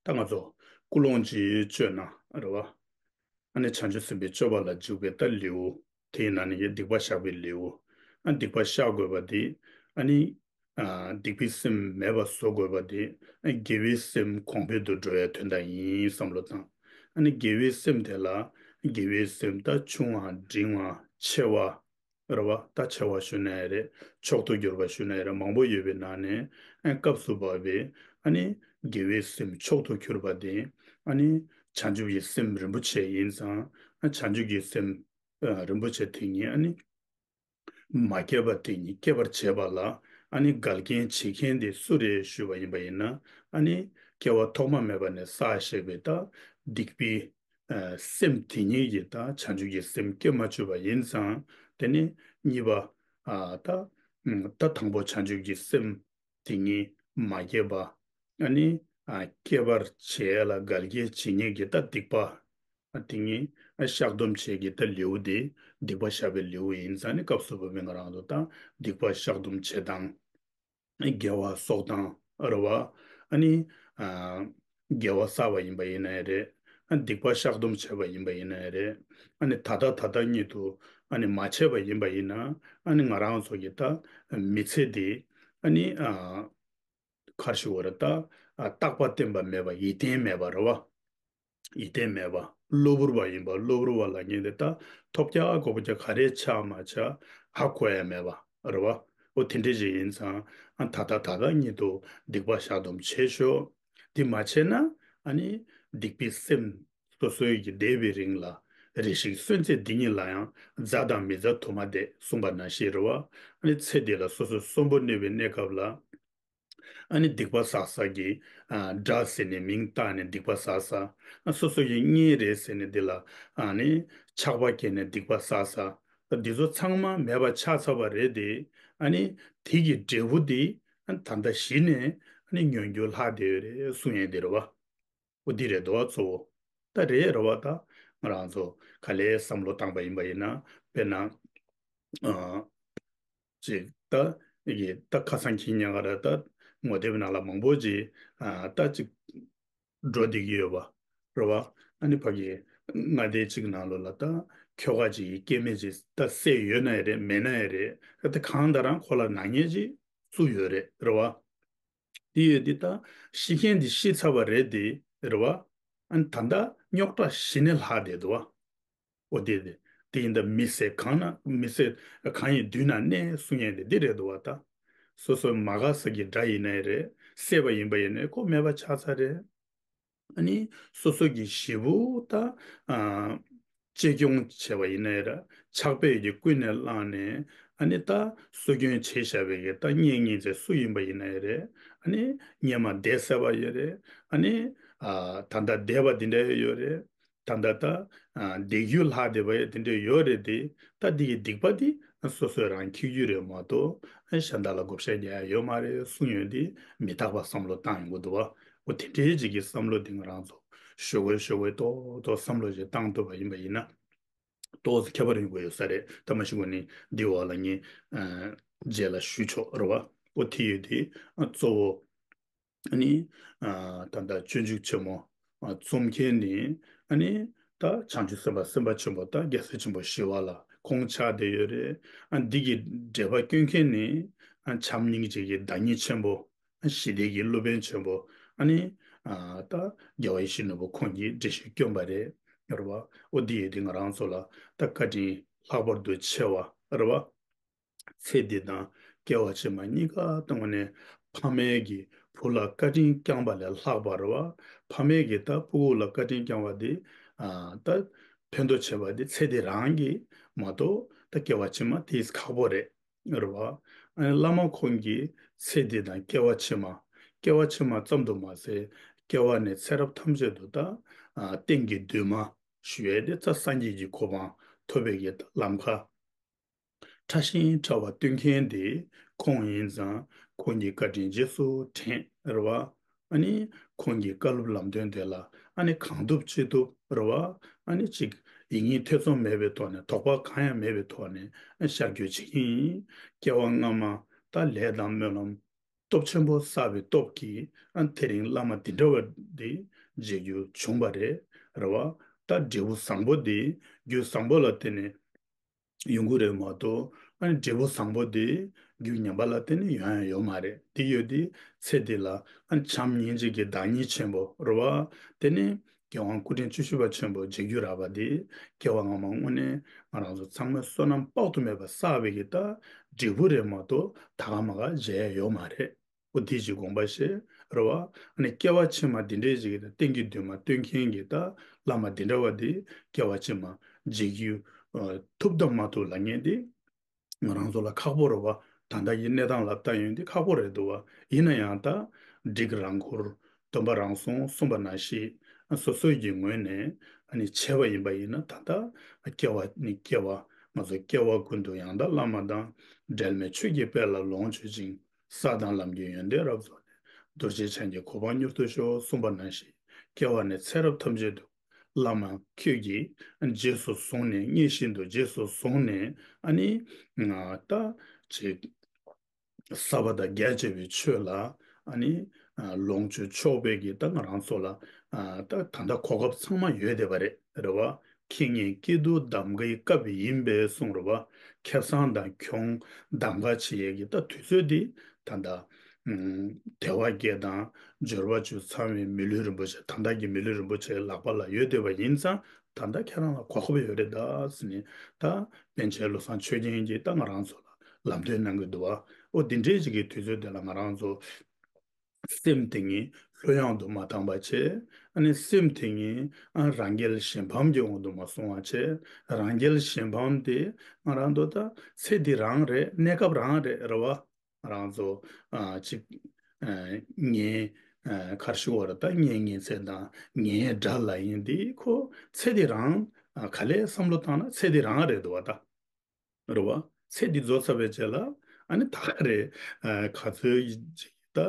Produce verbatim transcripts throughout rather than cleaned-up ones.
ད་ང་ཚོ་ཀུན་སློང་ཅིག་བཅོས་ན་རེད་བ། ཨ་ནི་བྱང་ཆུབ་སེམས་དཔའི་སྤྱོད་པ་ལ་འཇུག་པའི་ད་ལེའུ། དེའི་ནང་ནས་སྡིག་པ་བཤགས་པའི་ལེའུ། ཨ་སྡིག་པ་བཤགས་དགོས་པ་དེ། ཨ་ནི། ཨ་སྡིག་པའི་སེམས་མེད་པ་བཟོ་དགོས་པ་དེ། ཨ་དགེ་བའི་སེམས་གོང་འཕེལ་དུ་འགྲོ་བའི་དོན་དག་ཡིན་བསམ་བློ་བཏང་། ཨ་ནི་དགེ་བའི་སེམས་དེ་ལ། དགེ་བའི་སེམས་ད་ཆུང་བ་འབྲིང་བ་ཆེ་བ། རེད་བ། ད་ཆེ་བ་ཞུ་ན་ཡང་རེད། མཆོག་ཏུ་གྱུར་པ་ཞུ་ན་ཡང་རེད། མང་པོ་ཡོད་པའི་ནང་ནས། ཨ་སྐབས་སུ་བབ་པའི། ཨ་ནི་དགེ་བའི་སེམས་མཆོག་ཏུ་གྱུར་པ་དེ། ཨ་ནི་བྱང་ཆུབ་ཀྱི་སེམས་རིན་པོ་ཆེ་ཡིན་ཙང་། ཨ་བྱང་ཆུབ་ཀྱི་སེམས། ཨ་རིན་པོ་ཆེ་དེ་ཉིད་ཨ་ནི་མ་སྐྱེས་པ་དེ་ཉིད་སྐྱེད་པར་བྱེད་པ་ལ། ཨ་ནི་འགལ་རྐྱེན་བྱེད་མཁན་དེ་སུ་རེད་ཞུས་པ་ཡིན་པ་ཡིན་ན། ཨ་ནི་སྐྱེ་བ་ཐོག་མ་མེད་པ་ནས་བསགས་བཞག་པའི་ད་སྡིག་པའི། ཨ་སེམས་དེ་ཉིད་ཀྱིས་ད་བྱང་ཆུབ་ཀྱི་སེམས་སྐྱེ་མ་བཅུག་པ་ཡིན་ཙང་། དེ་ནི་གཉིས་པ། ཨ་ད། ཨ་ད་དང་པོ་བྱང་ཆུབ་ཀྱི་སེམས་དེ་ཉིད་མ་སྐྱེས་པ། ཨ་ནི། ཨ་སྐྱེད་པར་བྱེད་ལ་འགལ་རྐྱེན་བྱེད་མཁན་གྱི་ད་སྡིག་པ། ཨ་དེ་ཉིད། ཨ་བཤགས་སྡོམ་བྱེད་ཀྱི་ད་ལེའུ་དེ། སྡིག་པ་བཤགས་པའི་ལེའུ་ཡིན་ཙང་ནི་སྐབས་སུ་བབ་པའི་ང་རང་ཚོ་ད་སྡིག་པ་བཤགས་སྡོམ་བྱེད་སྟངས། དགེ་བ་གསོག་སྟངས་རེད་བ། ཨ་ནི། ཨ་དགེ་བ་བསགས་པ་ཡིན་པ་ཡིན་ན་ཡང་རེད། ཨ་སྡིག་པ་བཤགས་སྡོམ་བྱས་པ་ཡིན་པ་ཡིན་ན་ཡང་རེད། ཨ་ནི་ད་ལྟ་ད་ལྟ་ཉིད་དུ། ཨ་ནི་མ་བྱས་པ་ཡིན་པ་ཡིན་ན། ཨ་ནི་ང་རང་ཚོ་གི་ད་མི་ཚེ་འདི། ཨ་ནི། ཨ་ག་རེ་ཞུ་དགོས་རེད་ད། ཨ་རྟག་པ་བརྟན་པ་མེད་པ། ཡིད་བརྟན་མེད་པ་རེད་བ། ཡིད་བརྟན་མེད་པ། གློ་བུར་བ་ཡིན་པ། གློ་བུར་བ་ལབ་མཁན་དེ་ད་ཐོབ་རྒྱག་གོ་བ་རྒྱག་ག་རེ་ཆགས་མ་ཆགས་ཧ་གོ་ཡ་མེད་པ་རེད་བ། འོ་དེ་འདྲ་ཞིག་ཡིན་ཙང་། ཨ་ད་ལྟ་ད་ལྟ་ཉིད་དུ་སྡིག་པ་བཤགས་སྡོམ་བྱེད་ཤོག་དེ་མ་བྱས་ན། ཨ་ནི་སྡིག་པའི་སེམས་སོ་སོའི་གི་འདས་པའི་རིང་ལ་རེ་ཞིག་གསོན་ཚེ་འདི་ཉིད་ལ་ཡང་། མཛའ་དང་མི་མཛའ་དུ་མ་འདས་གསུངས་པ་ནང་བཞིན་རེད་བ། ཨ་ནི་ཚེ་འདི་ལ་སོ་སོ་གསོན་པོ་གནས་པའི་གནས་སྐབས་ལ། ཨ་ནི་སྡིག་པ་བསགས་ས་གི། ཨ་དགྲ་ཟེར་ནས་མིང་བཏགས་ནས་སྡིག་པ་བསགས་ས། ཨ་སོ་སོ་ཡི་གཉེན་རེད་ཟེར་ནས་འདི་ལ། ཨ་ནི་ཆགས་པ་སྐྱེས་ནས་སྡིག་པ་བསགས་ས། འདི་ཚོ་ཚང་མ་མེད་པ་ཆགས་ཚར་བ་རེད་དེ། ཨ་ནི་དེ་གི་འབྲས་བུ་དེ། ཨ་ད་ལྟ་གཞི་ནས་ཨ་ནི་མྱོང་རྒྱུ་ལྷག་བསྡད་ཡོད་རེད་གསུང་ཡས་དེ་རེད་བ། འོ་འདི་རེད་འདུག་བ་གཙོ་བོ། ད་རེད་རེད་བ། ད་ང་རང་ཚོ་ག་ལེར་བསམ་བློ་བཏང་པ་ཡིན་པ་ཡིན་ན། དཔེར་ན། ཨ་ཅིག་ད་ཡི་ད་ཁ་སང་ཁྱི་ཉག་ག་ར་ད་ངོ་དེབ་ནང་ལ་མང་པོ་ཅིག་ཨ་ད་ཅིག་འགྲོ་བསྡད་ཀྱི་ཡོད་པ་རེད་བ། ཨ་ནི་ཕ་གི་ང་དེ་ཅིག་ནང་ལོགས་ལ་ད་ཁྱོ་ག་ཅིག་སྐྱེ་དམན་ཅིག་ད་བསད་ཡོད་ན་ཡང་རེད། མེད་ན་ཡང་རེད། ད་གང་ལྟར་རང་ཁོ་ལ་ནག་ཉེས་ཅིག་བཙུགས་ཡོད་རེད། རེད་བ། དེ་ཡོད་དེ་ད་ཤི་མཁན་དེ་ཤི་ཚར་བ་རེད་དེ། རེད་བ། ཨ་ནི་ད་ལྟ་རྙོག་དྲ་ཞི་ནས་ལྷག་བསྡད་འདུག་བ། འོ་དེ་དེ་དེ་ཡིན། ད་མི་བསད་གང་ན། མི་བསད་གང་ཡིན་མདུན་ན་གནས་གསུང་ཡས་དེ་འདི་རེད་འདུག་བ། ད་སོ་སོའི་མ་དགའ་ས་གི་དགྲ་ཡིན་ན་ཡང་རེད། བསད་པ་ཡིན་པ་ཡིན་ན་ཡང་ཁོ་མེད་པ་ཆགས་ཚར་རེད། ཨ་ནི་སོ་སོ་གི་བཞེས་པོ་ད། ཨ་གཅེས་སྐྱོང་བྱས་པ་ཡིན་ན་ཡང་ར། ཕྱག་དཔེ་གི་ཀུན་ནས་བསླངས་ནས། ཨ་ནི་ད་གསོ་སྐྱོང་བྱས་བཞག་པའི་གི་ད་གཉེན་ཉེ་ཚན་སུ་ཡིན་པ་ཡིན་ན་ཡང་རེད། ཨ་ནི་སྔོན་མ་བསྡད་ཚར་བ་ཡོད་རེད། ཨ་ནི་ཨ་ད་ལྟ་བསྡད་པ་དེ་འདྲ་ཡོད་རེད། ད་ལྟ་ད་ཨ་བསྡད་རྒྱུ་ལྷག་བསྡད་པ་ཡོད་དེ་འདྲ་ཡོད་རེད་དེ། ད་འདི་གི་སྡིག་པ་འདི་སོ་སོས་རང་འཁྱེར་རྒྱུ་རེད་མ་གཏོགས། ཨ་གཞན་དག་ལ་བགོ་བཤའ་རྒྱག་ཡ་ཡོད་མ་རེད་གསུང་ཡོད་དེ། མི་རྟག་པ་བསམ་བློ་བཏང་ཡོང་གི་འདུག་བ། འོ་དེ་འདྲའི་ཅིག་གི་བསམ་བློ་འདི་ང་རང་ཚོ་ཞོགས་པ་ཞོགས་པ་ཏོག་ཏོག་བསམ་བློ་ཞིག་བཏང་ཐུབ་པ་ཡིན་པ་ཡིན་ན། ཏོག་ཙམ་ཁྱད་པར་ཡོང་གི་ཡོད་ས་རེད། ད་མ་གཞི་ངོས་ནས་འདི་འོག་ལ་ངས་ཨ་རྗེས་ལ་ཞུ་ཆོག་རེད་བ། འོ་དེ་ཡོད་དེ། ཨ་གཙོ་བོ་ཨ་ནི་ཨ་ད་ལྟ་སྤྱོད་འཇུག་ཆེན་མོ་ཨ་རྩོམ་མཁན་ནི། ཨ་ནི་ད་བྱང་ཆུབ་སེམས་དཔའ་སེམས་དཔའ་ཆེན་པོ་ད་རྒྱལ་སྲས་ཆེན་པོ་ཞི་བ་ལྷ་ཁོང་ཆགས་བསྡད་ཡོད་རེད། ཨ་འདི་གི་འགྲེལ་པ་སྐྱོན་མཁན་ནི། ཨ་བྱམས་སྙིང་རྗེ་གི་བདག་ཉིད་ཆེན་པོ། ཞི་བདེ་གི་སློབ་དཔོན་ཆེན་པོ། ཨ་ནི་ཨ་ད་རྒྱལ་བ་ཡིད་བཞིན་ནོར་བུ་ཁོང་གིས་འགྲེལ་བཤད་བསྐྱོན་པ་རེད། རེད་བ། འོ་འདི་ཡོད་དེ་ང་རང་ཚོ་ལ་ད་བཀའ་དྲིན་ལྷག་པར་དུ་ཆེ་བ་རེད་བ། ཚེ་འདི་དང་སྐྱེ་བ་ཕྱི་མ་གཉིས་ཀ་སྟོང་ནས་ཕ་མས་ཀྱི་བུ་ལ་བཀའ་དྲིན་བསྐྱངས་པ་ལས་ལྷག་པ་རེད་བ། ཕ་མས་ཀྱི་ད་སྤུ་གུ་ལ་བཀའ་དྲིན་བསྐྱངས་པ་འདི་ཨ་ད་ཕན་ཐོགས་ཆེ་བ་འདི་ཚེ་འདི་རང་གི་མ་གཏོགས་ད་སྐྱེ་བ་ཕྱི་མ་དེ་ཁག་པོ་རེད། རེད་བ། ཨ་ནི་བླ་མ་ཁོང་གིས་ཚེ་འདི་དང་སྐྱེ་བ་ཕྱི་མ། སྐྱེ་བ་ཕྱི་མ་ཙམ་དུ་མ་ཟད། སྐྱེ་བ་ནས་ཚེ་རབས་ཐམས་ཅད་དུ་ད་ཨ་གཏན་གྱི་འདུན་མ་ཞུ་ཡས་དེ་ད་སངས་རྒྱས་ཀྱི་གོ་འཕང་ཐོབ་པའི་གི་ལམ་ཁ་ཕྲ་ཞིང་ཕྲ་བ་སྟོན་མཁན་དེ་ཁོང་ཡིན་ཙང་། ཁོང་གི་བཀའ་དྲིན་རྗེས་སུ་དྲན། རེད་བ། ཨ་ནི་ཁོང་གི་བཀའ་སློབ་ལམ་སྟོན་དེ་ལ་ཨ་ནི་གང་ཐུབ་ཅི་ཐུབ་རེད་བ། ཨ་ནི་ཅིག་ཡིན་ངེས་ཐེ་ཚོམ་མེད་པའི་ཐོག་ནས། དོགས་པ་གང་ཡང་མེད་པའི་ཐོག་ནས་ཨ་ཤར་བསྐྱོད་བྱེད་ཀྱི་ཡིན། སྐྱེ་བ་སྔ་མ་ད་ལས་དང་སྨོན་ལམ་ སྟོབས་ཆེན་པོ་བསགས་པའི་སྟོབས་ཀྱིས་ཨ་དེ་རིང་བླ་མ་འདི་འདྲ་བ་འདི་མཇལ་རྒྱུ་བྱུང་བ་རེད། རེད་བ། ད་འབྲས་བུ་བཟང་པོ་འདི་རྒྱུ་བཟང་པོ་ལ་བརྟེན་ནས་ཡོང་གི་རེད་མ་གཏོགས། ཨ་ནི་འབྲས་བུ་བཟང་པོ་དེ་རྒྱུ་ངན་པ་ལ་བརྟེན་ནས་ཡོང་ཡ་ཡོད་མ་རེད། དེ་ཡོད་དེ་ཚེ་འདི་ལ་ཨ་ནི་བྱམས་སྙིང་རྗེ་གི་བདག་ཉིད་ཆེན་པོ་རེད་བ། དེ་ནས་རྒྱལ་དབང་སྐུ་ཕྲེང་བཅུ་བཞི་པ་ཆེན་པོ་མཇལ་རྒྱུ་རག་པ་དེ་སྐྱེ་བ་སྔ་མ་དངོས་གནས་ང་རང་ཚོ་ཚང་མས་བསོད་ནམས་དཔག་ཏུ་མེད་པ་བསགས་པའི་གི་ད་འབྲས་བུ་རེད་མ་གཏོགས་ད་ག་མ་ག་མཇལ་ཡ་ཡོད་མ་རེད། ཨོ་དེ་ཅིག་དགོངས་པ་བཞེས་རེད་བ། ཨ་ནི་སྐྱེ་བ་ཕྱི་མ་འདི་འདྲའི་ཅིག་གི་རྟེན་གྱི་འདུན་མ་སྟོན་མཁན་གྱི་ད་བླ་མ་འདི་འདྲ་བ་འདི་སྐྱེ་བ་ཕྱི་མ་མཇལ་རྒྱུ་ཨ་ཐུབ་དང་མ་ཐུབ་ལབ་མཁན་འདི་ང་རང་ཚོ་ལ་ཁག་པོ་རེད་བ། ད་ལྟ་ཡི་གནས་སྟངས་ལ་ལྟ་ཡོང་དུས་ཁག་པོ་རེད་འདུག་བ། ཡིན་ན་ཡང་ད་འགྲིག་རང་འཁུར་སྟོན་པ་རང་སྲུང་གསུངས་པ་ནང་བཞིན་ཨ་སོ་སོའི་གི་ངོས་ནས་ཨ་ནི་བྱས་པ་ཡིན་པ་ཡིན་ན་ད་ལྟ་སྐྱེ་བ་ནི་སྐྱེ་བ་ང་ཚོ་སྐྱེ་བ་ཀུན་ཏུ་ཡང་དག་བླ་མ་དང་འབྲལ་མེད་ཆོས་ཀྱི་དཔལ་ལ་ལོངས་སྤྱོད་ཅིང་། ས་དང་ལམ་གྱི་ཡོན་ཏན་རབ་རྫོགས་ནས། རྡོ་རྗེ་འཆང་གི་གོ་འཕང་མྱུར་དུ་ཤོག་གསུངས་པ་ནང་བཞིན་སྐྱེ་བ་ནས་ཚེ་རབས་ཐམས་ཅད་དུ་བླ་མ་ཁྱོད་ཀྱིས་རྗེས་སུ་བཟུང་ནས་མངོན་ཤེས་དུ་རྗེས་སུ་བཟུང་ནས་ཨ་ནི་ང་ད་ཅིག་ཟབ་པ་དང་རྒྱ་ཆེ་བའི་ཆོས་ལ་ཨ་ནི་ལོངས་སྤྱོད་ཆོག་པའི་གི་ད་ང་རང་ཚོ་ལ་ད་ད་ལྟ་གོ་སྐབས་ཚང་མ་ཡོད་བསྡད་པ་རེད། རེད་བ། ཁེ་ཉེན་སྐྱིད་སྡུག་གདམ་གའི་སྐབས་ཡིན་པས་གསུངས་རེད་བ། ཁེ་བཟང་དང་གྱོང་གདམ་ག་བྱེད་ཡས་ཀྱི་ད་དུས་ཚོད་འདི་ད་ལྟ་དལ་བ་བརྒྱད་དང་འབྱོར་བ་བཅུ་ཚང་བའི་མི་ལུས་རིན་པོ་ཆེ་ད་ལྟ་གི་མི་ལུས་རིན་པོ་ཆེ་ལག་པ་ལ་ཡོད་བསྡད་པ་ཡིན་ཙང་ད་ལྟ་ཁྱེད་རང་ལ་གོ་སྐབས་ཡོད་རེད་ད་ཟེར་ནས་ད་པཎ་ཆེན་བློ་བཟང་ཆོས་རྒྱན་གྱིས་ད་ང་རང་ཚོ་ལ་ལམ་སྟོན་གནང་གི་འདུག་བ། ཨོ་འདི་འདྲའི་ཅིག་གི་དུས་ཚོད་འདི་ལ་ང་རང་ཚོ་སེམས་དེ་ཉིད་ལྷོད་ཡངས་དུ་མ་བཏང་བ་བྱས། ཨ་ནི་སེམས་དེ་ཉིད་ཨ་རང་རྒྱལ་གཞན་ཕམ་གྱི་དབང་དུ་མ་སོང་བ་བྱས། རང་རྒྱལ་གཞན་ཕམ་དེ་ང་རང་ཚོ་ད་ཚེ་འདི་རང་རེད། གནས་སྐབས་རང་རེད། རེད་བ། ང་རང་ཚོ་ཨ་ཅིག་ཨ་ངའི་ཨ་གར་ཞུ་བར་ད་ངའི་ངའི་ཚེ་དང་ངའི་དགྲ་ལབ་ཡིན་དེ་ཁོ་ཚེ་འདི་རང་ཨ་ག་ལེར་བསམ་བློ་བཏང་ན་ཚེ་འདི་རང་རེད་འདུག་བ་ད། རེད་བ། ཚེ་འདི་རྫོགས་ཚར་བའི་རྗེས་ལ་ཨ་ནི་ད་ག་རེ་ཨ་ག་ཚོད་ཅིག་ད་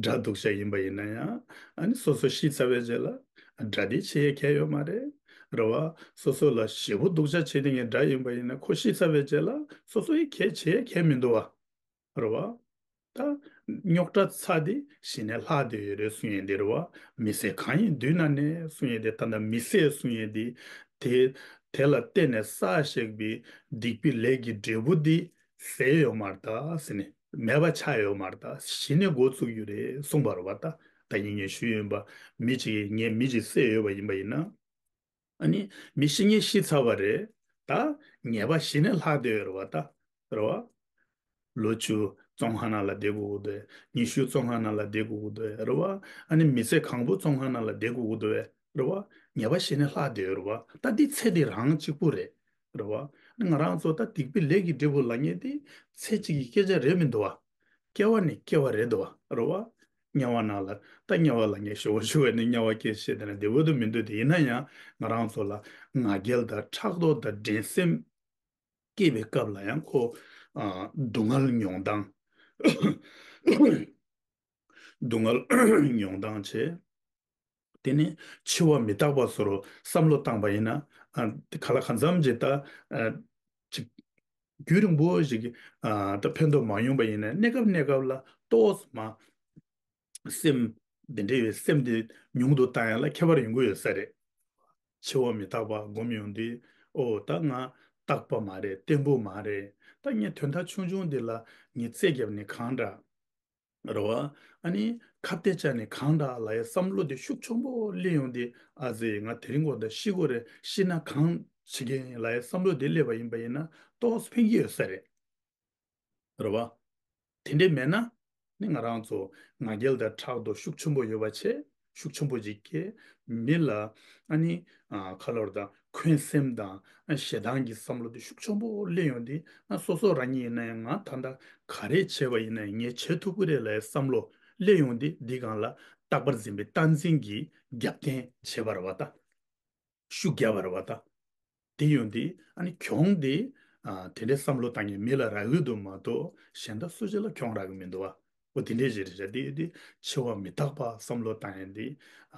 དགྲ་སྡུག་ཅག་ཡིན་པ་ཡིན་ན་ཡང་ཨ་ནི་སོ་སོ་ཤི་ཚར་བའི་རྗེས་ལ་དགྲ་དེ་བྱེད་ཡས་གལ་ཡོད་མ་རེད། རེད་བ། སོ་སོ་ལ་ཞེ་པོ་སྡུག་ཅག་བྱེད་དེ་ངའི་དགྲ་ཡིན་པ་ཡིན་ན་ཁོ་ཤི་ཚར་བའི་རྗེས་ལ་སོ་སོ་ཡི་གལ་བྱེད་ཡས་གལ་མི་འདུག་བ། རེད་བ། ད་རྙོག་དྲ་ཚ་དེ་གཞི་ནས་ལྷག་བསྡད་ཡོད་རེད་གསུང་ཡས་དེ་རེད་བ། མི་ཚེ་གང་ཡིན་དུས་ན་ནས་གསུང་ཡས་དེ་ད་ལྟ་མི་ཚེ་གསུང་ཡས་དེ་དེ་དེ་ལ་བརྟེན་ནས་བསགས་བཞག་པའི་སྡིག་པའི་ལས་ཀྱི་འབྲས་བུ་དེ་ཟད་ཡོད་མ་རེད་ད་ཟེར་ནས་མེད་པ་ཆགས་ཡོད་མ་རེད་ད་གཞི་ནས་འགོ་བཙུགས་ཡོད་རེད་གསུངས་པ་རེད་བ། ད་ད་ཡིན་ངས་ཞུས་ཡིན་པ་མི་གཅིག་ངས་མི་གཅིག་བསད་ཡོད་པ་ཡིན་པ་ཡིན་ན། ཨ་ནི་མི་ཤི་ངེས་ཤི་ཚར་བ་རེད། ད་ཉེས་པ་གཞི་ནས་ལྷག་བསྡད་ཡོད་རེད་བ་ད། རེད་བ། ལོ་བཅུ་བཙོན་ཁང་ནང་ལ་བསྡད་དགོས་ཀྱི་འདུག་ཉི་ཤུ་བཙོན་ཁང་ནང་ལ་བསྡད་དགོས་ཀྱི་འདུག་རེད་བ། ཨ་ནི་མི་ཚེ་གང་པོ་བཙོན་ཁང་ནང་ལ་བསྡད་དགོས་ཀྱི་འདུག་རེད་བ། ཉེས་པ་གཞི་ནས་ལྷག་བསྡད་ཡོད་རེད་བ། ད་འདི་ཚེ་འདི་རང་གཅིག་པུ་རེད། རེད་བ། ཨ་ནི་ང་རང་ཚོ་ད་སྡིག་པའི་ལས་ཀྱི་འབྲས་བུ་ལབ་མཁན་དེ་ཚེ་གཅིག་གི་སྐད་ཆ་རེད་མི་འདུག་བ། སྐྱེ་བ་ནས་སྐྱེ་བ་རེད་འདུག་བ། རེད་བ། དམྱལ་བ་ནང་ལ་ད་དམྱལ་བ་ལབ་མཁན་ཞེ་པོ་ཞུ་བ་ནི་དམྱལ་བ་སྐད་བཤད་དེ་ན་བདེ་པོ་དུ་མི་འདུག་དེ་ཡིན་ན་ཡང་ང་རང་ཚོ་ལ་ང་རྒྱལ་དང་ཕྲག་དོག་དང་འགྲན་སེམས་སྐྱེས་པའི་སྐབས་ལ་ཡང་ཁོ་ཨ་སྡུག་བསྔལ་མྱོང་སྟངས་སྡུག་བསྔལ་མྱོང་སྟངས་བྱས། དེ་ནི་འཆི་བ་མི་རྟག་པ་བཟོ་འདྲ་བསམ་བློ་བཏང་པ་ཡིན་ན་ཨ་དེ་ག་ལ་གང་འཚམ་ཅིག་ད་ཨ་ཅིག་རྒྱུན་རིང་པོ་ཞིག་ཨ་ད་ཕན་ཐོགས་མ་ཡོང་པ་ཡིན་ན་གནས་སྐབས་གནས་སྐབས་ལ་ཏོག་ཙམ་སེམས་འདི་འདྲ་བའི་སེམས་དེ་ཉུང་དུ་བཏང་ཡ་ལ་ཁྱད་པར་ཡོང་གི་ཡོད་ས་རེད། འཆི་བ་མི་རྟག་པ་སྒོམ་ཡོང་དུས་ཨོ་ད་ང་རྟག་པ་མ་རེད་བརྟན་པོ་མ་རེད། ད་ངས་དོན་དག་ཆུང་ཆུང་འདི་ལ་ངས་རྩོད་བརྒྱབ་ནས་གང་འདྲ། རེད་བ། ཨ་ནི་ཁ་གཏད་བཅག་ནས་གང་འདྲ་ལབ་ཡའི་བསམ་བློ་དེ་ཤུགས་ཆེན་པོ་སླེབས་ཡོང་དུས་ཨ་ཙི་ང་དེ་རིང་གོ་ད་ཤི་དགོས་རེད་ཤི་ན་གང་བྱེད་ཀྱི་ཡིན་ལབ་ཡའི་བསམ་བློ་དེ་སླེབས་པ་ཡིན་པ་ཡིན་ན་ཏོག་ཙམ་ཕན་གྱི་ཡོད་ས་རེད། རེད་བ། དེ་འདྲས་མེད་ན་ནི་ང་རང་ཚོ་ང་རྒྱལ་དང་ཕྲག་དོག་ཤུགས་ཆེན་པོ་ཡོད་པ་བྱས་ཤུགས་ཆེན་པོ་ཅིག་སྐྱེས། མི་ལ་ཨ་ནི་ཨ་ཁ་ལོར་དང་འཁོན་སེམས་དང་ཨ་ཞེ་སྡང་གི་བསམ་བློ་དེ་ཤུགས་ཆེན་པོ་སླེབས་ཡོང་དུས་ཨ་སོ་སོ་རང་ཉིད་ཡིན་ན་ཡང་ང་ད་ལྟ་ག་རེ་བྱས་པ་ཡིན་ན་ཡང་ངས་བྱེད་ཐུབ་ཀྱི་རེད་ལབ་ཡའི་བསམ་བློ་སླེབས་ཡོང་དུས་འདི་སྒང་ལ་རྟག་པར་འཛིན་པའི་རྟག་འཛིན་གྱི་རྒྱབ་རྟེན་བྱས་པ་རེད་བ་ད། ཤུགས་རྒྱབ་པ་རེད་བ་ད། དེ་ཡོང་དུས་ཨ་ནི་གྱོང་དེ་ཨ་དེ་འདྲའི་བསམ་བློ་བཏང་མཁན་མི་ལ་རག་གི་འདུག་མ་གཏོགས་གཞན་དག་སུ་གཅིག་ལ་གྱོང་རག་གི་མི་འདུག་བ། འོ་དེ་འདྲའི་ཞིག་རེད་ཤག་དེ་ཡོད་དུས་འཆི་བ་མི་རྟག་པ་བསམ་བློ་བཏང་ཡས་དེ་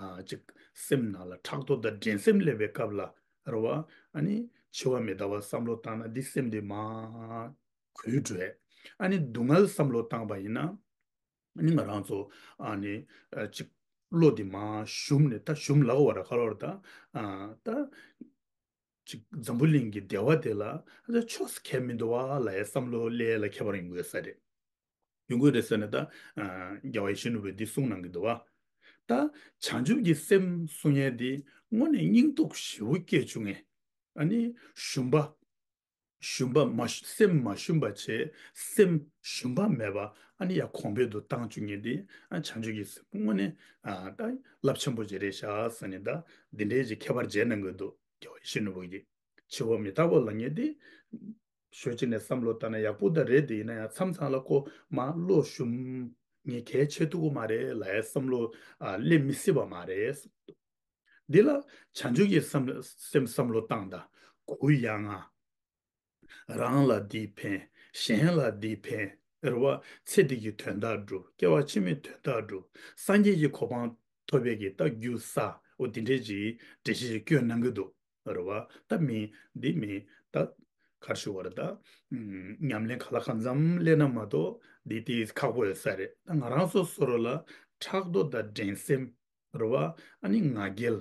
ཨ་ཅིག་སེམས་ནང་ལ་ཕྲག་དོག་དང་འགྲན་སེམས་སླེབས་པའི་སྐབས་ལ་རེད་བ། ཨ་ནི་འཆི་བ་མི་རྟག་པ་བསམ་བློ་བཏང་ན་འདི་སེམས་དེ་མར་འགུལ་འགྲོ་ཡས། ཨ་ནི་སྡུག་བསྔལ་བསམ་བློ་བཏང་པ་ཡིན་ན། ཨ་ནི་ང་རང་ཚོ་ཨ་ནི་ཨ་ཅིག་བློ་དེ་མར་ཞུམ་ནས། ད་ཞུམ་ལབ་དགོས་རེད། ག་ལབ་རེད། ད་ཨ་ད་ཅིག་འཛམ་བུ་གླིང་གི་བདེ་བ་དེ་ལ་ཨ་ད་ཆོས་ཁེལ་མི་འདུག་བ་ལབ་ཡའི་བསམ་བློ་སླེབས་ཡ་ལ་ཁྱད་པར་ཡོང་གི་ཡོད་ས་རེད། ཡོང་གི་རེད་ཟེར་ནས་ད་ཨ་རྒྱལ་བ་ཡིད་བཞིན་ནོར་བུས་འདི་གསུངས་གནང་གི་འདུག་བ། ད་བྱང་ཆུབ་ཀྱི་སེམས་གསུང་ཡས་འདི་དངོས་གནས་སྙིང་སྡུག་ཞེ་པོ་སྐྱེ་བཅུག་མཁན། ཨ་ནི་ཞུམ་པ། ཞུམ་པ་མ་སེམས་མ་ཞུམ་པ་བྱས། སེམས་ཞུམ་པ་མེད་པ། ཨ་ནི་ཡར་གོང་འཕེལ་དུ་བཏང་བཅུག་མཁན་འདི་ཨ་བྱང་ཆུབ་ཀྱི་སེམས་དངོས་གནས་ཨ་ད་རླབས་ཆེན་པོ་ཅིག་རེད་ཤག་ཟེར་ནས། ད་འདི་འདྲའི་ཅིག་ཁྱད་པར་འབྱེད་གནང་གི་འདུག་རྒྱལ་བ་ཡིད་བཞིན་ནོར་བུ་གིས། འཆི་བ་མི་རྟག་པ་ལབ་མཁན་འདི་ཞོད་ཅིག་ནས་བསམ་བློ་བཏང་ན་ཡག་པོ་ད་རེད། དེ་ཡིན་ན་ཡང་མཚམས་མཚམས་ལ་ཁོ་མར་བློ་ཞུམ། ངས་གལ་ཆེ་ཐུབ་ཀྱི་མ་རེད་ལབ་ཡའི་བསམ་བློ་ཨ་སླེབས་མི་སྲིད་པ་མ་རེད། འདི་ལ་བྱང་ཆུབ་ཀྱི་བསམ་སེམས་བསམ་བློ་བཏང་དང་། གུ་ཡངས་ང་། རང་ལ་འདིས་ཕན། གཞན་ལ་འདིས་ཕན། རེད་བ། ཚེ་འདི་གི་དོན་དག་སྒྲུབ། སྐྱེ་བ་ཕྱི་མའི་དོན་དག་སྒྲུབ། སངས་རྒྱས་ཀྱི་གོ་འཕང་ཐོབ་པའི་གི་ད་རྒྱུ་ས་འོ་དེ་འདྲའི་ཅིག་འགྲེལ་བཤད་ཅིག་བསྐྱོན་གནང་གི་འདུག་རེད་བ། ད་མི་འདི་མི་ད་ག་རེ་ཞུ་བ་རེད། ད་ཨུམ་ཉམས་ལེན་ག་ལ་གང་འཚམ་སླེབས་ན་མ་གཏོགས་འདི་དེ་ཁག་པོ་ཡོད་ས་རེད། ད་ང་རང་ཚོ་བཟོ་འདྲ་ལ་ཕྲག་དོག་དང་འགྲན་སེམས་རེད་བ། ཨ་ནི་ང་རྒྱལ་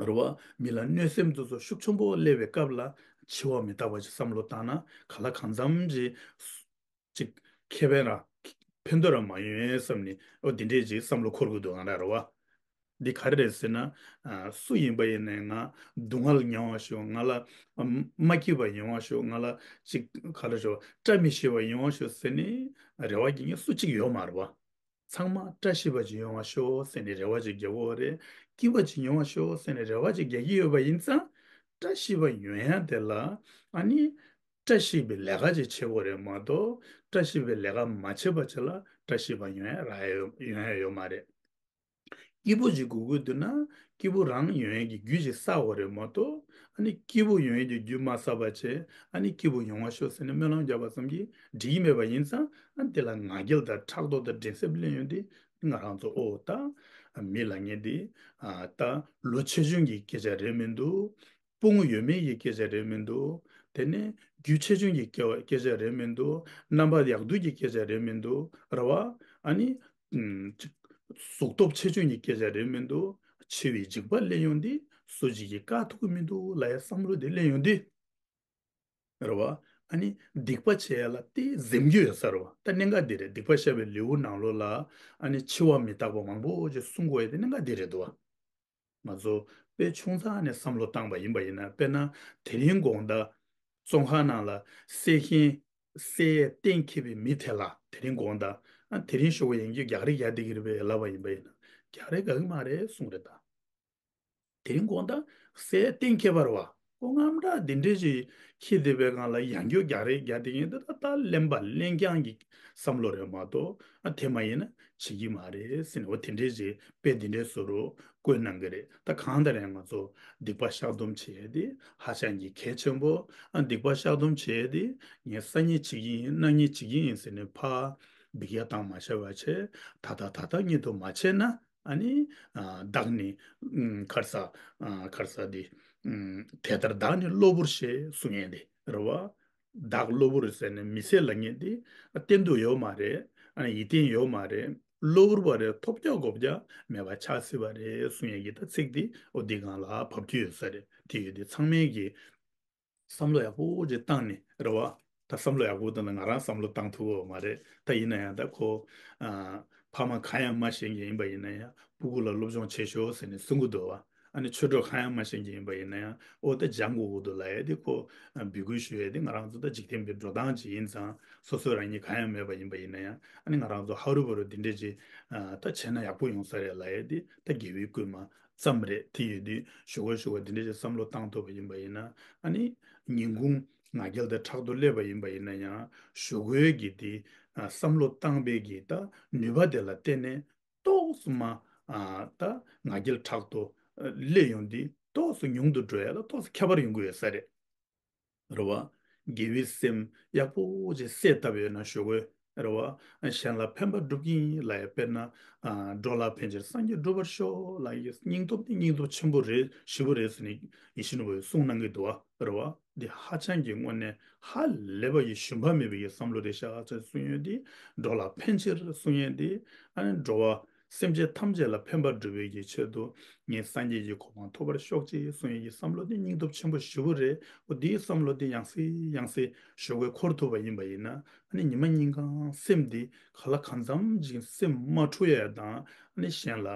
རེད་བ། མི་ལ་གནོད་སེམས་དེ་ཚོ་ཤུགས་ཆེན་པོ་སླེབས་པའི་སྐབས་ལ་འཆི་བ་མི་རྟག་པ་ཅིག་བསམ་བློ་བཏང་ན་ག་ལ་གང་འཚམ་ཅིག་ཅིག་ཁེ་ཕན་ར་ཕན་ཐོགས་ར་མ་ཡོང་ངས་བསམ་ནས། འོ་དེ་འདྲས་ཅིག་བསམ་བློ་འཁོར་གི་འདུག་ང་རང་རེད་བ། འདི་ག་རེ་རེད་ཟེར་ན། ཨ་སུ་ཡིན་པ་ཡིན་ནའི་ང་སྡུག་བསྔལ་མྱོང་བ་ཤོག་ང་ལ་ཨ་མ་སྐྱིད་པ་ཡོང་བ་ཤོག་ང་ལ་ཅིག་ག་རེ་ཞུ། བཀྲ་མི་ཤིས་པ་ཡོང་བ་ཤོག་ཟེར་ནས་རེ་བ་རྒྱག་མཁན་སུ་གཅིག་ཡོད་མ་རེད་བ། ཚང་མ་བཀྲ་ཤིས་པ་ཅིག་ཡོང་བ་ཤོག་ཟེར་ནས་རེ་བ་ཅིག་རྒྱག་གི་ཡོད་རེད། སྐྱིད་པ་ཅིག་ཡོང་བ་ཤོག་ཟེར་ནས་རེ་བ་ཅིག་རྒྱག་གི་ཡོད་པ་ཡིན་ཙང་། བཀྲ་ཤིས་པ་ཡོང་ཡ་དེ་ལ་ཨ་ནི་བཀྲ་ཤིས་པའི་ལས་ཀ་ཅིག་བྱེད་དགོས་རེད་མ་གཏོགས། བཀྲ་ཤིས་པའི་ལས་ཀ་མ་བྱེད་པ་ཅིག་ལ་བཀྲ་ཤིས་པ་ཡོང་ཡ་རག་ཡ་ཡོད་ཡོང་ཡ་ཡོད་མ་རེད། སྐྱིད་པོ་ཅིག་དགོས་ཀྱི་འདུག་ན་སྐྱིད་པོ་རང་ཡོང་ཡས་ཀྱི་རྒྱུ་ཅིག་བསགས་དགོས་རེད་མ་གཏོགས། ཨ་ནི་སྐྱིད་པོ་ཡོང་ཡས་ཀྱི་རྒྱུ་མ་བསགས་པ་བྱས། ཨ་ནི་སྐྱིད་པོ་ཡོང་བ་ཤོག་ཟེར་ནས་སྨོན་ལམ་རྒྱབ་པ་ཙམ་གྱིས་འགྲིག་གི་མེད་པ་ཡིན་ཙང་། ཨ་ནི་དེ་ལ་ང་རྒྱལ་དང་ཕྲག་དོག་དང་འགྲན་སེམས་སླེབས་ཡོང་དུས་ང་རང་ཚོ་ཨོ་ད་མི་ལབ་མཁན་འདི་ཨ་ད་ལོ་ཆེ་ཆུང་གི་སྐད་ཆ་རེད་མི་འདུག་སྤུ་ངོ་ཡོད་མེད་ཀྱི་སྐད་ཆ་རེད་མི་འདུག་དེ་ནས་རྒྱུ་ཆེ་ཆུང་གི་སྐད་སྐད་ཆ་རེད་མི་འདུག་རྣམ་པ་ཡག་སྡུག་གི་སྐད་ཆ་རེད་མི་འདུག་རེད་བ། ཨ་ནི། ཨུམ། གཟུགས་སྟོབས་ཆེ་ཆུང་གི་སྐད་ཆ་རེད་མི་འདུག་འཆི་བའི་འཇིགས་པ་སླེབས་ཡོང་དུས་སུ་གཅིག་གིས་བཀག་ཐུབ་ཀྱི་མི་འདུག་ལབ་ཡ་བསམ་བློ་དེ་སླེབས་ཡོང་དུས། རེད་བ། ཨ་ནི་སྡིག་པ་བྱེད་ཡ་ལ་དེ་འཛེམ་རྒྱུ་ཡོད་ས་རེད་བ། ད་གནད་འགག་འདི་རེད། སྡིག་པ་བཤགས་པའི་ལེའུ་ནང་ལོགས་ལ་ཨ་ནི་འཆི་བ་མི་རྟག་པ་མང་པོ་ཅིག་གསུང་དགོས་ཡ་དེ་གནད་འགག་འདི་རེད་འདུག་བ། ང་ཚོ་དཔེ་ཆུང་ཙག་ནས་བསམ་བློ་བཏང་པ་ཡིན་པ་ཡིན་ན། དཔེར་ན་དེ་རིང་དགོང་དག་བཙོན་ཁང་ནང་ལ་བསད་མཁན་བསད་ཡས་གཏན་འཁེལ་བའི་མི་དེ་ལ་དེ་རིང་དགོང་དག་ཨ་དེ་རིང་ཞོགས་པ་ཡང་རྒྱག་རེས་རྒྱག་བསྡད་ཀྱི་རེད་པས་ལབ་པ་ཡིན་པ་ཡིན་ན། རྒྱག་རེས་རྒྱག་གི་མ་རེད་གསུངས་རེད་ད། དེ་རིང་དགོང་དག་བསད་ཡས་གཏན་འཁེལ་བ་རེད་བ། ཁོ་དངངས་སྐྲག་འདི་འདྲས་ཅིག་འཁྱེར་བསྡད་པའི་སྒང་ལ་ཡང་བསྐྱར་རྒྱག་རེས་རྒྱག་བསྡད་མཁན་འདི་ད་ལྟ་གླེན་པ་གླེན་རྐྱང་གི་བསམ་བློ་རེད་མ་གཏོགས། ཨ་དེ་མ་ཡིན་ན་བྱེད་ཀྱི་མ་རེད་ཟེར་ནས་འོ་དེ་འདྲས་ཅིག་དཔེ་འདི་འདྲས་བཟོ་རུ་བཀོད་གནང་གི་རེད། ད་གང་ལྟར་ཡང་ང་ཚོ་སྡིག་པ་བཤགས་སྡོམ་བྱེད་ཡས་དེ་ཧ་ཅང་གི་གལ་ཆེན་པོ། ཨ་སྡིག་པ་བཤགས་སྡོམ་བྱེད་ཡས་དེ་ངས་སང་ཉིན་བྱེད་ཀྱི་ཡིན། གནངས་ཉིན་བྱེད་ཀྱི་ཡིན་ཟེར་ནས་ཕར་འབིག་ཡ་བཏང་མ་བྱས་པ་བྱས། ད་ལྟ་ད་ལྟ་ཉིད་དུ་མ་བྱས་ན། ཨ་ནི་ཨ་བདག་ནི་ཨུམ་ག་རེ་ཟ། ཨ་ག་རེ་ཟ་འདི། ཨུམ་དེ་ལྟར་བདག་ནི་གློ་བུར་ཞེས་གསུང་ཡས་འདི་རེད་བ། བདག་གློ་བུར་ཟེར་ནས་མི་ཚེ་ལབ་མཁན་འདི་ཨ་བརྟན་དུ་ཡོད་མ་རེད། ཨ་ནི་ཡིད་བརྟན་ཡོད་མ་རེད། གློ་བུར་བ་རེད། ཐོབ་རྒྱག་སྒོ་རྒྱག་མེད་པ་ཆགས་སྲིད་པ་རེད་གསུང་ཡས་ཀྱི་ད་ཚིག་འདི་འོ་འདི་སྒང་ལ་བབས་ཀྱི་ཡོད་ས་རེད། དེ་ཡོད་དེ་ཚང་མས་ཀྱི་བསམ་བློ་ཡག་པོ་ཅིག་བཏང་ནས་རེད་བ། ད་བསམ་བློ་ཡག་པོ་བཏང་ན་ང་རང་བསམ་བློ་བཏང་ཐུབ་ཀྱི་ཡོད་མ་རེད། ད་ཡིན་ན་ཡང་ད་ཁོ་ཨ་ཕ་མ་གང་ཡང་མ་ཤེས་མཁན་ཡིན་པ་ཡིན་ན་ཡང་སྤུ་གུ་ལ་སློབ་སྦྱོང་བྱེད་ཤོག་ཟེར་ནས་གསུང་གི་འདུག་བ། ཨ་ནི་ཆོས་གྲོགས་གང་ཡང་མ་ཤེས་མཁན་ཡིན་པ་ཡིན་ན་ཡང་ཨོ་ད་སྦྱང་དགོས་ཀྱི་འདུག་ལབ་ཡས་དེ་ཁོ་ཨ་འབོད་སྐུལ་ཞུ་ཡས་དེ་ང་རང་ཚོ་ད་འཇིག་རྟེན་པའི་འགྲོ་སྟངས་ཅིག་ཡིན་ཙང་། སོ་སོ་རང་ཉིད་གང་ཡང་མེད་པ་ཡིན་པ་ཡིན་ན་ཡང་ཨ་ནི་ང་རང་ཚོ་ཧ་རུ་བ་རུ་འདི་འདྲས་ཅིག་ཨ་ད་བྱས་ན་ཡག་པོ་ཡོང་ས་རེད་ལབ་ཡས་དེ་ད་དགེ་བའི་བསྐུལ་མ་ཙམ་རེད། དེ་ཡོད་དུས་ཞུ་དགོས་ཞུ་དགོས་དེ་འདྲ་ཞིག་བསམ་བློ་བཏང་ཐུབ་པ་ཡིན་པ་ཡིན་ན། ཨ་ནི་ཉིན་གུང་ང་རྒྱལ་དང་ཕྲག་དོག་སླེབས་པ་ཡིན་པ་ཡིན་ན་ཡང་ཞུ་དགོས་ཀྱི་དེ་ཨ་བསམ་བློ་བཏང་པའི་གི་ད་ནུས་པ་དེ་ལ་བརྟེན་ནས་ཏོག་ཙམ་མ་ཨ་ད་ང་རྒྱལ་ཕྲག་དོག་སླེབས་ཡོང་དུས་ཏོག་ཙམ་ཉུང་དུ་འགྲོ་ཡ་ལ་ཏོག་ཙམ་ཁྱད་པར་ཡོང་གི་ཡོད་ས་རེད། རེད་བ། དགེ་བའི་སེམས་ཡག་པོ་ཅིག་གསལ་བཏབ་ཡོད་ན་ཞུ་དགོས། རེད་བ། གཞན་ལ་ཕན་པ་སྒྲུབ་ཀྱི་ཡིན་ལབ་ཡ། དཔེར་ན། འགྲོ་ལ་ཕན་ཕྱིར་སངས་རྒྱས་འགྲུབ་པར་ཤོག་ལབ་ཡ། སྙིང་སྟོབས་ནི་སྙིང་སྟོབས་ཆེན་པོ་རེད། ཞེ་པོ་རེད་ཟེར་ནས་ཡིད་བཞིན་ནོར་བུས་གསུངས་གནང་གི་འདུག་བ། རེད་བ། འདི་ཧ་ཅང་གི་དངོས་གནས་ཧ་ལས་པ་ཡི་ཞུམ་པ་མེད་པའི་བསམ་བློ་རེད་ཤག་ཅེས་གསུང་ཡོད་དེ། འགྲོ་ལ་ཕན་ཕྱིར་གསུང་ཡོད་དེ། ཨ་ནི་འགྲོ་བ་སེམས་ཅན་ཐམས་ཅད་ལ་ཕན་པ་སྒྲུབ་པའི་གི་ཆེད་དུ་ངས་སངས་རྒྱས་ཀྱི་གོ་འཕང་ཐོབ་པར་ཤོག་ཅེས་གསུང་ཡོད་ཀྱི་བསམ་བློ་དེ་སྙིང་སྟོབས་ཆེན་པོ་ཞེ་པོ་རེད། འོ་དེའི་བསམ་བློ་དེ་ཡང་སེ་ཡང་སེ་ཞོགས་པའི་འཁོར་ཐུབ་པ་ཡིན་པ་ཡིན་ན། ཨ་ནི་ཉི་མ་ཉིན་གང་སེམས་འདི་ག་ལ་གང་འཚམ་ཅིག་སེམས་མ་འཁྲུག་ཡ་དང་། ཨ་ནི་གཞན་ལ་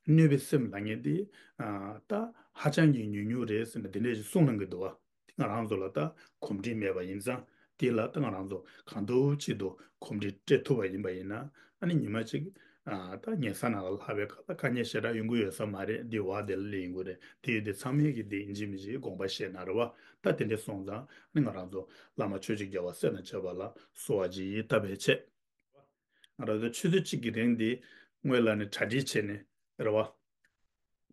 གནོད་པའི་སེམས་ལབ་མཁན་འདི་ཨ་ད་ཧ་ཅང་གི་ཉུང་ཉུང་རེད་ཟེར་ནས་དེ་འདྲས་ཞིག་གསུངས་གནང་གི་འདུག་བ། ང་རང་ཚོ་ལ་ད་གོམས་འདྲིས་མེད་པ་ཡིན་ཙང་། དེ་ལ་ད་ང་རང་ཚོ་གང་ཐུབ་ཅིག་ཏུ་གོམས་འདྲིས་སྤྲད་ཐུབ་པ་ཡིན་པ་ཡིན་ན། ཨ་ནི་ཉི་མ་གཅིག་ཨ་ད་ཉལ་ས་ནང་ལ་ལྷག་པའི་ཁ་ལ་དཀའ་ངལ་ཞེ་དྲག་ཡོང་གི་ཡོད་ས་མ་རེད། འདི་བ་དེ་ལ་སླེབས་ཡོང་གི་རེད། དེ་ཡོད་དེ་ཚང་མས་ཀྱི་འདི་ཡིན་གཅིག་མིན་གཅིག་དགོངས་པ་བཞེས་གནང་རེད་བ། ད་དེ་འདྲས་སོང་ཙང་ཨ་ནི་ང་རང་ཚོ་བླ་མ་ཆོས་ཀྱི་རྒྱལ་བ་སྲས་དང་བཅས་པ་ལ་གསོལ་བ་ཅིག་བཏབ་པའི་ཆེད། ང་རང་ཚོ་ཆུ་ཚོད་གཅིག་གི་རིང་འདི་སྔོན་ལ་ནས་གྲ་སྒྲིག་བྱས་ནས་རེད་བ།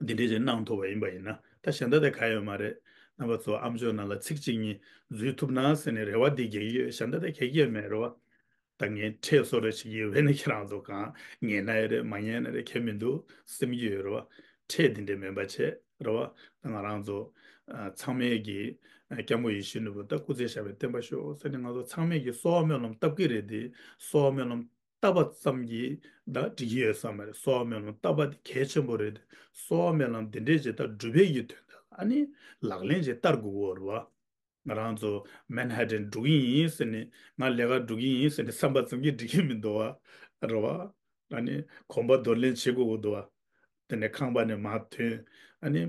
འདི་འདྲས་ཅིག་གནང་ཐུབ་པ་ཡིན་པ་ཡིན་ན། ད་གཞན་དག་དེ་ག་ཡོད་མ་རེད། རྣམ་པ་ཚོ་ཨ་མཆོག་ནང་ལ་ཚིག་གཅིག་གཉིས་འཛུལ་ཐུབ་ན་ཟེར་ནས་རེ་བ་འདི་རྒྱག་གི་ཡོད། གཞན་དག་དེ་ག་གི་ཡོད་མེད་རེད་བ། ད་ངས་ཁྲལ་གསོག་རེ་བྱེད་ཀྱི་ཡོད་པས་ན། ཁྱེད་རང་ཚོ་གང་ཉན་ན་ཡོད་རེད། མ་ཉན་ན་རེད། ཁྱད་མི་འདུག་སེམས་ཀྱི་ཡོད་རེད་བ། ཁྲལ་འདི་འདྲས་མིན་པ་བྱས་རེད་བ། ད་ང་རང་ཚོ་ཨ་ཚང་མས་ཀྱི་ཨ་སྐྱབས་མགོན་ཡིད་བཞིན་ནོར་བུ་ད་སྐུ་ཚེ་ཞབས་པད་བརྟན་པར་ཤོག་ཟེར་ནས་ང་ཚོ་ཚང་མས་ཀྱི་གསོལ་བ་སྨོན་ལམ་བཏབ་ཀྱི་རེད་དེ། གསོལ་བ་སྨོན་ལམ་བཏབ་པ་ཙམ་གྱིས་ད་འགྲིག་གི་ཡོད་ས་མ་རེད། གསོལ་བ་སྨོན་ལམ་བཏབ་པ་དེ་གལ་ཆེན་པོ་རེད་དེ། གསོལ་བ་སྨོན་ལམ་འདི་འདྲས་ཅིག་ད་སྒྲུབ་པའི་གི་དོན་དག་ལ་ཨ་ནི་ལག་ལེན་ཅིག་བསྟར་དགོས་ཀྱི་རེད་བ། ང་རང་ཚོ་མན་ཧ་ཏན་འགྲོ་གི་ཡིན་ཟེར་ནས། ང་ལས་ཀ་འགྲོ་གི་ཡིན་ཟེར་ནས་བསམ་པ་ཙམ་གྱིས་འགྲིག་གི་མི་འདུག་བ། རེད་བ། ཨ་ནི་གོམ་པ་འདོར་ལེན་བྱེད་དགོས་ཀྱི་འདུག་བ། དེ་ནས་ཁང་པ་ནས་མར་ཐོན། ཨ་ནི་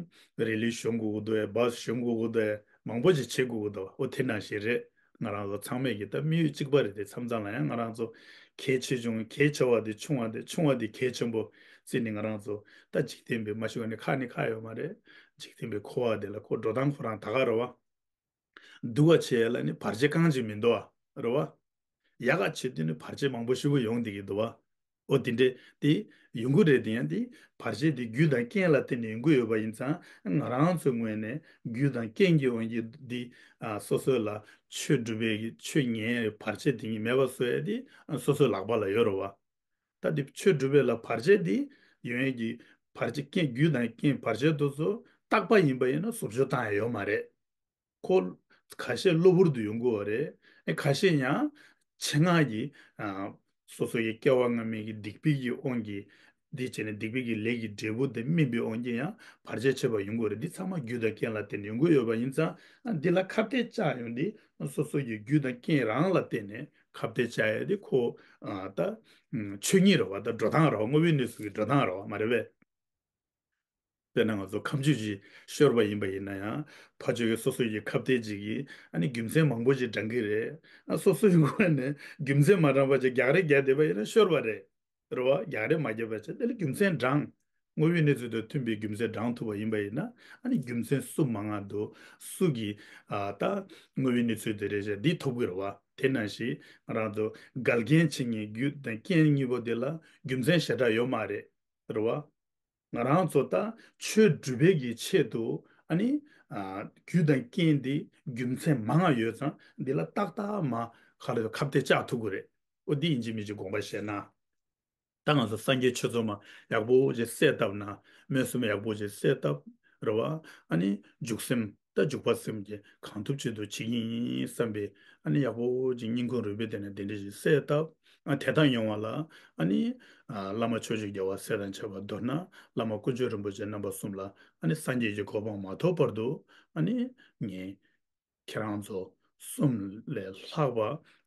རི་ལི་ཞོན་དགོས་ཀྱི་འདུག་བས། བཱས་ཞོན་དགོས་ཀྱི་འདུག་བས། མང་པོ་ཞིག་བྱེད་དགོས་ཀྱི་འདུག་བ། འོ་དེ་ནང་བཞིན་རེད། ང་རང་ཚོ་ཚང་མས་ཀྱི་ད་དམིགས་ཡུལ་གཅིག་པ་རེད་དེ། མཚམས་མཚམས་ལ་ཡང་ང་རང་ཚོ་གལ་ཆེ་ཆུང་། གལ་ཆེ་བ་དེ་ཆུང་བ་དེ། ཆུང་བ་དེ་གལ་ཆེན་པོ་བརྩིས་ནས། ང་རང་ཚོ་ད་འཇིག་རྟེན་པའི་མ་ཞུ་བ་ནི་ཁག་ནི་ཁག་ཡོད་མ་རེད། འཇིག་རྟེན་པའི་འཁོར་བ་དེ་ལ་ཁོ་འགྲོ་སྟངས་ཁོ་རང་ད་ག་རེད་བ། སྡུག་ག་བྱེད་ཡ་ལ་ནི་བར་ཆད་རྐང་གཅིག་མི་འདུག་བ། རེད་བ། ཡག་ག་བྱེད་དུས་ནི་བར་ཆད་མང་པོ་ཞེ་པོ་ཡོང་བསྡད་ཀྱི་འདུག་བ། འོ་དེ་འདྲས་དེ་ཡོང་གི་རེད་དེ། ཡང་དེ་བར་ཆད་དེ་རྒྱུ་དང་རྐྱེན་ལ་བརྟེན་ནས་ཡོང་གི་ཡོད་པ་ཡིན་ཙང་། ང་རང་ཚོའི་ངོས་ནས་རྒྱུ་དང་རྐྱེན་གྱི་དབང་གིས་འདི་ཨ་སོ་སོ་ལ་ཆོས་སྒྲུབ་པའི་གི་ཆོས་ཉན་བར་ཆད་དེ་ཉིད་མེད་པ་བཟོ་ཡ་དེ་ཨ་སོ་སོའི་ལག་པ་ལ་ཡོད་རེད་བ། ད་དེ་ཆོས་སྒྲུབ་པའི་ལ་བར་ཆད་དེ་ཡོང་ཡས་ཀྱི་བར་ཆད་རྐྱེན། རྒྱུ་དང་རྐྱེན་བར་ཆད་དེ་ཚོ་རྟག་པ་ཡིན་པ་ཡིན་ན་བཟོ་བཅོས་བཏང་ཡ་ཡོད་མ་རེད། ཁོ་ཁ་ཤས་གློ་བུར་དུ་ཡོང་གི་ཡོད་རེད། ཨེ་ཁ་ཤས་ཡང་ཆེད་མངགས་ཀྱིས་ཨ་སོ་སོ་ཡི་སྐྱེ་བ་སྔ་མའི་གི་སྡིག་པའི་གི་དབང་གིས། འདི་བྱས་ནས་སྡིག་པའི་གི་ལས་ཀྱི་འབྲས་བུ་དེ་སྨིན་པའི་དབང་གིས་ཡང་བར་ཆད་བྱེད་པ་ཡོང་གི་ཡོད་རེད། འདི་ཚང་མ་རྒྱུ་དང་རྐྱེན་ལ་བརྟེན་ནས་ཡོང་གི་ཡོད་པ་ཡིན་ཙང་། འདི་ལ་ཁ་གཏད་བཅག་ཡོང་དུས་སོ་སོ་ཡི་རྒྱུ་དང་རྐྱེན་རང་ལ་བརྟེན་ནས་ཁ་གཏད་བཅག་ཡ་དེ་ཁོ་ཨ་ད་ཆོས་ཉིད་རེད་བ། ད་འགྲོ་སྟངས་རེད་བ། དངོས་པོའི་གནས་ཚུལ་གྱི་འགྲོ་སྟངས་རེད་བ། མ་རེད་པས། དཔེར་ན་ང་ཚོ་ཁ་མཆུ་ཅིག་ཤོར་བ་ཡིན་པ་ཡིན་ན་ཡང་། ཕར་ཕྱོགས་ཀྱི་སོ་སོ་ཡི་ཁ་གཏད་ཅིག་གིས་ཨ་ནི་རྒྱུ་མཚན་མང་པོ་ཅིག་བགྲང་གི་རེད། ཨ་སོ་སོའི་ངོས་ནས་རྒྱུ་མཚན་མ་བགྲངས་པ་ཅིག་རྒྱག་རེས་རྒྱག་བསྡད་པ་ཡིན་ན་ཤོར་བ་རེད། རེད་བ། རྒྱག་རེས་མ་བརྒྱབ་པ་བྱས། དེ་ལ་རྒྱུ་མཚན་བགྲངས། དངོས་པོའི་གནས་ཚུལ་དང་མཐུན་པའི་རྒྱུ་མཚན་བགྲངས་ཐུབ་པ་ཡིན་པ་ཡིན་ན། ཨ་ནི་རྒྱུ་མཚན་སུ་མང་ང་འདུག་སུ་གིས་ཨ་ད་དངོས་པོའི་གནས་ཚུལ་དེ་རེད་ཟེར་འདི་ཐུབ་ཀྱི་རེད་བ། དེ་ནང་བཞིན་ང་རང་ཚོ་འགལ་རྐྱེན་བྱེད་མཁན་རྒྱུ་དང་རྐྱེན་གཉིས་པོ་དེ་ལ་རྒྱུ་མཚན་ཞེ་དྲག་ཡོད་མ་རེད། རེད་བ། ང་རང་ཚོ་ད་ཆོས་སྒྲུབ་པའི་གི་ཆེད་དུ་ཨ་ནི་ཨ་རྒྱུ་དང་རྐྱེན་འདི་རྒྱུ་མཚན་མང་ང་ཡོད་ཙང་། འདི་ལ་ཏག་ཏག་མ་ག་རེ་ཁ་གཏད་བཅག་ཐུབ་ཀྱི་རེད། འོ་འདི་ཡིན་གཅིག་མིན་གཅིག་དགོངས་པ་བཞེས་ན། ད་ང་ཚོ་སངས་རྒྱས་ཆོས་ཚོགས་མ་ཡག་པོ་ཅིག་གསལ་བཏབ་ན། སྨོན་སེམས་ཡག་པོ་ཅིག་གསལ་བཏབ། རེད་བ། ཨ་ནི་འཇུག་སེམས། ད་འཇུག་པ་སེམས་ཀྱིས་གང་ཐུབ་ཅིག་ཏུ་བྱེད་ཀྱི་ཡིན་བསམ་པའི་ཨ་ནི་ཡག་པོ་ཅིག་སྙིང་ཁུང་རུས་པའི་གཏིང་ནས་དེ་འདྲ་ཞིག་གསལ་བཏབ། ཨ་དེ་དག་ཡོང་བ་ལ་ཨ་ནི་ཨ་བླ་མ་ཆོས་ཀྱི་རྒྱལ་བ་སྲས་དང་བཅས་པ། མདོར་ན་བླ་མ་དཀོན་མཆོག་རིན་པོ་ཆེ་རྣམ་པ་གསུམ་ལ་ཨ་ནི་སངས་རྒྱས་ཀྱི་གོ་འཕང་མ་ཐོབ་བར་དུ་ཨ་ནི་ངས་ཁྱེད་རང་ཚོ་གསུམ་ལས་ལྷག་པ་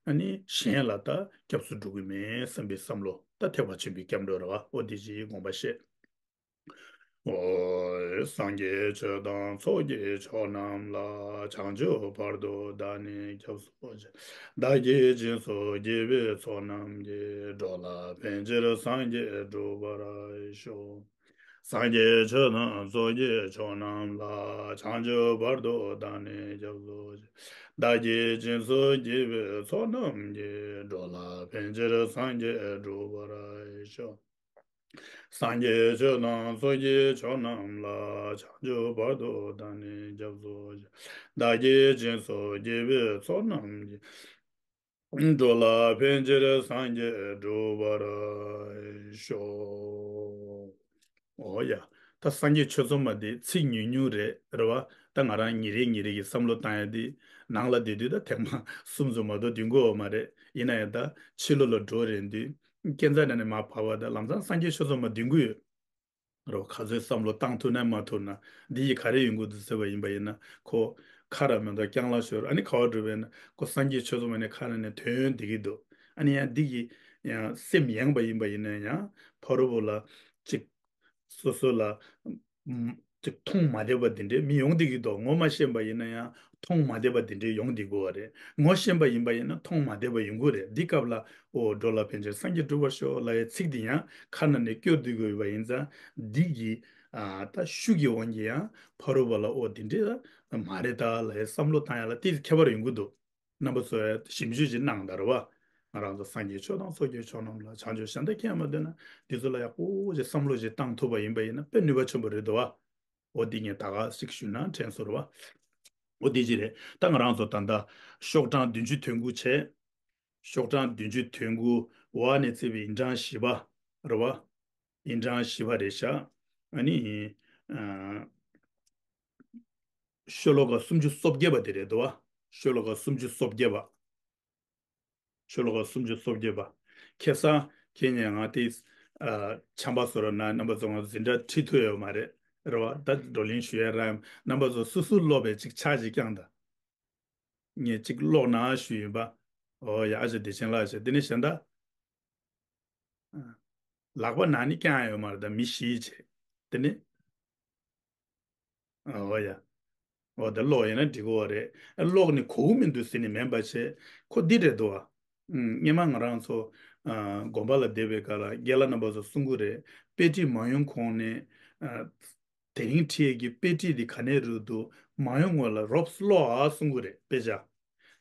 ཨ་ནི་གཞན་ལ་ད་སྐྱབས་སུ་འགྲོ་གི་མེད་བསམ་པའི་བསམ་བློ། ད་ཐེག་པ་ཆེན་པོའི་སྐྱབས་འགྲོ་རེད་བ། འོ་དེ་ཅིག་དགོངས་པ་བཞེས། ཨོ། སངས་རྒྱས་ཆོས་དང་ཚོགས་ཀྱི་མཆོག་རྣམས་ལ། བྱང་ཆུབ་བར་དུ་བདག་ནི་སྐྱབས་སུ་མཆི། བདག་གིས་སྦྱིན་སོགས་བགྱིས་པའི་ཚོགས་རྣམས་ཀྱིས། འགྲོ་ལ་ཕན་ཕྱིར་སངས་རྒྱས་འགྲུབ་པར་ཤོག་སངས་རྒྱས་ཆོས་དང་ཚོགས་ཀྱི་མཆོག་རྣམས་ལ། བྱང་ཆུབ་བར་དུ་བདག་ནི་སྐྱབས་སུ་མཆི། བདག་གིས་སྦྱིན་སོགས་བགྱིས་པའི་ཚོགས་རྣམས་ཀྱིས། འགྲོ་ལ་ཕན་ཕྱིར་སངས་རྒྱས་འགྲུབ་པར་ཤོག་སངས་རྒྱས་ཆོས་དང་ཚོགས་ཀྱི་མཆོག་རྣམས་ལ། བྱང་ཆུབ་བར་དུ་བདག་ནི་སྐྱབས་སུ་མཆི། བདག་གིས་སྦྱིན་སོགས་བགྱིས་པའི་ཚོགས་རྣམས་ཀྱིས། འགྲོ་ལ་ཕན་ཕྱིར་སངས་རྒྱས་འགྲུབ་པར་ཤོག། འོ་ཡ། ད་སངས་རྒྱས་ཆོས་ཚོགས་མ་དེ་ཚིག་ཉུང་ཉུང་རེད་རེད་བ། ད་ང་རང་ཉིན་རེ་ཉིན་རེ་གི་བསམ་བློ་བཏང་ཡ་དེ། ནང་ལ་བསྡད་དུས་ད་ཐེངས་མ་གསུམ་ཙམ་མ་གཏོགས་བསྡད་ཀྱི་ཡོད་མ་རེད། ཡིན་ན་ཡང་ད་ཕྱི་ལོགས་ལ་འགྲོ་རན་དུས་སྐས་འཛེག་ནང་ནས་མར་བབས་པ་ད་ལམ་སང་སངས་རྒྱས་ཆོས་ཚོགས་མ་བསྡད་ཀྱི་ཡོད། རོ། ག་ཚོད་བསམ་བློ་བཏང་ཐུབ་ན་མ་ཐུབ་ན། འདི་ཡིས་ག་རེ་ཡོང་གི་འདུག་ཟེར་བ་ཡིན་པ་ཡིན་ན། ཁོ་ཁ་ར་མེ་ཏོག་རྐྱང་ལ་ཤོར། ཨ་ནི་ག་པར་འགྲོ་བས་ན་ཁོ་སངས་རྒྱས་ཆོས་ཚོགས་མ་ནས་ཁ་ར་ནས་ཐོན་བསྡད་ཀྱི་འདུག། ཨ་ནི་ཡང་འདི་གིས་ཡང་སེམས་ཡེངས་པ་ཡིན་པ་ཡིན་ན་ཡང་ཕ་རོལ་པོ་ལ་ཅིག་སོ་སོ་ལ་ཅིག་མཐོང་མ་བདེ་བ་འདི་འདྲའི་མི་ཡོང་བསྡད་ཀྱི་འདུག། ངོ་མ་ཤེས་པ་ཡིན་ན་ཡང་མཐོང་མ་བདེ་བ་འདི་འདྲའི་ཡོང་བསྡད་ཀྱི་ཡོད་རེད། ངོ་ཤེས་པ་ཡིན་པ་ཡིན་ན་མཐོང་མ་བདེ་བ་ཡོང་གི་རེད། འདི་སྐབས་ལ། ཨོ། འགྲོ་ལ་ཕན་ཕྱིར་སངས་རྒྱས་འགྲུབ་པར་ཤོག་ལབ་ཡའི་ཚིག་འདི་ཡང་ཁ་ནང་ནས་སྐྱོར་བསྡད་དགོས་པ་ཡིན་ཙང་། འདི་གི། ཨ། ད་ཤུགས་ཀྱི་དབང་གིས་ཡང་ཕ་རོལ་པོ་ལ། ཨོ། འདི་འདྲ་མ་རེད་ད་ལབ་ཡའི་བསམ་བློ་བཏང་ཡ་ལ་ཏོག་ཙམ་ཁྱད་པར་ཡོང་གི་འདུག། རྣམ་པ་ཚོས་ཞིབ་འཇུག་ཅིག་གནང་དང་རེད་བ། ང་རང་ཚོ་སངས་རྒྱས་ཆོས་དང་ཚོགས་ཀྱི་མཆོག་རྣམས་ལ། བྱང་ཆུབ་ཤིང་རྟ་ཁྱེད་མ་འདོད་ན། འདི་ཚོ་ལ་ཡག་པོ་ཞིག་བསམ་བློ་ཞིག་བཏང་ཐུབ་པ་ཡིན་པ་ཡིན་ན་དཔེ་ནུས་པ་ཆེན་པོ་རེད་འདུག་བ། ཨོ། འདི་ངས་ད་ག་ཞིག་ཞུས་ན་དྲན་སོང་རེད་བ། ཨོ། འདི་ཅི་རེད། ད་ང་རང་ཚོ་ད་ལྟ་ཤོག་གྲངས་བདུན་ཅུ་དོན་དགུ་བྱས། ཤོག་གྲངས་བདུན་ཅུ་དོན་དགུ་འོག་ནས་བརྩིས་པའི་ཡིག་ཆ་བཞི་པ་རེད་བ། ཡིག་ཆ་བཞི་པ་རེད་ཤག། ཨ་ནི། ཨ། ཤོ་ལོ་ཀ་སུམ་ཅུ་སོ་བརྒྱད་པ་དེ་རེད་འདུག་བ། ཤོ་ལོ་ཀ་སུམ་ཅུ་སོ་བརྒྱད་པ། ཤོ་ལོ་ཀ་སུམ་ཅུ་སོ་བརྒྱད་པ། ཁ་སང་ཁྱེད་ཉིད་ང་དེ། ཨ། ཆམ་པ་བཟོ་རོགས་གནང་། རྣམ་པ་ཚོ་ང་འཛིན་གྲྭ་ཁྲིད་ཐུབ་ཡོད་མ་རེད། རེད་བ། ད་བགྲོ་གླེང་ཞུ་ཡ་རག་ཡ། རྣམ་པ་ཚོ་སོ་སོ་ཀློག་པའི་ཅིག་ཕྱག་ཅིག་བརྐྱངས་དང་། ངས་ཅིག་ཀློག་ན་ཞུས་ཡིན་པ། ཨོ་ཡ། ཨ་ཅག་བདེ་ཆེན་ལགས་ཞེས། དེ་ནས་གཞན་དག། ལག་པ་ནང་ནས་བརྐྱང་ཡ་ཡོད་མ་རེད། ད་མི་བཞི་བྱས། དེ་ནས། ཨོ་ཡ། ཨོ། ད་ཀློག་ཡིན་ན་འགྲིག་གི་ཡོད་རེད། ཀློག་ནས་གོ་གི་མི་འདུག་ཟེར་ནས་མིན་པ་བྱས། ཁོ་འདི་རེད་འདུག་བ། ཨུམ། སྔོན་མ་ང་རང་ཚོ། ཨ། དགོན་པ་ལ་བསྡད་པའི་སྐབས་ལ་རྒན་ལགས་རྣམ་པ་ཚོ་གསུང་གི་རེད། དཔེ་ཁྲིད་མ་ཡོང་གོང་ནས། ཨ། དེ་རིང་ཁྲིད་ཡས་ཀྱི་དཔེ་ཁྲིད་འདི་ག་ནས་རུབ་འདུག། མ་ཡོང་སྔོན་ལ་རོབ་ཀློག་ཨ་གསུང་གི་རེད། དཔེ་ཆ།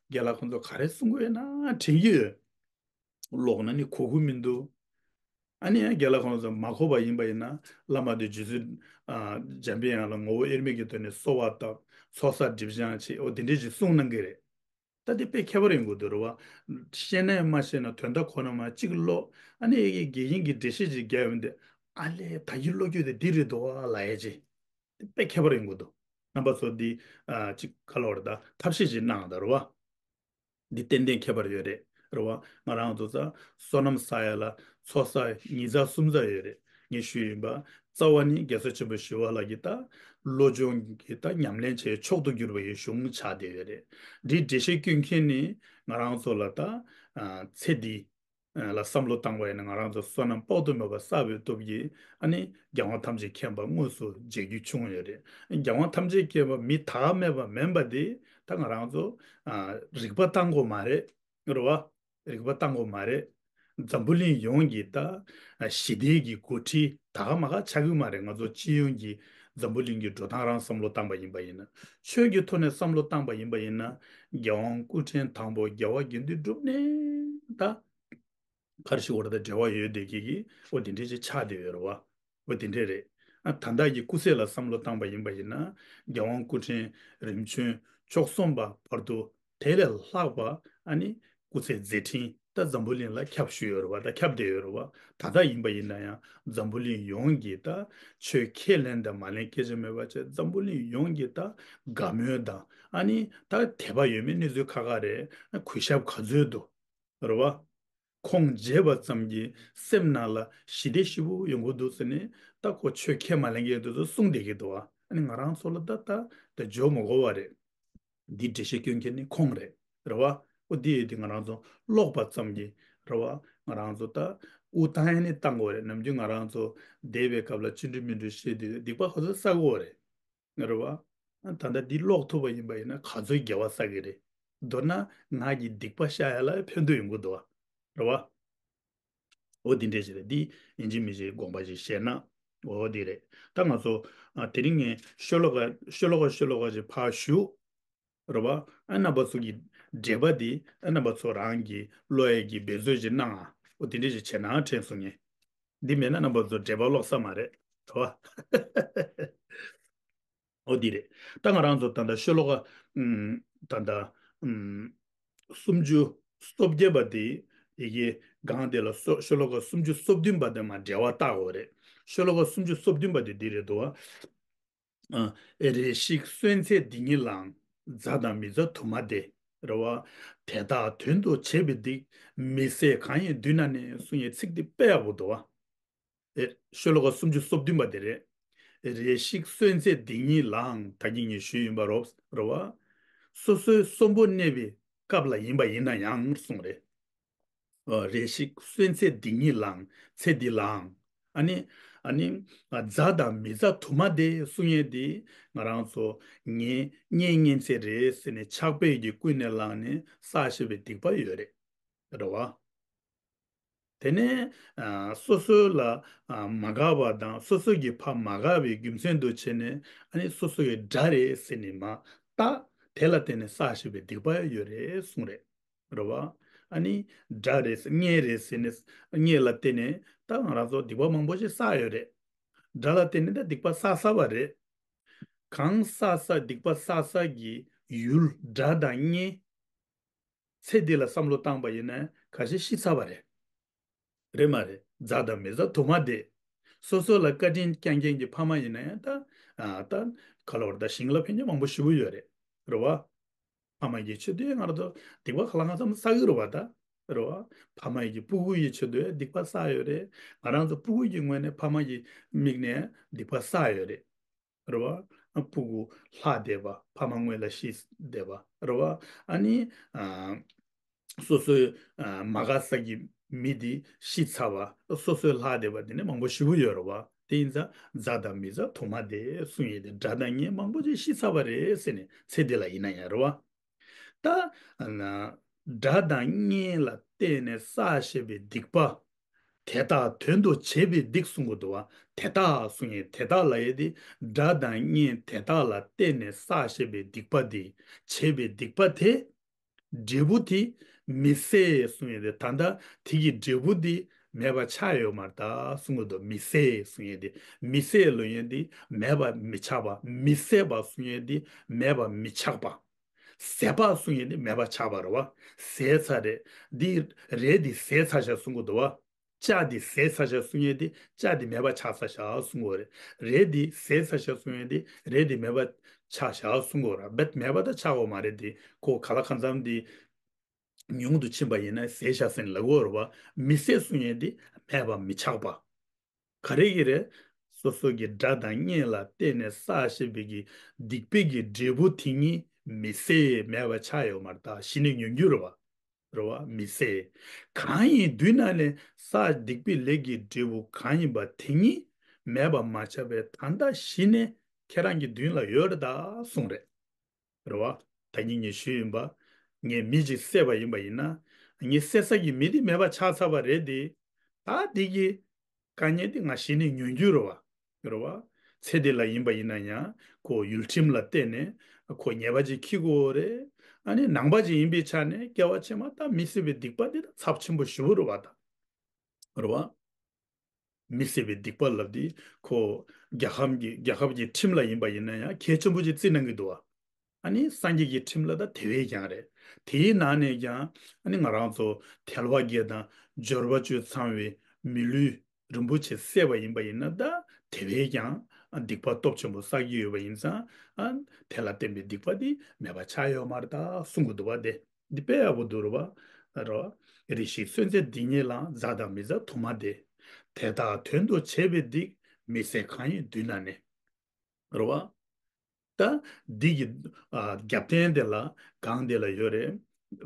རྒན་ལགས་ཁོང་ཚོ་ག་རེ་གསུང་གི་ཡོད་ན་དྲན་གྱི་ཡོད། ཀློག་ན་ནི་གོ་གི་མི་འདུག། ཨ་ནི་ཡང་རྒན་ལགས་ཁོང་ཚོ་མ་གོ་བ་ཡིན་པ་ཡིན་ན། བླ་མ་དེ་རྗེ་བཙུན། ཨ། འཇམ་པའི་དབྱངས་ལ་ངོ་བོ་དབྱེར་མེད་ཀྱི་ཐོག་ནས་གསོལ་བ་བཏབ། ཚོགས་བསགས་སྒྲིབ་སྦྱང་བྱེད། འོ། དེ་འདྲས་ཞིག་གསུང་གནང་གི་རེད། ད་དེ་དཔེ་ཁྱད་པར་ཡོང་གི་འདུག་རེད་བ། ཤེས་ན་མ་ཤེས་ན་དོན་དག་ཁོ་ན་མ་གཅིག་ཀློག། ཨ་ནི་ཡ་གི་དགེ་རྒན་གྱིས་འགྲེལ་བཤད་ཅིག་རྒྱབ་ཡོང་དུས། ཨ་ལས། ད་གིན་ཀློག་རྒྱུ་དེ་འདི་རེད་འདུག་ཨ་ལབ་ཡ་ཅིག། དེ་དཔེ་ཁྱད་པར་ཡོང་གི་འདུག། རྣམ་པ་ཚོ་འདི། ཨ། ཅིག་ག་ལབ་རེད། ད་ཐབས་ཤེས་ཅིག་གནང་དང་རེད་བ། འདི་ཏན་ཏན་ཁྱད་པར་ཡོད་རེད། རེད་བ། ང་རང་ཚོ་ཚ་བསོད་ནམས་བསགས་ཡ་ལ་ཚོགས་བསགས་ཉིས་བརྩེགས་གསུམ་བརྩེགས་ཡོད་རེད། ངས་ཞུས་ཡིན་པ། རྩ་བ་ནི་རྒྱལ་སྲས་ཆེན་པོ་ཞི་བ་ལྷ་གི་ད་བློ་སྦྱོང་གི་ད་ཉམས་ལེན་བྱེད་མཆོག་ཏུ་གྱུར་པ་ཡི་གཞུང་ཆགས་བསྡད་ཡོད་རེད། འདི་འགྲེལ་བཤད་སྐྱོན་མཁན་ནི་ང་རང་ཚོ་ལ་ད། ཨ། ཚེ་འདི་ལ་བསམ་བློ་བཏང་བ་ཡིན་ན། ང་རང་ཚོ་བསོད་ནམས་དཔག་ཏུ་མེད་པ་བསགས་པའི་སྟོབས་ཀྱིས། ཨ་ནི་རྒྱལ་དབང་ཐམས་ཅད་མཁྱེན་པ་དངོས་སུ་མཇལ་རྒྱུ་བྱུང་ཡོད་རེད། རྒྱལ་དབང་ཐམས་ཅད་མཁྱེན་པ་མི་དག་མེད་པ་མིན་པ་དེ་ད་ང་རང་ཚོ། ཨ། རིག་པ་བཏང་དགོས་མ་རེད། རེད་བ། རིག་པ་བཏང་དགོས་མ་རེད། འཛམ་བུ་གླིང་ཡོངས་ཀྱི་ད་ཞི་བདེ་གི་འགོ་ཁྲིད་ད་ག་མ་ག་ཆགས་ཀྱི་མ་རེད། ང་ཚོ་སྤྱི་ཡོངས་ཀྱི་འཛམ་བུ་གླིང་གི་འགྲོ་སྟངས་རང་བསམ་བློ་བཏང་པ་ཡིན་པ་ཡིན་ན། ཆོས་ཀྱི་ཐོག་ནས་བསམ་བློ་བཏང་པ་ཡིན་པ་ཡིན་ན། རྒྱལ་དབང་སྐུ་ཕྲེང་དང་པོ་རྒྱལ་བ་དགེ་འདུན་གྲུབ་ནས་ད། ག་རེ་ཞུ་དགོས་རེད། ད་འབྲེལ་བ་ཡོད་བསྡད་མཁན་གྱི། འོ། དེ་འདྲས་ཅིག་ཆགས་བསྡད་ཡོད་རེད་བ། འོ། དེ་འདྲས་རེད། ཨ། ད་ལྟ་གི་སྐུ་ཚེ་ལ་བསམ་བློ་བཏང་པ་ཡིན་པ་ཡིན་ན། རྒྱལ་དབང་སྐུ་ཕྲེང་རིམ་བྱོན་བཅུ་གསུམ་པ་བར་དུ་དེ་ལས་ལྷག་པ། ཨ་ནི་སྐུ་ཚེ་མཛད་འཕྲིན་ད་འཛམ་བུ་གླིང་ལ་ཁྱབ་བཞུགས་ཡོད་རེད་བ། ད་ཁྱབ་བསྡད་ཡོད་རེད་བ། ད་ལྟ་ཡིན་པ་ཡིན་ན་ཡང་འཛམ་བུ་གླིང་ཡོངས་ཀྱི་ད་ཆོས་ཁས་ལེན་དང་མ་ལེན་སྐད་ཆ་མེད་པ་བྱས། འཛམ་བུ་གླིང་ཡོངས་ཀྱི་ད་དགའ་མོས་དང་། ཨ་ནི་ད་དད་པ་ཡོད་མེད་གནས་ཚུལ་ཁ་ཁ་རེད། གུས་ཞབས་ག་ཚོད་འདུག། རེད་བ། ཁོང་མཇལ་བ་ཙམ་གྱིས་སེམས་ནང་ལ་ཞི་བདེ་ཞེ་པོ་ཡོང་གི་འདུག་ཟེར་ནས། ད་ཁོ་ཆོས་ཁས་མ་ལེན་མཁན་དེ་ཚོ་གསུངས་བསྡད་ཀྱི་འདུག་བ། ཨ་ནི་ང་རང་ཚོ་ལ་ད་ད་ད་འཇོག་མི་དགོས་པ་རེད། འདི་འགྲེལ་བཤད་སྐྱོན་མཁན་ནི་ཁོང་རེད། རེད་བ། འོ། འདི་ཡོད་དུས་ང་རང་ཚོ་ཀློག་པ་ཙམ་གྱིས། རེད་བ། ང་རང་ཚོ་ད་དབུགས་བཏང་ཡ་ནི་བཏང་དགོས་རེད། ནམ་རྒྱུན་ང་རང་ཚོ་བསྡད་པའི་སྐབས་ལ་ཅི་འདྲ་མི་འདྲ་བཤད་དུས་སྡིག་པ་ག་ཚོད་བསགས་ཀྱི་ཡོད་རེད། རེད་བ། ད་ལྟ་འདི་ཀློག་ཐུབ་པ་ཡིན་པ་ཡིན་ན་ག་ཚོད་དགེ་བ་བསགས་ཀྱི་རེད། མདོར་ན་ང་གི་སྡིག་པ་བཤགས་ཡ་ལ་ཕན་ཐོགས་ཡོང་གི་འདུག་བ། རེད་བ། འོ། འདི་འདྲས་ཞིག་རེད། འདི་ཡིན་གཅིག་མིན་གཅིག་དགོངས་པ་ཞིག་བཞེས་ན། འོ། འདི་རེད། ད་ང་ཚོ། ཨ། དེ་རིང་ངས་ཤོ་ལོ་ཀ་ཤོ་ལོ་ཀ་ཤོ་ལོ་ཀ་ཞིག་ཕར་ཞུ། རེད་བ། ཨ། རྣམ་པ་ཚོ་གི་འགྲེལ་པ་འདི། ཨ། རྣམ་པ་ཚོ་རང་གིས་ཀློག་ཡས་ཀྱི་འབད་རྩོལ་ཞིག་གནང་ཨ། འོ། དེ་འདྲས་ཞིག་བྱས་ན་དྲན་སོང་ངས། འདི་མེད་ན་རྣམ་པ་ཚོ་འགྲེལ་པ་ཀློག་ས་མ་རེད། རེད་བ། འོ། འདི་རེད། ད་ང་རང་ཚོ་ད་ལྟ་ཤོ་ལོ་ཀ། ཨུམ། ད་ལྟ། ཨུམ། སུམ་ཅུ་ སོ་བརྒྱད་པ་དེ་ཡི་གེ་སྒང་དེ་ལ་སོ་ཤོ་ལོ་ཀ་སུམ་ཅུ་སོ་བདུན་པ་དེ་མ་འབྲེལ་བ་བཏགས་དགོས་རེད། ཤོ་ལོ་ཀ་སུམ་ཅུ་སོ་བདུན་པ་དེ་འདི་རེད་འདུག་བ། ཨ། རེ་ཞིག་གསོན་ཚེ་འདི་ཉིད་ལའང་། མཛའ་དང་མི་མཛའ་དུ་མ་འདས། རེད་བ། དེ་དག་དོན་དུ་བྱས་པའི་སྡིག་མི་བསད་གང་ཡིན་མདུན་ན་གནས། གསུང་ཡའི་ཚིག་འདི་དཔེ་ཡག་པོ་འདུག་བ། ཨེ། ཤོ་ལོ་ཀ་སུམ་ཅུ་སོ་བདུན་པ་དེ་རེད། རེ་ཞིག་གསོན་ཚེ་འདི་ཉིད་ལའང་། ད་གིན་ངས་ཞུས་ཡིན་པ་རོབ་རེད་བ། སོ་སོའི་གསོན་པོ་གནས་པའི་སྐབས་ལ་ཡིན་པ་ཡིན་ན་ཡང་གསུངས་རེད། ཨ། རེ་ཞིག་གསོན་ཚེ་འདི་ཉིད་ལའང་། ཚེ་འདི་ལའང་། ཨ་ནི། ཨ་ནི། ཨ། མཛའ་དང་མི་མཛའ་དུ་མ་འདས་གསུང་ཡས་འདི་ང་རང་ཚོ་ངའི་གཉེན་ཉེ་ཚན་རེད་ཟེར་ནས་ཕྱག་དཔེ་ཡི་གེ་ཀུན་ནས་བླངས་ནས་བསགས་བཞག་པའི་སྡིག་པ་ཡོད་རེད། རེད་བ། དེ་ནས། ཨ། སོ་སོ་ལ། ཨ། མ་དགའ་བ་དང་སོ་སོ་གི་ཕ་མ་དགའ་བའི་རྒྱུ་མཚན་དུ་བྱས་ནས། ཨ་ནི་སོ་སོ་གི་དགྲ་རེད་ཟེར་ནས་མ་བཏགས། དེ་ལ་བརྟེན་ནས་བསགས་བཞག་པའི་སྡིག་པ་ཡོད་རེད་གསུངས་རེད། རེད་བ། ཨ་ནི་དགྲ་རེད་ཟེར། གཉེན་རེད་ཟེར་ནས། གཉེན་ལ་བརྟེན་ནས་ད་ང་རང་ཚོ་སྡིག་པ་མང་པོ་ཞིག་བསགས་ཡོད་རེད། དགྲ་ལ་བརྟེན་ནས་ད་སྡིག་པ་བསགས་བསགས་པ་རེད། གང་བསགས་བསགས་སྡིག་པ་བསགས་བསགས་ཀྱི་ཡུལ་དགྲ་དང་གཉེན། ཚེ་འདི་ལ་བསམ་བློ་བཏང་པ་ཡིན་ན་ཁ་ཤས་ཤི་ཚར་བ་རེད། རེད་མ་རེད། མཛའ་དང་མི་མཛའ་དུ་མ་འདས། སོ་སོ་ལ་བཀའ་དྲིན་བསྐྱངས་མཁན་གྱི་ཕ་མ་ཡིན་ན་ཡང་ད། ཨ། ད་ག་ལ་བར་ད་ཞིང་ལ་ཕན་མཁན་མང་པོ་ཞེ་པོ་ཡོད་རེད། རེད་བ། ཕ་མ་གི་ཆེད་དུ་ང་རང་ཚོ་སྡིག་པ་ག་ལ་གང་འཚམ་བསགས་ཀྱི་རེད་བ་ད། རེད་བ། ཕ་མ་ཡི་གི་སྤུ་གུ་ཡི་ཆེད་དུ་སྡིག་པ་བསགས་ཡོད་རེད། ང་རང་ཚོ་སྤུ་གུ་གི་ངོས་ནས་ཕ་མ་གི་མིག་ནས་སྡིག་པ་བསགས་ཡོད་རེད། རེད་བ། སྤུ་གུ་ལྷག་བསྡད་པ། ཕ་མ་སྔོན་ལ་ཤི་བསྡད་པ། རེད་བ། ཨ་ནི། ཨ། སོ་སོའི། ཨ། མ་དགའ་ས་གི་མི་དེ་ཤི་ཚར་བ། སོ་སོའི་ལྷག་བསྡད་པ་དེ་ནི་མང་པོ་ཞེ་པོ་ཡོད་རེད་བ། དེ་ཡིན་ཙང་མཛའ་དང་མི་མཛའ་དུ་མ་འདས་གསུང་ཡས་དེ་དགྲ་དང་གཉེན་མང་པོ་ཅིག་ཤི་ཚར་བ་རེད་ཟེར་ནས་ཚེ་འདི་ལ་ཡིན་ན་ཡང་རེད་བ། ད། ཨ་ན། དགྲ་དང་གཉེན་ལ་བརྟེན་ནས་བསགས་བཞག་པའི་སྡིག་པ། དེ་དག་དོན་དུ་བྱས་པའི་སྡིག་གསུང་གི་འདུག་བ། དེ་དག་གསུང་ཡས་དེ་དག་ལབ་ཡས་དེ་དགྲ་དང་གཉེན་དེ་དག་ལ་བརྟེན་ནས་བསགས་བཞག་པའི་སྡིག་པ་དེ། བྱས་པའི་སྡིག་པ་དེ། འབྲས་བུ་དེ་མི་བསད་གསུང་ཡས་དེ། ད་ལྟ་དེ་གི་འབྲས་བུ་དེ་མེད་པ་ཆགས་ཡོད་མ་རེད་ད་གསུང་གི་འདུག་མི་བསད་གསུང་ཡས་དེ། མི་བསད་ལབ་ཡས་དེ་མེད་པ་མི་ཆགས་པ། མི་བསད་པ་གསུང་ཡས་དེ་མེད་པ་མི་ཆགས་པ། ཟད་པ་གསུང་ཡས་དེ་མེད་པ་ཆགས་པ་རེད་བ། ཟད་ཚར་རེད། འདི་རས་འདི་ཟད་ཚར་བཞག་གསུང་གི་འདུག་བ། ལྕགས་འདི་ཟད་ཚར་བཞག་གསུང་ཡས་དེ་ལྕགས་འདི་མེད་པ་ཆགས་ཚར་བཞག་གསུང་གི་རེད། རས་འདི་ཟད་ཚར་བཞག་གསུང་ཡས་དེ་རས་འདི་མེད་པ་ཆགས་བཞག་གསུང་གི་རེད། རྦད་མེད་པ་ད་ཆགས་ཡོད་མ་རེད་དེ། ཁོ་ག་ལ་གང་འཚམ་དེ་ཉུང་དུ་ཕྱིན་པ་ཡིན་ན་ཟད་བཞག་ཟེར་ནས་ལབ་ཀྱི་ཡོད་རེད་བ། མི་བསད་གསུང་ཡས་དེ་མེད་པ་མི་ཆགས་པ། ག་རེ་གི་རེད། སོ་སོ་གི་དགྲ་དང་གཉེན་ལ་བརྟེན་ནས་བསགས་བཞག་པའི་གི་སྡིག་པའི་གི་འབྲས་བུ་དེ་ཉིད་མི་ཟད་མེད་པ་ཆགས་ཡོད་མ་རེད་ད། གཞི་ནས་ཉོན་རྒྱུ་རེད་བ། རེད་བ། མི་ཟད། གང་ཡིན་མདུན་ན་གནས། བསགས་སྡིག་པའི་ལས་ཀྱི་འབྲས་བུ་གང་ཡིན་པ་དེ་ཉིད་མེད་པ་མ་ཆགས་པའི་ད་ལྟ་གཞི་ནས་ཁྱེད་རང་གི་མདུན་ལ་ཡོད་རེད་ད་གསུངས་རེད། རེད་བ། ད་གིན་ངས་ཞུས་ཡིན་པ། ངས་མི་ཅིག་བསད་པ་ཡིན་པ་ཡིན་ན། ངས་བསད་ས་གི་མི་དེ་མེད་པ་ཆགས་ཚར་བ་རེད་དེ། ད་དེ་གི་དཀའ་ངལ་དེ་ང་གཞི་ནས་ཉོན་རྒྱུ་རེད་བ། རེད་བ། ཚེ་འདི་ལ་ཡིན་པ་ཡིན་ན་ཡང་ཁོ་ཡུལ་ཁྲིམས་ལ་བརྟེན་ནས་ཁོ་ཉེས་པ་ཅིག་འཁྱེར་དགོས་རེད། ཨ་ནི་ནང་པ་ཅིག་ཡིན་པའི་ཆ་ནས་སྐྱེ་བ་ཕྱི་མ་ད་མི་བསད་པའི་སྡིག་པ་འདི་ད་ཚབས་ཆེན་པོ་ཞེ་པོ་རེད་བ་ད། རེད་བ། མི་བསད་པའི་སྡིག་པ་ལབ་དེ་ཁོ་རྒྱལ་ཁམས་ཀྱི་རྒྱལ་ཁབ་ཀྱི་ཁྲིམས་ལ་ཡིན་པ་ཡིན་ན་ཡང་གལ་ཆེན་པོ་ཅིག་བརྩི་གནང་གི་འདུག་བ། ཨ་ནི་སངས་རྒྱས་ཀྱི་ཁྲིམས་ལ་ད་དེ་བས་ཀྱང་རེད། དེའི་ནང་ནས་ཀྱང་ཨ་ནི་ང་རང་ཚོ་ཐལ་བ་བརྒྱད་དང་འབྱོར་པ་བཅུ་ཚང་བའི་མི་ལུས་རིན་པོ་ཆེ་བསད་པ་ཡིན་པ་ཡིན་ན་ད་དེ་བས་ཀྱང་སྡིག་པ་སྟོབས་ཆེན་པོ་བསགས་ཀྱི་ཡོད་པ་ཡིན་ཙང་། ཨ། དེ་ལ་བརྟེན་པའི་སྡིག་པ་འདི་མེད་པ་ཆགས་ཡོད་མ་རེད་ད་གསུང་གི་འདུག་བ། དེ་འདི་དཔེ་ཡག་པོ་འདུག་རེད་བ། རོ། རེ་ཞིག་གསོན་ཚེ་འདི་ཉིད་ལའང་། མཛའ་དང་མི་མཛའ་དུ་མ་འདས། དེ་དག་དོན་དུ་བྱས་པའི་སྡིག་མི་བསད་གང་ཡིན་མདུན་ན་གནས། རེད་བ། ད་འདི་གི་ཨ་རྒྱབ་རྟེན་དེ་ལ་སྒང་དེ་ལ་ཡོད་རེད།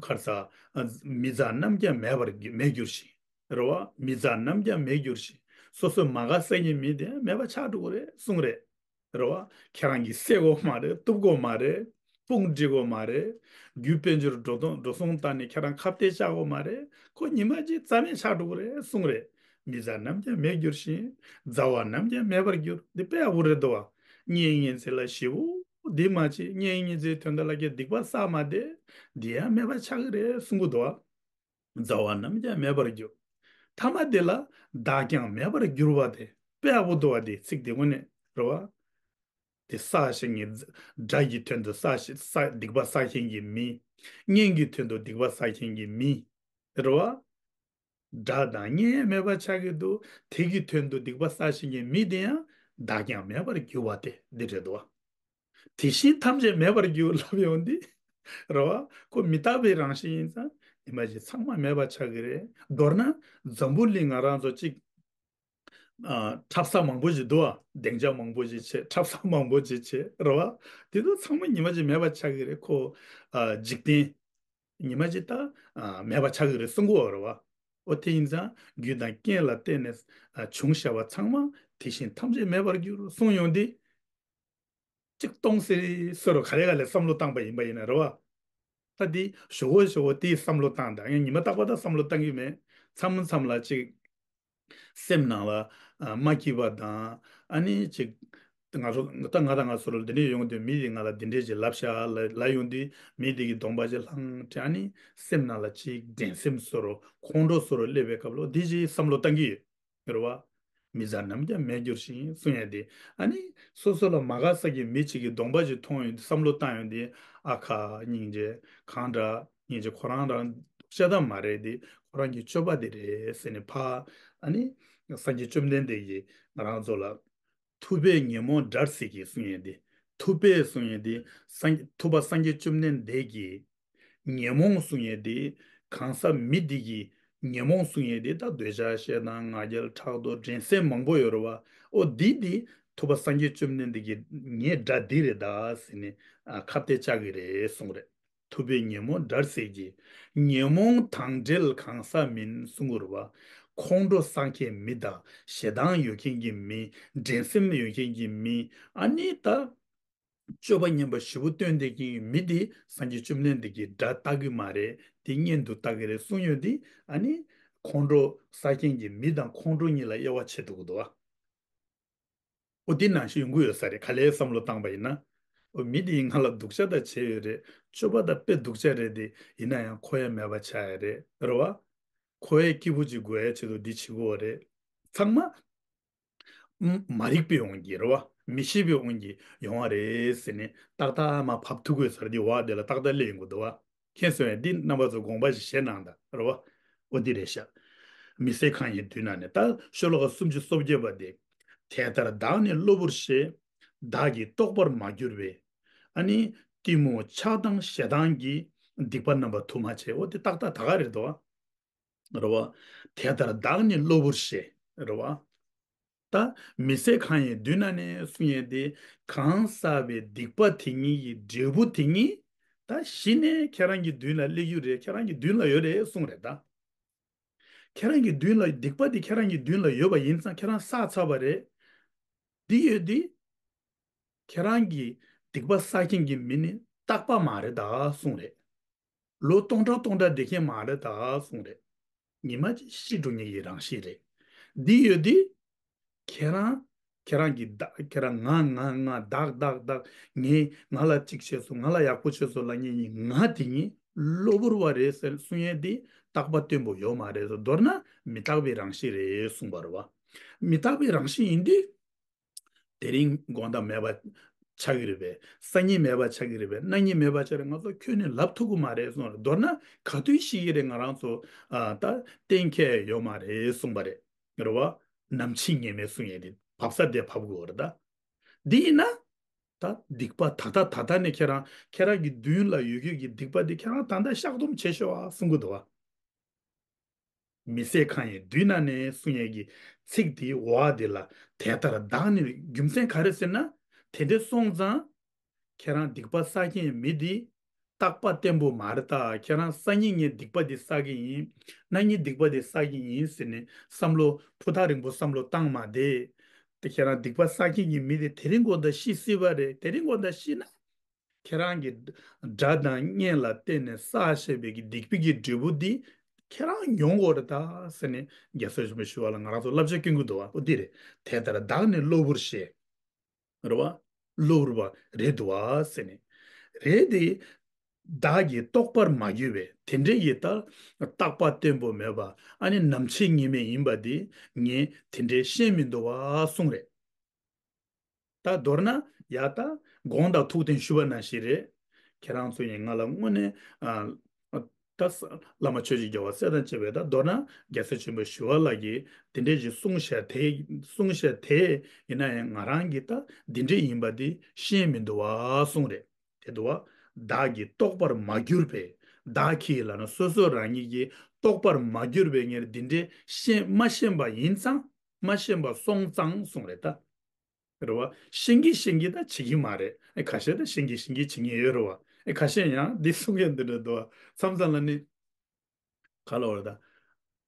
ཁར་ས་ཨ་མི་མཛའ་ནམ་ཀྱང་མེད་པར་མེད་འགྱུར་ཞིང་། རེད་བ། མི་མཛའ་ནམ་ཀྱང་མེད་འགྱུར་ཞིང་། སོ་སོའི་མ་དགའ་ས་གི་མི་དེ་མེད་པ་ཆགས་འགྲོ་གི་རེད་གསུངས་རེད། རེད་བ། ཁྱེད་རང་གིས་བསད་དགོས་མ་རེད། གཏུབ་དགོས་མ་རེད། དཔུང་སྒྲིག་དགོས་མ་རེད། རྒྱུ་དཔལ་འབྱོར་འགྲོ་སོང་འགྲོ་སོང་བཏང་ནས་ཁྱེད་རང་ཁ་གཏད་བཅག་དགོས་མ་རེད། ཁོ་ཉི་མ་གཅིག་རྩ་མེད་ཆགས་འགྲོ་གི་རེད་གསུངས་རེད། མི་མཛའ་ནམ་ཀྱང་མེད་འགྱུར་ཞིང་། མཛའ་བ་ནམ་ཀྱང་མེད་པར་འགྱུར། འདི་དཔེ་ཡག་པོ་རེད་འདུག་བ། གཉེན་ཉེ་ཚན་ལ་ཞེ་པོ་འདི་མ་བྱེད། གཉེན་ཉེ་ཚན་དོན་དག་ལ་ཀྱང་སྡིག་པ་བསགས་མ་བསྡད། འདི་ཡང་མེད་པ་ཆགས་ཀྱི་རེད་གསུང་གི་འདུག་བ། མཛའ་བ་ནམ་ཀྱང་མེད་པར་འགྱུར། ཐ་མ་དེ་ལ་བདག་ཀྱང་མེད་པར་འགྱུར་བ་དེ་དཔེ་ཡག་པོ་འདུག་བ། དེ་ཚིག་དེ་དངོས་གནས་རེད་བ། དེ་བསགས་བཞིན་གྱི་དགྲ་གི་དོན་དུ་བསགས་ཤིང་བསགས་སྡིག་པ་བསགས་མཁན་གྱི་མི། གཉེན་གྱི་དོན་དུ་སྡིག་པ་བསགས་མཁན་གྱི་མི། རེད་བ། དགྲ་དང་གཉེན་མེད་པ་ཆགས་ཀྱི་འདུག་དེ་གི་དོན་དུ་སྡིག་པ་བསགས་བཞིན་གྱི་མི་དེ་ཡང་བདག་ཀྱང་མེད་པར་འགྱུར་བ་སྟེ་འདི་རེད་དོ། དེ་བཞིན་ཐམས་ཅད་མེད་པར་འགྱུར་ལབ་ཡོང་དུས། རེད་བ། ཁོ་མི་རྟག་པའི་རང་བཞིན་ཡིན་ཙང་ཉི་མ་ཞིག་ཚང་མ་མེད་པ་ཆགས་ཀྱི་རེད། མདོར་ན་འཛམ་བུ་གླིང་ང་རང་ཚོ་གཅིག་ཨ། འཁྲབ་ས་མང་པོ་ཞིག་འདུག་ཨ། སྡིངས་ཆ་མང་པོ་ཞིག་བྱས། འཁྲབ་ས་མང་པོ་ཞིག་བྱས། རེད་བ། དེ་ཚོ་ཚང་མ་ཉི་མ་ཞིག་མེད་པ་ཆགས་ཀྱི་རེད། ཁོ། ཨ། འཇིག་རྟེན། ཉི་མ་ཅིག་ད་ཨ། མེད་པ་ཆགས་ཀྱི་རེད་གསུང་གི་ཡོད་རེད་བ། ཨོ་དེ་ཡིན་ཙང་རྒྱུ་དང་རྐྱེན་ལ་བརྟེན་ནས་ཨ། བྱུང་བཞག་པ་ཚང་མ་དེ་བཞིན་ཐམས་ཅད་མེད་པར་འགྱུར་གསུངས་ཡོང་དུས། གཅིག་སྟོང་ཟེར་ཟེར་རོ། ག་རེ་ག་ལས་བསམ་བློ་བཏང་པ་ཡིན་པ་ཡིན་ན་རེད་བ། ད་དེ་ཞོག་གོ་ཞོག་གོ་དེའི་བསམ་བློ་བཏང་དང་ཡང་ཉི་མ་རྟག་པར་ད་བསམ་བློ་བཏང་གི་མེད། མཚམས་མཚམས་ལ་གཅིག་སེམས་ནང་ལ་ཨ། མ་སྐྱིད་པ་དང་ཨ་ནི་ཅིག་ང་ཚོ་ད་ང་དང་ང་ཚོ་ལ་འདི་འདྲས་ཡོང་དུས་མི་དེ་ང་ལ་འདི་འདྲས་ཅིག་ལབ་ཤག་ལ་ལ་ཡོང་དུས་མི་དེ་གི་གདོང་པ་ཅིག་ལྷང་དྲ་ཨ་ནི་སེམས་ནང་ལ་ཅིག་འགྲན་སེམས་བཟོ་འདྲ་ཁོང་ཁྲོ་བཟོ་འདྲ་སླེབས་པའི་སྐབས་ལ་འདི་ཅིག་བསམ་བློ་བཏང་གི་ཡོད་རེད་བ། མི་བཟང་ནམ་ཀྱང་མེད་འགྱུར་ཞིང་གསུང་ཡ་དེ་ཨ་ནི་སོ་སོ་ལ་མ་དགའ་ས་གི་མི་གཅིག་གི་གདོང་པ་ཅིག་མཐོང་ཡོང་དུས་བསམ་བློ་བཏང་ཡོང་དུས་ཨ་ཁ་སྙིང་རྗེ་གང་འདྲ། སྙིང་རྗེ་ཁོ་རང་རང་སྡུག་ཅག་ད་མ་རེད་དེ་ཁོ་རང་གི་སྤྱོད་པ་དེ་རེད་ཟེར་ནས་ཕ་ཨ་ནི་སངས་རྒྱས་བཅོམ་ལྡན་འདས་ཀྱིས་ང་རང་ཚོ་ལ་ཐུབ་པས་ཉོན་མོངས་དགྲར་སྲེག་གི་གསུང་ཡས་དེ། ཐུབ་པས་གསུང་ཡས་དེ་སངས་ཐུབ་པ་སངས་རྒྱས་བཅོམ་ལྡན་འདས་ཀྱིས་ཉོན་མོངས་གསུང་ཡས་དེ་གང་ཟག་མི་དེ་གི་ཉོན་མོངས་གསུང་ཡས་དེ་ད་འདོད་ཆགས་ཞེ་སྡང་ང་རྒྱལ་ཕྲག་དོག་འགྲན་སེམས་མང་པོ་ཡོད་རེད་བ། ཨོ་འདི་དེ་ཐུབ་པ་སངས་རྒྱས་བཅོམ་ལྡན་འདས་ཀྱིས་ངའི་དགྲ་འདི་རེད་ད་ཟེར་ནས་ཨ་ཁ་གཏད་བཅག་གི་རེད་གསུངས་རེད། ཐུབ་པས་ཉོན་མོངས་དགྲར་སྲེག་གི། ཉོན་མོངས་དང་བྲལ་གང་ཟག་མིན་གསུང་གི་རེད་བ། ཁོང་ཁྲོ་བསགས་མཁན་མི་དང་ཞེ་སྡང་ཡོད་མཁན་གྱི་མི། འགྲན་སེམས་ཡོད་མཁན་གྱི་མི། ཨ་ནི་ད་སྤྱོད་པ་ངན་པ་ཞེ་པོ་སྟོན་བསྡད་མཁན་གྱི་མི་དེ་སངས་རྒྱས་བཅོམ་ལྡན་འདས་ཀྱིས་དགྲ་ལྟ་གི་མ་རེད། དེ་གཉེན་དུ་ལྟ་གི་རེད་གསུང་ཡོད་དེ། ཨ་ནི་ཁོང་ཁྲོ་བསགས་མཁན་གྱི་མི་དང་ཁོང་ཁྲོ་གཉིས་ལ་དབྱེ་བ་ཕྱེ་ཐུབ་ཀྱི་འདུག་བ། ཨོ་དེ་ནང་བཞིན་ཡོང་གི་ཡོད་ས་རེད། ག་ལེར་བསམ་བློ་བཏང་པ་ཡིན་ན། ཨོ་མི་དེ་ཡིས་ང་ལ་སྡུག་ཅག་ད་བྱས་ཡོད་རེད། སྤྱོད་པ་ད་དཔེ་སྡུག་ཅག་རེད་དེ། ཡིན་ན་ཡང་ཁོ་ཡ་མེད་པ་ཆགས་ཡ་རེད། རེད་བ། ཁོ་ཡ་སྐྱིད་པོ་ཅིག་དགོས་ཡ་ཆེད་དུ་འདི་བྱེད་དགོས་རེད། ཚང་མ་མ་རིག་པའི་དབང་གིས་རེད་བ། མི་ཤེས་པའི་དབང་གིས་ཡོང་བ་རེད་ཟེར་ནས་ཏག་ཏག་མར་ཕབ་ཐུབ་དགོས་ས་རེད། འདི་བ་དེ་ལ་ཏག་ཏག་སླེབས་ཡོང་གི་འདུག་བ། མཁྱེན་སོང་ཡ། འདི་རྣམ་པ་ཚོ་དགོངས་པ་ཞིག་བཞེས་གནང་དང་རེད་བ། ཨོ་འདི་རེད་ཤག་མི་ཟད་གང་ཡིན་མདུན་ན་ནི། ད་ཤོ་ལོ་ཀ་སུམ་ཅུ་སོ་བརྒྱད་པ་དེ། དེ་ལྟར་བདག་ནི་གློ་བུར་ཞེས། བདག་གིས་རྟོགས་པར་མ་གྱུར་པའི། ཨ་ནི་གཏི་མུག་ཆགས་སྡང་ཞེ་སྡང་གི། སྡིག་པ་རྣམ་པ་དུ་མ་བྱས། ཨོ་དེ་ཏག་ཏག་ད་ག་རེད་དོ། རེད་བ། དེ་ལྟར་བདག་ནི་གློ་བུར་ཞེས། རེད་བ། ད་མི་ཟད་གང་ཡིན་མདུན་ན་ནི་གསུང་ཡས་དེ། གང་བསགས་པའི་སྡིག་པ་དེ་ཉིད་ཀྱི་འབྲས་བུ་དེ་ཉིད་ད་གཞི་ནས་ཁྱེད་རང་གི་མདུན་ལ་སླེབས་རྒྱུ་རེད། ཁྱེད་རང་གི་མདུན་ལ་ཡོད་རེད་གསུངས་རེད་ད། ཁྱེད་རང་གི་མདུན་ལ་སྡིག་པ་དེ་ཁྱེད་རང་གི་མདུན་ལ་ཡོད་པ་ཡིན་ཙང་ཁྱེད་རང་བསགས་ཚར་བ་རེད། འདི་ཡོད་དེ། ཁྱེད་རང་གི་སྡིག་པ་བསགས་མཁན་གྱི་མི་ནི་རྟག་པ་མ་རེད་ད་གསུངས་རེད། ལོ་སྟོང་ཕྲག་སྟོང་ཕྲག་བསྡད་མཁན་མ་རེད་ད་གསུངས་རེད། ཉི་མ་གཅིག་ཤི་འགྲོ་མཁན་གྱི་རང་བཞིན་རེད། འདི་ཡོད་དུས། ཁྱེད་རང་། ཁྱེད་རང་གི་བདག་ཁྱེད་རང་ང་ང་ང་བདག་བདག་ངས་ང་ལ་གཅིག་བྱས་སོང་། ང་ལ་ཡག་པོ་བྱས་སོང་ལབ་མཁན་གྱི་ང་དེ་ཉིད་གློ་བུར་བ་རེད་ཟེར་གསུང་ཡས་དེ་རྟག་པ་བརྟན་པོ་ཡོད་མ་རེད་ཟེར། མདོར་ན་མི་རྟག་པའི་རང་བཞིན་རེད་གསུངས་པ་རེད་བ། མི་རྟག་པའི་རང་བཞིན་ཡིན་དུས། དེ་རིང་དགོང་དག་མེད་པ་ཆགས་ཀྱི་རེད་པས། སང་ཉིན་མེད་པ་ཆགས་ཀྱི་རེད་པས། གནངས་ཉིན་མེད་པ་ཆགས་རེད། ང་ཚོ་ཁྱོན་ནས་ལབ་ཐུབ་ཀྱི་མ་རེད་གསུངས་རེད། མདོར་ན་ག་དུས་ཤི་གི་རེད། ང་རང་ཚོ་ཨ་ད་གཏན་འཁེལ་ཡོད་མ་རེད་གསུངས་པ་རེད། རེད་བ། ནམ་འཆི་ངེས་མེད་གསུང་ཡས་དེ་བབས་ས་དེ་བབས་དགོས་རེད་ད། འདི་ཡིན་ན། ད་སྡིག་པ་ད་ལྟ་ད་ལྟ་ནས་ཁྱེད་རང་ཁྱེད་རང་གི་མདུན་ལ་ཡོད་རྒྱུ་གི་སྡིག་པ་དེ་ཁྱེད་རང་ད་ལྟ་བཤགས་སྡོམ་བྱེད་ཤོག་ཨ་གསུང་གི་འདུག་བ། མི་ཟད་གང་ཡིན་མདུན་ན་ནི་གསུང་ཡས་ཀྱི་ཚིག་དེའི་འོག་དེ་ལ་དེ་ལྟར་བདག་ནི། རྒྱུ་མཚན་ག་རེ་ཟེར་ན། དེ་འདྲ་སོང་ཙང་། ཁྱེད་རང་སྡིག་པ་བསགས་མཁན་མི་དེ་རྟག་པ་བརྟན་པོ་མ་རེད་ད། ཁྱེད་རང་སང་ཉིན་ངས་སྡིག་པ་དེ་བསགས་ཀྱི་ཡིན། གནངས་ཉིན་སྡིག་པ་དེ་བསགས་ཀྱི་ཡིན་ཟེར་ནས་བསམ་བློ་ཕུ་ཐག་རིང་པོ་བསམ་བློ་བཏང་མ་བསྡད། དེ་ཁྱེད་རང་སྡིག་པ་བསགས་མཁན་གྱི་མི་དེ་དེ་རིང་དགོང་དག་ཤི་སྲིད་པ་རེད། དེ་རིང་དགོང་དག་ཤི་ན། ཁྱེད་རང་གི་དགྲ་དང་གཉེན་ལ་བརྟེན་ནས་བསགས་བཞག་པའི་གི་སྡིག་པའི་གི་འབྲས་བུ་འདི་ཁྱེད་རང་མྱོང་དགོས་རེད་ད་ཟེར་ནས་རྒྱལ་སྲས་ཆེན་པོ་ཞི་བ་ལྷ་ང་རང་ཚོ་བསླབ་བྱ་སྐྱོན་གྱི་འདུག་བ། འོ་འདི་རེད། དེ་ལྟར་བདག་ནི་གློ་བུར་ཞེས། རེད་བ། གློ་བུར་བ་རེད་འདུག་བ་ཟེར་ནས། རེད་དེ། བདག་གིས་རྟོགས་པར་མ་གྱུར་པའི་དེ་འདྲའི་ཡི་ལྟར་རྟག་པ་བརྟན་པོ་མེད་པ་ཨ་ནི་ནམ་འཆི་ངེས་མེད་ཡིན་པ་འདི་ངས་དེ་འདྲའི་ཤེས་མི་འདུག་བ་གསུངས་རེད། ད་མདོར་ན་ ཡ་ད་དགོངས་དག་ཐུགས་བདེན་ཞུ་བ་ནང་བཞིན་རེད། ཁྱེད་རང་ཚོ་ཡིན་ང་ལ་དངོས་གནས་ཨ། ད་ས་བླ་མ་ཆོས་ཀྱི་རྒྱལ་བ་སྲས་དང་བཅས་པའི་ད་མདོར་ན་རྒྱལ་སྲས་ཆེན་པོ་ཞི་བ་ལྷ་གིས་འདི་འདྲས་ཞིག་གསུངས་བཞག་དེ་གསུངས་བཞག་དེ་ཡིན་ན་ཡང་ང་རང་གིས་ད་འདི་འདྲས་ཡིན་པ་འདི་ཤེས་མི་འདུག་བ་གསུངས་རེད། དེ་འདུག་བ། བདག་གིས་རྟོགས་པར་མ་གྱུར་པས། བདག་གིས་ལབ་ན་སོ་སོ་རང་ཉིད་ཀྱིས་རྟོགས་པར་མ་གྱུར་པའི་ངེར་འདི་འདྲས་ཤེས་མ་ཤེས་པ་ཡིན་ཙང་མ་ཤེས་པ་སོང་ཙང་གསུངས་རེད་ད། རེད་བ། ཤེས་ཀྱི་ཤེས་ཀྱི་ད་བྱེད་ཀྱི་མ་རེད། ཨེ་ཁ་ཤས་ད་ཤེས་ཀྱི་ཤེས་ཀྱི་བྱེད་ཀྱི་ཡོད་རེད་བ། ཨེ་ཁ་ཤས་ཡང་འདི་གསུང་ཡ་འདི་འདྲ་འདུག་བ། མཚམས་མཚམས་ལ་ནི། ག་ལ་བར་ད།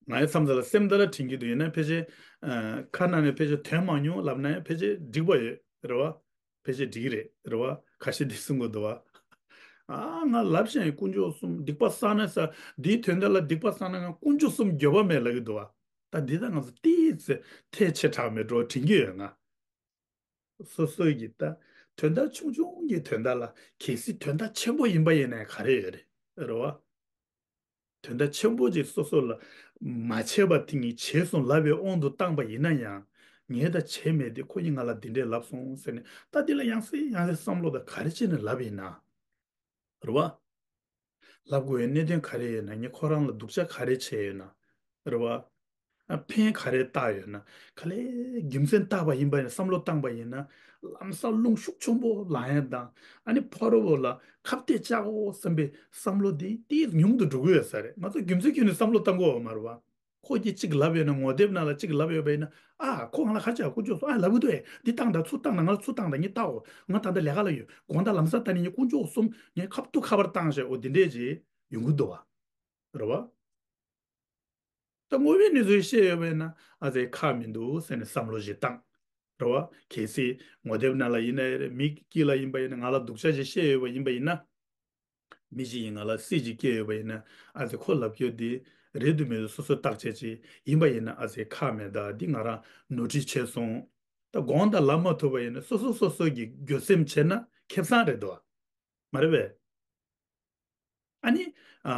ང་ཡི་མཚམས་མཚམས་ལ་སེམས་ད་ལ་དྲན་གྱི་འདུག་ཡིན་ན་ཕལ་ཆེར། ཨ། ཁ་ནང་ནས་ཕལ་ཆེར་ཐོན་མ་མྱོང་ལབ་ན་ཡང་ཕལ་ཆེར་འགྲིག་པ་ཡོད་རེད་བ། ཕལ་ཆེར་འགྲིག་གི་རེད་རེད་བ། ཁ་ཤས་འདི་གསུང་གི་འདུག་བ། ཨ་ང་ལབ་བཞིན་དཀོན་མཆོག་གསུམ་སྡིག་པ་བསགས་ན་ས་འདིའི་དོན་དག་ལ་སྡིག་པ་བསགས་ན་ང་དཀོན་མཆོག་གསུམ་འགྱོད་པ་མེད་ལབ་ཀྱི་འདུག་བ། ད་འདི་ད་ང་ཚོ་ཏིས་ཚེ་ཐལ་ཆེ་དྲགས་མེད་འགྲོ་དྲན་གྱི་ཡོད་ང་། སོ་སོའི་གི་ད་དོན་དག་ཆུང་ཆུང་གི་དོན་དག་ལ་གལ་སྲིད་དོན་དག་ཆེན་པོ་ཡིན་པ་ཡིན་ན་ག་རེ་ཡོད་རེད་རེད་བ། དོན་དག་ཆེན་པོ་ཅིག་སོ་སོ་ལ་མ་བྱས་པ་དེ་ཉིད་བྱས་སོང་ལབ་པའི་དབང་དུ་བཏང་པ་ཡིན་ན་ཡང་ངས་ད་བྱས་མེད་དེ་ཁོ་གཉིས་ང་ལ་འདི་འདྲས་ལབ་སོང་ཟེར་ནས་ད་འདི་ལ་ཡང་སེ་ཡང་སེ་བསམ་བློ་ད་ག་རེ་བྱས་ནས་ལབ་ཡིན་ན། རེད་བ། ལབ་དགོས་པའི་གནད་དོན་ག་རེ་ཡོད་ན་ངས་ཁོ་རང་ལ་སྡུག་ཅག་ག་རེ་བྱས་ཡོད་ན། རེད་བ། ཨ་ཕན་ག་རེ་བཏགས་ཡོད་ན། ག་ལེ་རྒྱུ་མཚན་བཏགས་པ་ཡིན་པ་ཡིན་ན་བསམ་བློ་བཏང་པ་ཡིན་ན། ལམ་སང་རླུང་ཤུགས་ཆེན་པོ་ལངས་ཡ་དང་ཨ་ནི་ཕ་རོལ་པོ་ལ་ཁ་གཏད་བཅག་འོ་བསམ་པའི་བསམ་བློ་དེ་ཏིས་ཉུང་དུ་འགྲོ་གི་ཡོད་ས་རེད། ང་ཚོ་རྒྱུ་མཚན་ཁྱོན་ནས་བསམ་བློ་བཏང་དགོས་བ་མ་རེད་བ། ཁོ་གིས་གཅིག་ལབ་ཡོད་ན་ངོ་དེབ་ནང་ལ་གཅིག་ལབ་ཡོད་པ་ཡིན་ན། ཨ་ཁོ་ང་ལ་ཁ་ཆག་དཀོན་མཆོག་གསུམ་ཨ་ལབ་གི་འདུག་ཨེ་འདི་བཏང་དང་ཚུར་བཏང་དང་ང་ལ་ཚུར་བཏང་དང་ངས་བལྟའོ། ང་ད་ལྟ་ལས་ཀ་ལ་ཡོད་དགོང་དག་ལམ་སང་ད་ནི་ངས་དཀོན་མཆོག་གསུམ་ངས་ཁ་ཐུག་ཁ་པར་བཏང་བྱས་འོ་འདི་འདྲས་ཅིག་ཡོང་གི་འདུག་བ། རེད་བ། ད་དངོས་པོའི་གནས་ཚུལ་བཤད་ཡོད་པ་ཡིན་ན་ཨ་ཙེ་ཁག་མི་འདུག་ཟེར་ནས་བསམ་བློ་ཞིག་བཏང་། རེད་བ། གལ་སྲིད་ངོ་དེབ་ནང་ལ་ཡིན་ན་ཡང་རེད་མི་དཀྱིལ་ལ་ཡིན་པ་ཡིན་ན་ང་ལ་སྡུག་ཅག་ཅིག་བཤད་ཡོད་པ་ཡིན་པ་ཡིན་ན། མི་ཞིག་ཡིན་ང་ལ་སྲིད་ཅིག་སྐྱེས་ཡོད་པ་ཡིན་ན་ཨ་ཙི་ཁོ་ལབ་རྒྱུ་འདི་རེད་འདུག་མེད་འདུག་སོ་སོ་བརྟག་དཔྱད་ཅིག་ཡིན་པ་ཡིན་ན་ཨ་ཙི་ཁག་མེད་ད་འདི་ང་རང་ནོར་འཁྲུལ་བྱས་སོང་། ད་དགོངས་དག་ལབ་མ་ཐུབ་པ་ཡིན་ན་སོ་སོ་སོ་སོ་གི་འགྱོད་སེམས་བྱས་ན་ཁེ་བཟང་རེད་འདུག་མ་རེད་པས། ཨ་ནི་ཨ་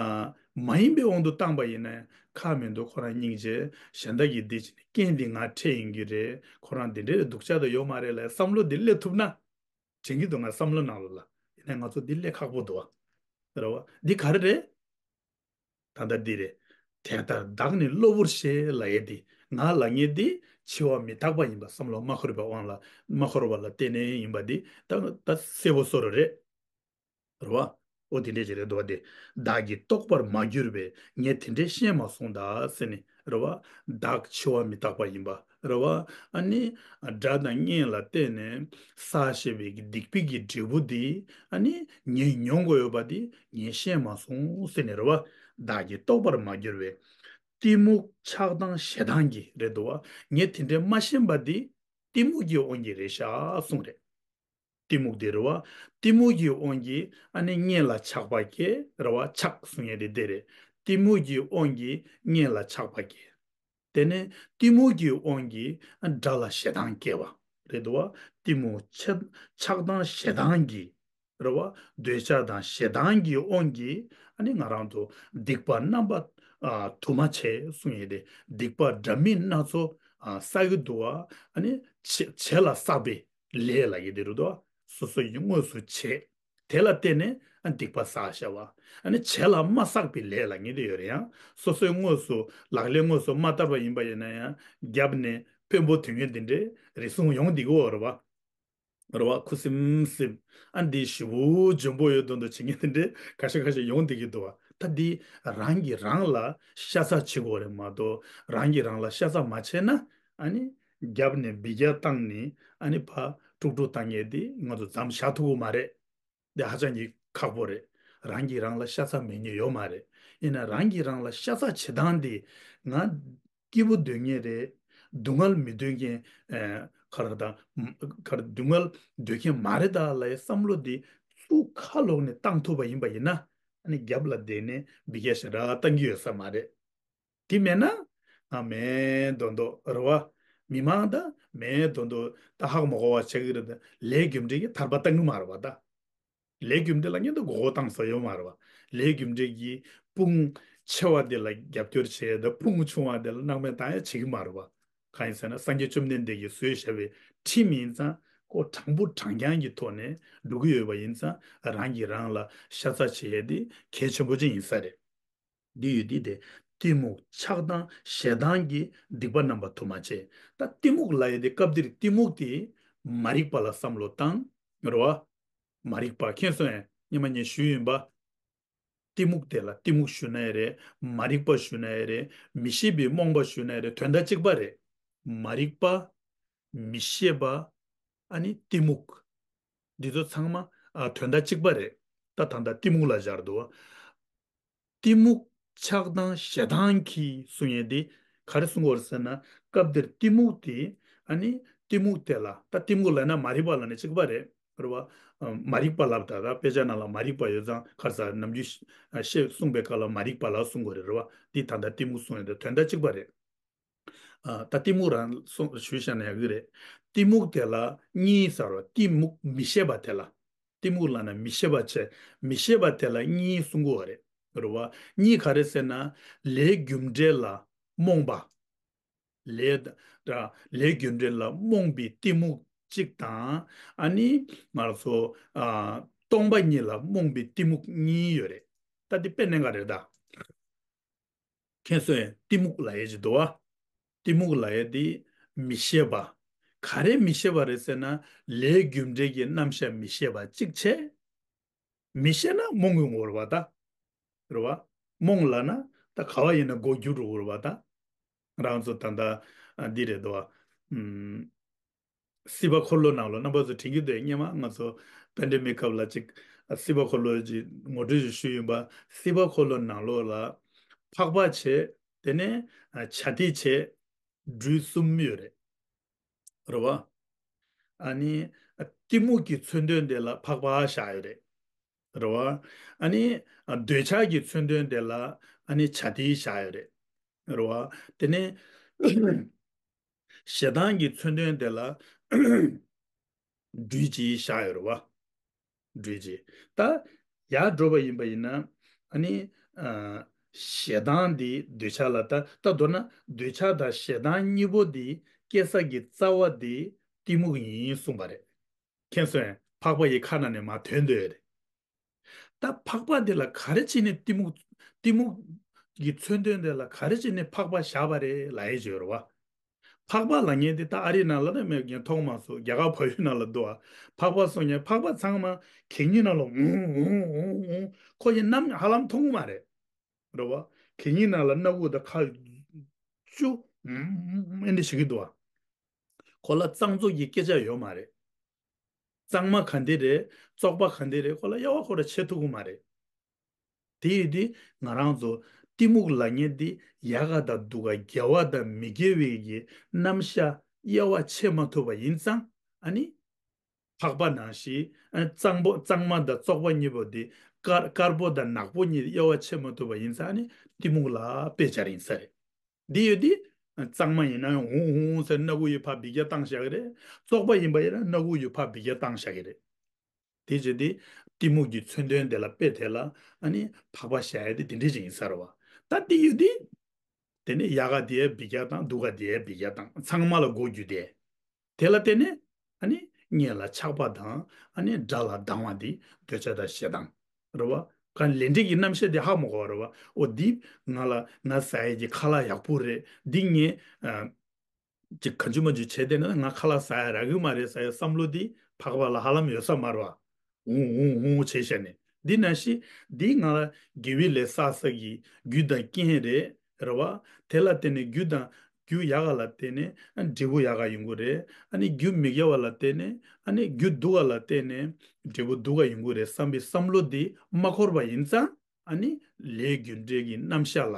མ་ཡིན་པའི་དབང་དུ་བཏང་པ་ཡིན་ན་ཁག་མེད་འདུག་ཁོ་རང་སྙིང་རྗེ་གཞན་དག་གིས་འདི་བྱས་ནས་རྐྱེན་འདི་ང་འཕྲད་ཡིན་གྱི་རེད། ཁོ་རང་འདི་འདྲའི་སྡུག་ཅག་ད་ཡོད་མ་རེད་ལ་བསམ་བློ་འདི་སླེབས་ཐུབ་ན། དྲན་གྱི་འདུག་ང་བསམ་བློ་ནང་ལོགས་ལ། ཡིན་ནའི་ང་ཚོ་འདི་སླེབས་ཁག་པོ་འདུག་བ། རེད་བ། འདི་ག་རེ་རེད། ད་ལྟ་འདི་རེད། དེ་ལྟར་བདག་ནི་གློ་བུར་ཞེས་ལབ་ཡས་འདི། ང་ལབ་མཁན་འདི་འཆི་བ་མི་རྟག་པ་ཡིན་པ་བསམ་བློ་མ་འཁོར་བའི་དབང་ལ་མ་འཁོར་བ་ལ་བརྟེན་ནས་ཡིན་པ་འདི་ད་ད་གསལ་པོ་བཟོ་འདྲ་རེད། རེད་བ། འོ་དེ་འདྲས་ཅིག་རེད་འདུག་བ་དེ། བདག་གིས་རྟོགས་པར་མ་གྱུར་པས་ངས་དེ་འདྲས་ཤེས་མ་སོང་ད་ཟེར་ནས་རེད་བ། བདག་འཆི་བ་མི་རྟག་པ་ཡིན་པ་རེད་བ། ཨ་ནི་སྒྲ་དང་བརྙན་ལ་བརྟེན་ནས་བསགས་བཞག་པའི་གི་སྡིག་པའི་གི་འབྲས་བུ་དེ་ཨ་ནི་ངས་མྱོང་དགོས་ཡོད་པ་དེ་ངས་ཤེས་མ་སོང་ཟེར་ནས་རེད་བ། བདག་གིས་རྟོགས་པར་མ་གྱུར་པས། གཏི་མུག་ཆགས་སྡང་ཞེ་སྡང་གིས་རེད་འདུག་བ། ངས་དེ་འདྲས་མ་ཤེས་པ་དེ་གཏི་མུག་གི་དབང་གིས་རེད་ཤག་གསུངས་རེད། གཏི་མུག་དེ་རེད་བ། གཏི་མུག་གི་དབང་གིས་ཨ་ནི་བརྙན་ལ་ཆགས་པ་སྐྱེ་རེད་བ། ཆགས་གསུང་ཡས་དེ་དེ་རེད། གཏི་མུག་གི་དབང་གིས་བརྙན་ལ་ཆགས་པ་སྐྱེ། དེ་ནས་གཏི་མུག་གི་དབང་གིས་ཨ་སྒྲ་ལ་ཞེ་སྡང་སྐྱེ་བ་རེད་འདུག་བ། གཏི་མུག་ཆགས་ཆགས་སྡང་ཞེ་སྡང་གིས་རེད་བ། འདོད་ཆགས་དང་ཞེ་སྡང་གི་དབང་གིས་ཨ་ནི་ང་རང་ཚོ་སྡིག་པ་རྣམ་པ་ཨ་དུ་མ་བྱས་གསུང་ཡས་དེ་སྡིག་པ་འདྲ་མིན་སྣ་ཚོགས་ཨ་བསགས་ཀྱི་འདུག་བ། ཨ་ནི་བྱེད་བྱེད་ལ་བསགས་པའི་ལས་ལ་ཡི་དེ་རུ་དོ། སོ་སོ་ཡི་དངོས་སུ་བྱེད། དེ་ལ་བརྟེན་ནས་ཨ་སྡིག་པ་བསགས་བྱ་བ། ཨ་ནི་བྱེད་ལ་མ་བསགས་པའི་ལས་ལ་ངེས་དེ་ཡོད་རེད་ཡང་། སོ་སོའི་དངོས་སུ་ལག་ལེན་དངོས་སུ་མ་བསྟར་བ་ཡིན་པ་ཡིན་ན་ཡང་རྒྱབ་ནས་དཔོན་པོ་དོན་གཉེར་འདི་འདྲའི་རེ་ཟུང་ཡོང་བསྡད་ཀྱི་ཡོད་རེད་བ། རེད་བ། ཁུ་སིམ་སིམ། ཨ་འདི་ཞེ་པོ་འཇོན་པོ་ཡོད་དོན་དུ་བྱེད་མཁན་དེ་འདྲའི་ཁ་ཤས་ཁ་ཤས་ཡོང་བསྡད་ཀྱི་འདུག་བ། ད་འདི་རང་གིས་རང་ལ་ཤ་ཚ་བྱེད་དགོས་རེད་མ་གཏོགས་རང་གིས་རང་ལ་ཤ་ཚ་མ་བྱས་ན། ཨ་ནི་རྒྱབ་ནས་འབུད་རྒྱག་བཏང་ནས་ཨ་ནི་ཕར་དཀྲུག་དཀྲུག་བཏང་མཁན་དེ་ང་ཚོ་མཚམས་བཞག་ཐུབ་ཀྱི་མ་རེད། འདི་ཧ་ཅང་གི་ཁག་པོ་རེད། རང་གིས་རང་ལ་ཤ་ཚ་མེད་མཁན་ཡོད་མ་རེད། ཡིན་ན་རང་གིས་རང་ལ་ཤ་ཚ་བྱེད་སྟངས་འདི་ང་སྐྱིད་པོ་འདོད་མཁན་རེད། སྡུག་བསྔལ་མི་འདོད་མཁན་ཨ་ག་རེ་དང་ག་རེ་སྡུག་བསྔལ་འདོད་མཁན་མ་རེད་ད་ལབ་ཡའི་བསམ་བློ་འདི་ཚུར་ཁ་ལོག་ནས་བཏང་ཐུབ་པ་ཡིན་པ་ཡིན་ན་ཨ་ནི་རྒྱབ་ལ་བསྡད་ནས་འབུད་རྒྱག་ཞེ་དྲག་བཏང་གི་ཡོད་ས་མ་རེད། དེ་མེད་ན་ང་མེད་མདོག་མདོག་རེད་བ། མི་མང་ད་མེད་མདོག་མདོག་ད་ཧ་གོ་མ་གོ་བ་བྱེད་ཀྱི་རེད་ད། ལས་རྒྱུ་འབྲས་ཀྱི་ཐར་པ་བཏང་གི་མ་རེད་བ་ད། ལས་རྒྱུ་འབྲས་ལ་ངས་ད་མགོ་སྐོར་བཏང་ས་ཡོད་མ་རེད་བ། ལས་རྒྱུ་འབྲས་ཀྱི་དཔུང་ཆེ་བ་དེ་ལ་རྒྱབ་སྐྱོར་བྱས་ད་དཔུང་ཆུང་བ་དེ་ལ་སྣང་མེད་བཏང་ཡ་བྱེད་ཀྱི་མ་རེད་བ། གང་ཡིན་ཟེར་ན་སངས་རྒྱས་བཅོམ་ལྡན་འདས་ཀྱིས་བཟོས་བཞག་པའི་ཁྲིམས་ཡིན་ཙང་། ཁོ་དྲང་པོ་དྲང་རྐྱང་གི་ཐོག་ནས་འགྲོ་གི་ཡོད་པ་ཡིན་ཙང་རང་གིས་རང་ལ་ཤ་ཚ་བྱེད་ཡས་དེ་གལ་ཆེན་པོ་ཅིག་ཡིན་ས་རེད། འདི་ཡོད་དེ་དེ་གཏི་མུག་ཆགས་སྡང་ཞེ་སྡང་གི་སྡིག་པ་རྣམ་པ་དུ་མ་བྱས། ད་གཏི་མུག་ལབ་ཡས་དེ་སྐབས་འདིར་གཏི་མུག་དེ་མ་རིག་པ་ལ་བསམ་བློ་བཏང་རེད་བ། མ་རིག་པ་མཁྱེན་སོང་ངས། སྔོན་མ་ངས་ཞུས་ཡིན་པ། གཏི་མུག་དེ་ལ་གཏི་མུག་ཞུ་ན་ཡང་རེད། མ་རིག་པ་ཞུ་ན་ཡང་རེད། མི་ཤེས་པའི་རྨོངས་པ་ཞུ་ན་ཡང་རེད། དོན་དག་གཅིག་པ་རེད། མ་རིག་པ། མི་ཤེས་པ། ཨ་ནི་གཏི་མུག་འདི་ཚོ་ཚང་མ་ཨ་དོན་དག་གཅིག་པ་རེད། ད་ད་ལྟ་གཏི་མུག་ལ་སྦྱར་འདུག་གཏི་མུག་ཆགས་སྡང་ཞེ་སྡང་གིས་གསུང་ཡས་འདི་ག་རེ་གསུང་གི་ཡོད་རེད་ཟེར་ན། སྐབས་འདིར་གཏི་མུག་དེ་ཨ་ནི་གཏི་མུག་དེ་ལ། ད་གཏི་མུག་ལབ་ན་མ་རིག་པ་ལབ་ན་གཅིག་པ་རེད། རེད་བ། ཨ་མ་རིག་པ་ལབ། ད་ད་དཔེ་ཆ་ནང་ལ་མ་རིག་པ་ཡོད་ཙང་ཁ་སང་ནམ་རྒྱུན་ཤ་ཨ་བཤད་གསུངས་པའི་སྐབས་ལ་མ་རིག་པ་ལ་གསུང་གི་ཡོད་རེད། རེད་བ། འདི་ད་ལྟ་གཏི་མུག་གསུང་ཡས་དེ་དོན་དག་གཅིག་པ་རེད། ཨ་ད་གཏི་མུག་རང་གསུང་ཞུས་བཞག་ན་ཡག་གི་རེད། གཏི་མུག་དེ་ལ་གཉིས་ཟེར་བ། གཏི་མུག་མི་ཤེས་པ་དེ་ལ། གཏི་མུག་ལབ་ན་མི་ཤེས་པ་བྱས། མི་ཤེས་པ་དེ་ལ་གཉིས་གསུང་གི་ཡོད་རེད། རེད་བ། གཉིས་ག་རེ་ཟེར་ན། ལས་རྒྱུ་འབྲས་ལ་རྨོངས་པ། ལས་ད་ལས་རྒྱུ་འབྲས་ལ་རྨོངས་པའི་གཏི་མུག་གཅིག་དང་། ཨ་ནི་ང་ཚོ་ཨ་སྟོང་པ་ཉིད་ལ་རྨོངས་པའི་གཏི་མུག་གཉིས་ཡོད་རེད། ད་འདི་དཔེ་གནད་འགག་རེད་ད། མཁྱེན་སོང་ངས། གཏི་མུག་ལབ་ཡས་ཅིག་འདུག་བ། གཏི་མུག་ལབ་ཡས་དེ་མི་ཤེས་པ། ག་རེ་མི་ཤེས་པ་རེད་ཟེར་ན། ལས་རྒྱུ་འབྲས་ཀྱི་རྣམ་གཞག་མི་ཤེས་པ་གཅིག་བྱས། མི་ཤེས་ན་རྨོངས་ཡོང་གི་ཡོད་རེད་བ་ད། རེད་བ། རྨོངས་ལབ་ན་ད་ག་བ་ཡིན་ན་མགོ་རྒྱུག་འགྲོ་གི་ཡོད་རེད་བ་ད། རང་ཚོ་ད་ལྟ་ཨ་འདི་རེད་འདུག་བ། ཨུམ། སྲིད་པ་འཁོར་ལོ་ནང་ལོགས་རྣམ་པ་ཚོ་དྲན་གྱི་འདུག་སྔོན་མ་ང་ཚོ་པེན་ཌེ་མིག་སྐབས་ལ་ཅིག་སྲིད་པ་འཁོར་ལོ་ཅིག་ངོ་སྤྲོད་ཅིག་ཞུས་ཡིན་པ། སྲིད་པ་འཁོར་ལོ་ནང་ལོགས་ལ་འཕགས་པ་བྱས། དེ་ནས་ཨ་བྱ་དེ་བྱས། སྦྲུལ་གསུམ་ཡོད་རེད། རེད་བ། ཨ་ནི་ཨ་གཏི་མུག་གི་མཚོན་དོན་དེ་ལ་འཕགས་པ་བཞག་ཡོད་རེད། རེད་བ། ཨ་ནི་ཨ་འདོད་ཆགས་ཀྱི་མཚོན་དོན་དེ་ལ་ཨ་ནི་བྱ་དེ་བཞག་ཡོད་རེད། རེད་བ། དེ་ནས་ཞེ་སྡང་གི་མཚོན་དོན་དེ་ལ་སྦྲུལ་གྱིས་བཞག་ཡོད་རེད་བ། སྦྲུལ་གྱིས། ད་ཡར་འགྲོ་བ་ཡིན་པ་ཡིན་ན། ཨ་ནི་ཨ་ཞེ་སྡང་འདི་འདོད་ཆགས་ལ། ད་ད་མདོར་ན་འདོད་ཆགས་དང་ཞེ་སྡང་གཉིས་པོ་འདི་སྐྱེ་ས་གི་རྩ་བ་འདི་གཏི་མུག་ཡིན་གསུངས་པ་རེད། མཁྱེན་སོང་ངས། འཕགས་པ་ཡི་ཁ་ནང་ནས་མར་ཐོན་འདོད་རེད། ད་འཕགས་པ་འདི་ལ་ག་རེ་བྱས་ནས་གཏི་མུག་གཏི་མུག་གི་མཚོན་དོན་དེ་ལ་ག་རེ་བྱས་ནས་འཕགས་པ་བཞག་པ་རེད་ལབ་ཡས་ཅིག་ཡོད་རེད་བ། འཕགས་པ་ལབ་མཁན་དེ་ད་ཨ་རིའི་ནང་ལ་ནི་མེད་མཁན་མཐོང་མ་སོང་། རྒྱ་གར་བལ་ཡུལ་ནང་ལ་འདུག་བ། འཕགས་པ་གསུང་མཁན་འཕགས་པ་ཚང་མ་གད་སྙིགས་ནང་ལ་འུང་འུང་འུང་འུང་། ཁོ་ཡི་རྣམ་ཧ་ལམ་མཐོང་གི་མ་རེད། རེད་བ། གད་སྙིགས་ནང་ལ་སྣ་ཁུག་དང་ཁ་བཅུག་འུང་འུང་འུང་ཨེ་འདྲ་བྱེད་ཀྱི་འདུག་བ། ཁོ་ལ་གཙང་བཙོག་གི་སྐད་ཆ་ཡོད་མ་རེད། གཙང་མ་ག་འདྲ་རེད། བཙོག་པ་ག་འདྲ་རེད། ཁོ་ལ་དབྱེ་བ་ཁོ་རང་ཕྱེ་ཐུབ་ཀྱི་མ་རེད། དེ་ཡིན་དུས་ང་རང་ཚོ་གཏི་མུག་ལབ་མཁན་འདི་ཡག་ག་དང་སྡུག་ག་དགེ་བ་དང་མི་དགེ་བའི་གི་རྣམ་གཞག་དབྱེ་བ་ཕྱེ་མ་ཐུབ་པ་ཡིན་ཙང་། ཨ་ནི་འཕགས་པ་ནང་བཞིན་ཨ་གཙང་པོ་གཙང་མ་དང་བཙོག་པ་གཉིས་པོ་འདི། དཀར་དཀར་པོ་དང་ནག་པོ་གཉིས་དབྱེ་བ་ཕྱེ་མ་ཐུབ་པ་ཡིན་ཙང་། ཨ་ནི་གཏི་མུག་ལ་དཔེ་སྦྱར་ཡིན་ས་རེད། འདི་ཡོད་དེ། གཙང་མ་ཡིན་ན་ཡང་འུང་འུང་ཟེར་སྣ་ཁུག་ཡིས་ཕར་འབུད་རྒྱག་བཏང་བཞག་གི་རེད། བཙོག་པ་ཡིན་པ་ཡིན་ན་སྣ་ཁུག་ཡིས་ཕར་འབུད་རྒྱག་བཏང་བཞག་གི་རེད། དེ་བྱས་ཏེ་གཏི་མུག་གི་མཚོན་དོན་དེ་ལ་དཔེ་དེ་ལ་ཨ་ནི་འཕགས་པ་བཞག་ཡ་དེ་དེ་འདྲ་ཞིག་ཡིན་ས་རེད་བ། ད་དེ་ཡོད་དེ། དེ་ནས་ཡག་ག་དེ་ཡ་འབུད་རྒྱག་བཏང་། སྡུག་ག་དེ་ཡ་འབུད་རྒྱག་བཏང་། ཚང་མ་ལ་མགོ་རྒྱུག་དེ། དེ་ལ་བརྟེན་ནས་ཨ་ནི་གཉེན་ལ་ཆགས་པ་དང་། ཨ་ནི་དགྲ་ལ་སྡང་བ་འདི་འདོད་ཆགས་དང་ཞེ་སྡང་། རེད་བ། གང་ལས་འབྲས་ཀྱི་རྣམ་གཞག་འདི་ཧ་མ་གོ་བ་རེད་བ། འོ་འདི་ང་ལ་ང་ཟ་ཡས་ཀྱི་ཁ་ལག་ཡག་པོ་རེད། འདི་ངས་ཨ་ཅིག་གང་བྱུང་མང་བྱུང་བྱས་བསྡད་ན་ང་ཁ་ལག་ཟ་ཡ་རག་གི་མ་རེད་ཟེར་ཡ་བསམ་བློ་འདི་འཕགས་པ་ལ་ཧ་ལམ་ཡོད་ས་མ་རེད་བ། འུང་འུང་འུང་བྱས་བཞག་ནས། འདི་ནང་བཞིན་འདི་ང་ལ་དགེ་བའི་ལས་བསགས་ས་གི་རྒྱུ་དང་རྐྱེན་རེད། རེད་བ། དེ་ལ་བརྟེན་ནས་རྒྱུ་དང་རྒྱུ་ཡག་ག་ལ་བརྟེན་ནས་ཨ་འབྲས་བུ་ཡག་ག་ཡོང་གི་རེད། ཨ་ནི་རྒྱུ་མི་དགེ་བ་ལ་བརྟེན་ནས་ཨ་ནི་རྒྱུ་སྡུག་ག་ལ་བརྟེན་ནས་འབྲས་བུ་སྡུག་ག་ཡོང་གི་རེད་བསམ་པའི་བསམ་བློ་འདི་མ་འཁོར་བ་ཡིན་ཙང་། ཨ་ནི་ལས་རྒྱུ་འབྲས་ཀྱི་རྣམ་གཞག་ལ།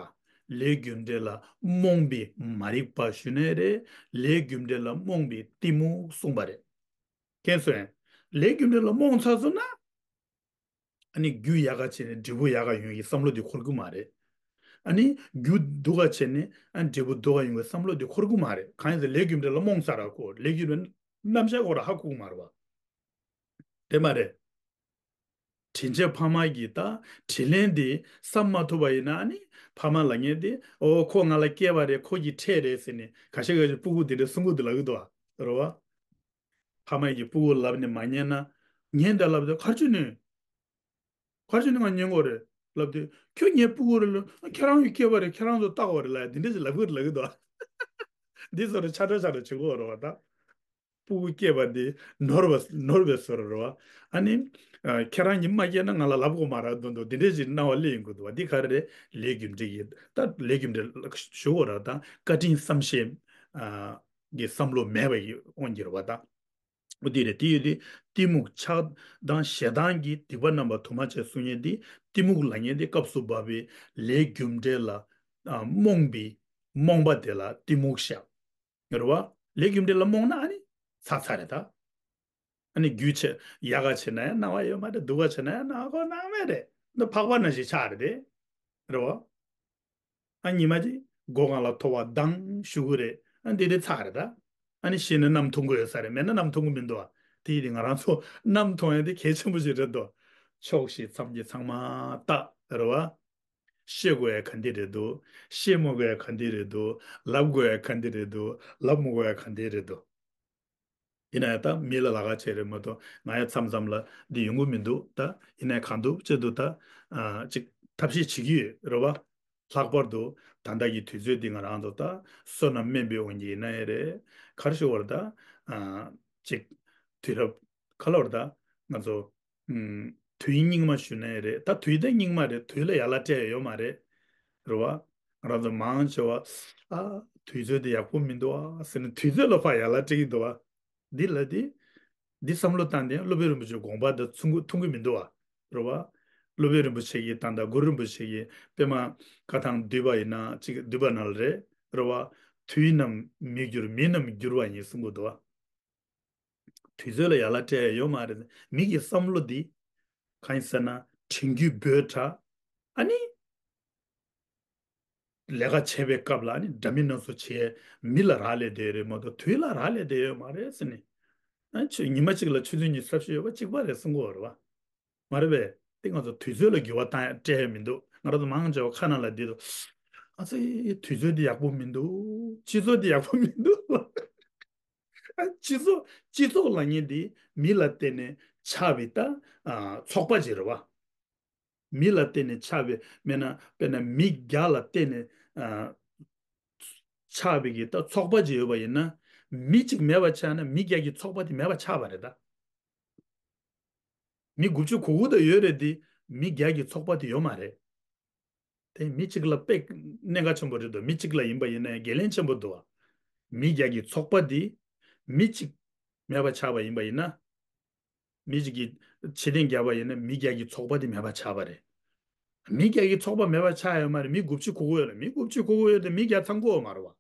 ལས་རྒྱུ་འབྲས་ལ་རྨོངས་པའི་མ་རིག་པ་ཞུ་ནའི་རེད། ལས་རྒྱུ་འབྲས་ལ་རྨོངས་པའི་གཏི་མུག་གསུངས་པ་རེད། མཁྱེན་སོང་ངས། ལས་རྒྱུ་འབྲས་ལ་རྨོངས་ཚར་སོང་ན། ཨ་ནི་རྒྱུ་ཡག་ག་བྱས་ནས་འབྲས་བུ་ཡག་ག་ཡོང་གི་བསམ་བློ་དེ་འཁོར་གི་མ་རེད། ཨ་ནི་རྒྱུ་སྡུག་ག་བྱས་ནས་ཨ་ནི་འབྲས་བུ་སྡུག་ག་ཡོང་གི་བསམ་བློ་དེ་འཁོར་གི་མ་རེད། གང་ཡིན་ཟེར་ལས་རྒྱུ་འབྲས་ལ་རྨོངས་ཚར་ར་ཁོ། ལས་རྒྱུ་འབྲས་རྣམ་གཞག་ཁོ་ར་ཧ་གོ་གི་མ་རེད་བ། དེ་མ་རེད། དྲིན་ཅན་ཕ་མ་གིས་ད་དྲིན་ལན་དེ་བསམ་མ་ཐུབ་པ་ཡིན་ན། ཨ་ནི་ཕ་མ་ལབ་མཁན་དེ་འོ་ཁོ་ང་ལ་སྐྱེས་པ་རེད། ཁོ་གི་ཁྲལ་རེད་ཟེར་ནས་ཁ་ཤས་ཁ་ཤས་སྤུ་གུ་དེ་འདྲ་གསུང་གི་འདུག་ལབ་གི་འདུག་བ། རེད་བ། ཕ་མ་ཡིས་ཀྱི་སྤུ་གུ་ལབ་ནས་མ་ཉན་ན། ཉན་དང་ལབ་དུས་ག་རེ་བྱས་ནས། ག་རེ་བྱས་ནས་ང་ཉན་དགོས་རེད་ལབ་དུས། ཁྱོད་ངའི་སྤུ་གུ་རེད་ལ། ཁྱེད་རང་གི་སྐྱེས་པ་རེད། ཁྱེད་རང་ཚོ་བལྟ་དགོས་རེད་ལབ། འདི་འདྲ་ཞིག་ལབ་ཀྱི་རེད་ལབ་ཀྱི་འདུག་འདི་ཚོ་རེ་ཆ་འདྲ་ཆ་འདྲ་བྱེད་དགོས་རེད་བ་ད། སྤུ་གུ་སྐྱེས་པ་འདི་ནོར་བ་ནོར་བའི་བཟོ་འདྲ་རེད་བ། ཨ་ནི། ཨ། ཁྱེད་རང་གིས་མ་སྐྱེས་ན་ང་ལ་ལབ་དགོས་མ་རེད་མདོག་མདོག་འདི་འདྲ་ཞིག་སྣང་བ་སླེབས་ཡོང་གི་འདུག་བ། འདི་ག་རེ་རེད། ལས་རྒྱུ་འབྲས་ཀྱི་ད་ལས་རྒྱུ་འབྲས་ཞུ་དགོས་རེད་ད། བཀའ་དྲིན་བསམ་ཤེས། ཨ། གི་བསམ་བློ་མེད་པ་ཡི་དབང་གིས་རེད་བ་ད། འོ་དེ་རེད། དེ་ཡོད་དེ། གཏི་མུག་ཆགས་སྡང་ཞེ་སྡང་གི་སྡིག་པ་རྣམ་པ་དུ་མ་བྱས་གསུང་མཁན་དེ། གཏི་མུག་ལབ་མཁན་དེ་སྐབས་སུ་བབས་པའི་ལས་རྒྱུ་འབྲས་ལ། ཨ། རྨོངས་པའི་རྨོངས་པ་དེ་ལ་གཏི་མུག་ཤ། རེད་བ། ལས་རྒྱུ་འབྲས་ལ་རྨོངས་ན་ཨ་ནི་ཚར་ཚར་རེད་ད། ཨ་ནི་རྒྱུ་ཆེ་ཡག་ག་བྱས་ན་ཡང་སྣང་བ་ཡོད་མ་རེད། སྡུག་ག་བྱས་ན་ཡང་སྣང་བ་ཁོ་སྣང་མེད་རེད། འདི་ཕག་པ་ནང་བཞིན་ཆགས་རེད་དེ། རེད་བ། ཨ། ཉི་མ་གཅིག་སྒོ་ཁང་ལ་ཐོ་བ་ལྡང་ཞུ་གི་རེད། ཨ། འདི་དེ་ཚར་རེད་ད། ཨ་ནི་ཤི་ན་ནམ་མཐོང་གི་ཡོད་ས་རེད། མེད་ན་ནམ་མཐོང་གི་མི་འདུག་ཨ། དེ་ཡིན་དེ་ང་རང་ཚོ་ནམ་མཐོང་ཡ་དེ་གལ་ཆེན་པོ་ཞིག་རེད་དོ། ཕྱོགས་བཞི་མཚམས་བརྒྱད་ཚང་མ་བལྟ། རེད་བ། ཤེས་དགོས་ཡ་ག་འདི་རེད་འདུག་ཤེས་མ་དགོས་ཡ་ག་འདི་རེད་འདུག་ལབ་དགོས་ཡ་ག་འདི་རེད་འདུག་ལབ་མ་དགོས་ཡ་ག་འདི་རེད་འདུག་ཡིན་ན་ཡང་ད་མི་ལ་ལ་ཁག་ཆེ་རེད་མ་གཏོགས། ང་ཡང་མཚམས་མཚམས་ལ་འདི་ཡོང་གི་མི་འདུག་ད་ཡིན་ན་ཡང་གང་འདུག་ཅེས་འདུག་ད། ཨ། ཅིག་ཐབས་ཤེས་བྱེད་ཀྱི་ཡོད་རེད་བ། ལྷག་པར་དུ་ད་ལྟ་གི་དུས་ཚོད་འདི་ང་རང་ཚོ་ད་བསོད་ནམས་དམན་པའི་དབང་གིས་ཡིན་ན་ཡང་རེད། ག་རེ་ཞུ་དགོས་རེད་ད། ཨ། ཅིག་དུས་རབས་ག་ལབ་རེད་ད། ང་ཚོ། ཨུམ། དུས་སྙིགས་མ་ཞུ་ན་ཡང་རེད། ད་དུས་ད་སྙིགས་མ་རེད། དུས་ལ་ཡ་ལ་སྤྲད་ཡ་ཡོད་མ་རེད། རེད་བ། ང་རང་ཚོ་མང་ཆེ་བ། ཨ། དུས་ཚོད་འདི་ཡག་པོ་མི་འདུག་ཨ་ཟེར་ནས་དུས་ཚོད་ལ་ཕར་ཡ་ལ་སྤྲད་ཀྱི་འདུག་བ། འདི་ལ་འདི། འདི་བསམ་བློ་བཏང་སྟེ་སློབ་དཔོན་རིན་པོ་ཆེའི་དགོངས་པ་དང་མཚུངས་ཀྱི་མཐུན་གྱི་མི་འདུག་བ། རེད་བ། སློབ་དཔོན་རིན་པོ་ཆེ་གིས་ད་ལྟ་གུ་རུ་རིན་པོ་ཆེ་གིས་པདྨ་བཀའ་ཐང་བསྡུས་པ་ཡིན་ན་ཅིག་བསྡུས་པ་ནང་ལ་རེད། རེད་བ། དུས་རྣམས་མི་འགྱུར་མི་རྣམས་འགྱུར་བ་ཡིན་གསུང་གི་འདུག་བ། དུས་ཚོད་ལ་ཡ་ལ་སྤྲད་ཡ་ཡོད་མ་རེད། མི་གི་བསམ་བློ་འདི། གང་ཡིན་ཟེར་ན་དྲན་རྒྱུ་འབོད་དྲགས། ཨ་ནི། ལས་ཀ་བྱེད་པའི་སྐབས་ལ་ཨ་ནི་འདྲ་མིན་སྣ་ཚོགས་བྱས། མི་ལ་རག་ལས་བསྡད་རེད་མ་གཏོགས་དུས་ལ་རག་ལས་བསྡད་ཡོད་མ་རེད་ཟེར་ནས། ཨ། ཆུ་ཉི་མ་གཅིག་ལ་ཆུ་ཚོད་ཉི་ཤུ་རྩ་བཞི་ཡོད་པ་གཅིག་པ་རེད་གསུང་གི་ཡོད་རེད་བ། མ་རེད་པས། དེ་ང་ཚོ་དུས་ཚོད་ལ་འགྱུར་བ་བཏང་ཡ་སྤྲད་ཡ་མི་འདུག་ང་རང་ཚོ་མང་ཆེ་བ་ཁ་ནང་ལ་འདི་འདུག་ཨ་ཙི། དུས་ཚོད་འདི་ཡག་པོ་མི་འདུག་སྤྱི་ཚོགས་འདི་ཡག་པོ་མི་འདུག་ཨ། སྤྱི་ཚོགས་སྤྱི་ཚོགས་ལབ་མཁན་འདི་མི་ལ་བརྟེན་ནས་ཆགས་པའི་ད། ཨ། ཚོགས་པ་ཅིག་རེད་བ། མི་ལ་བརྟེན་ནས་ཆགས་པའི་མེད་ན་དཔེར་ན་མི་བརྒྱ་ལ་བརྟེན་ནས། ཨ། ཆགས་པའི་གི་ད་ཚོགས་པ་ཅིག་ཡོད་པ་ཡིན་ན། མི་གཅིག་མེད་པ་ཆགས་ན་མི་བརྒྱ་གི་ཚོགས་པ་དེ་མེད་པ་ཆགས་པ་རེད་ད། མི་དགུ་བཅུ་གོ་དགུ་དང་ཡོད་རེད་དེ། མི་བརྒྱ་གི་ཚོགས་པ་དེ་ཡོད་མ་རེད། དེ་མི་གཅིག་ལ་དཔེ་གནད་འགག་ཆེན་པོ་རེད་དོ། མི་གཅིག་ལ་ཡིན་པ་ཡིན་ན་ཡང་འགན་ལེན་ཆེན་པོ་འདུག་བ། མི་བརྒྱ་གི་ཚོགས་པ་དེ་མི་གཅིག་མེད་པ་ཆགས་པ་ཡིན་པ་ཡིན་ན། མི་གཅིག་གིས་ཕྱིར་འཐེན་བརྒྱབ་པ་ཡིན་ན་མི་བརྒྱ་གི་ཚོགས་པ་དེ་མེད་པ་ཆགས་པ་རེད། མི་བརྒྱ་གི་ཚོགས་པ་མེད་པ་ཆགས་ཡོད་མ་རེད། མི་དགུ་བཅུ་གོ་དགུ་ཡོད་རེད། མི་དགུ་བཅུ་གོ་དགུ་ཡོད་དེ་མི་བརྒྱ་ཚང་གི་ཡོད་མ་རེད་བ།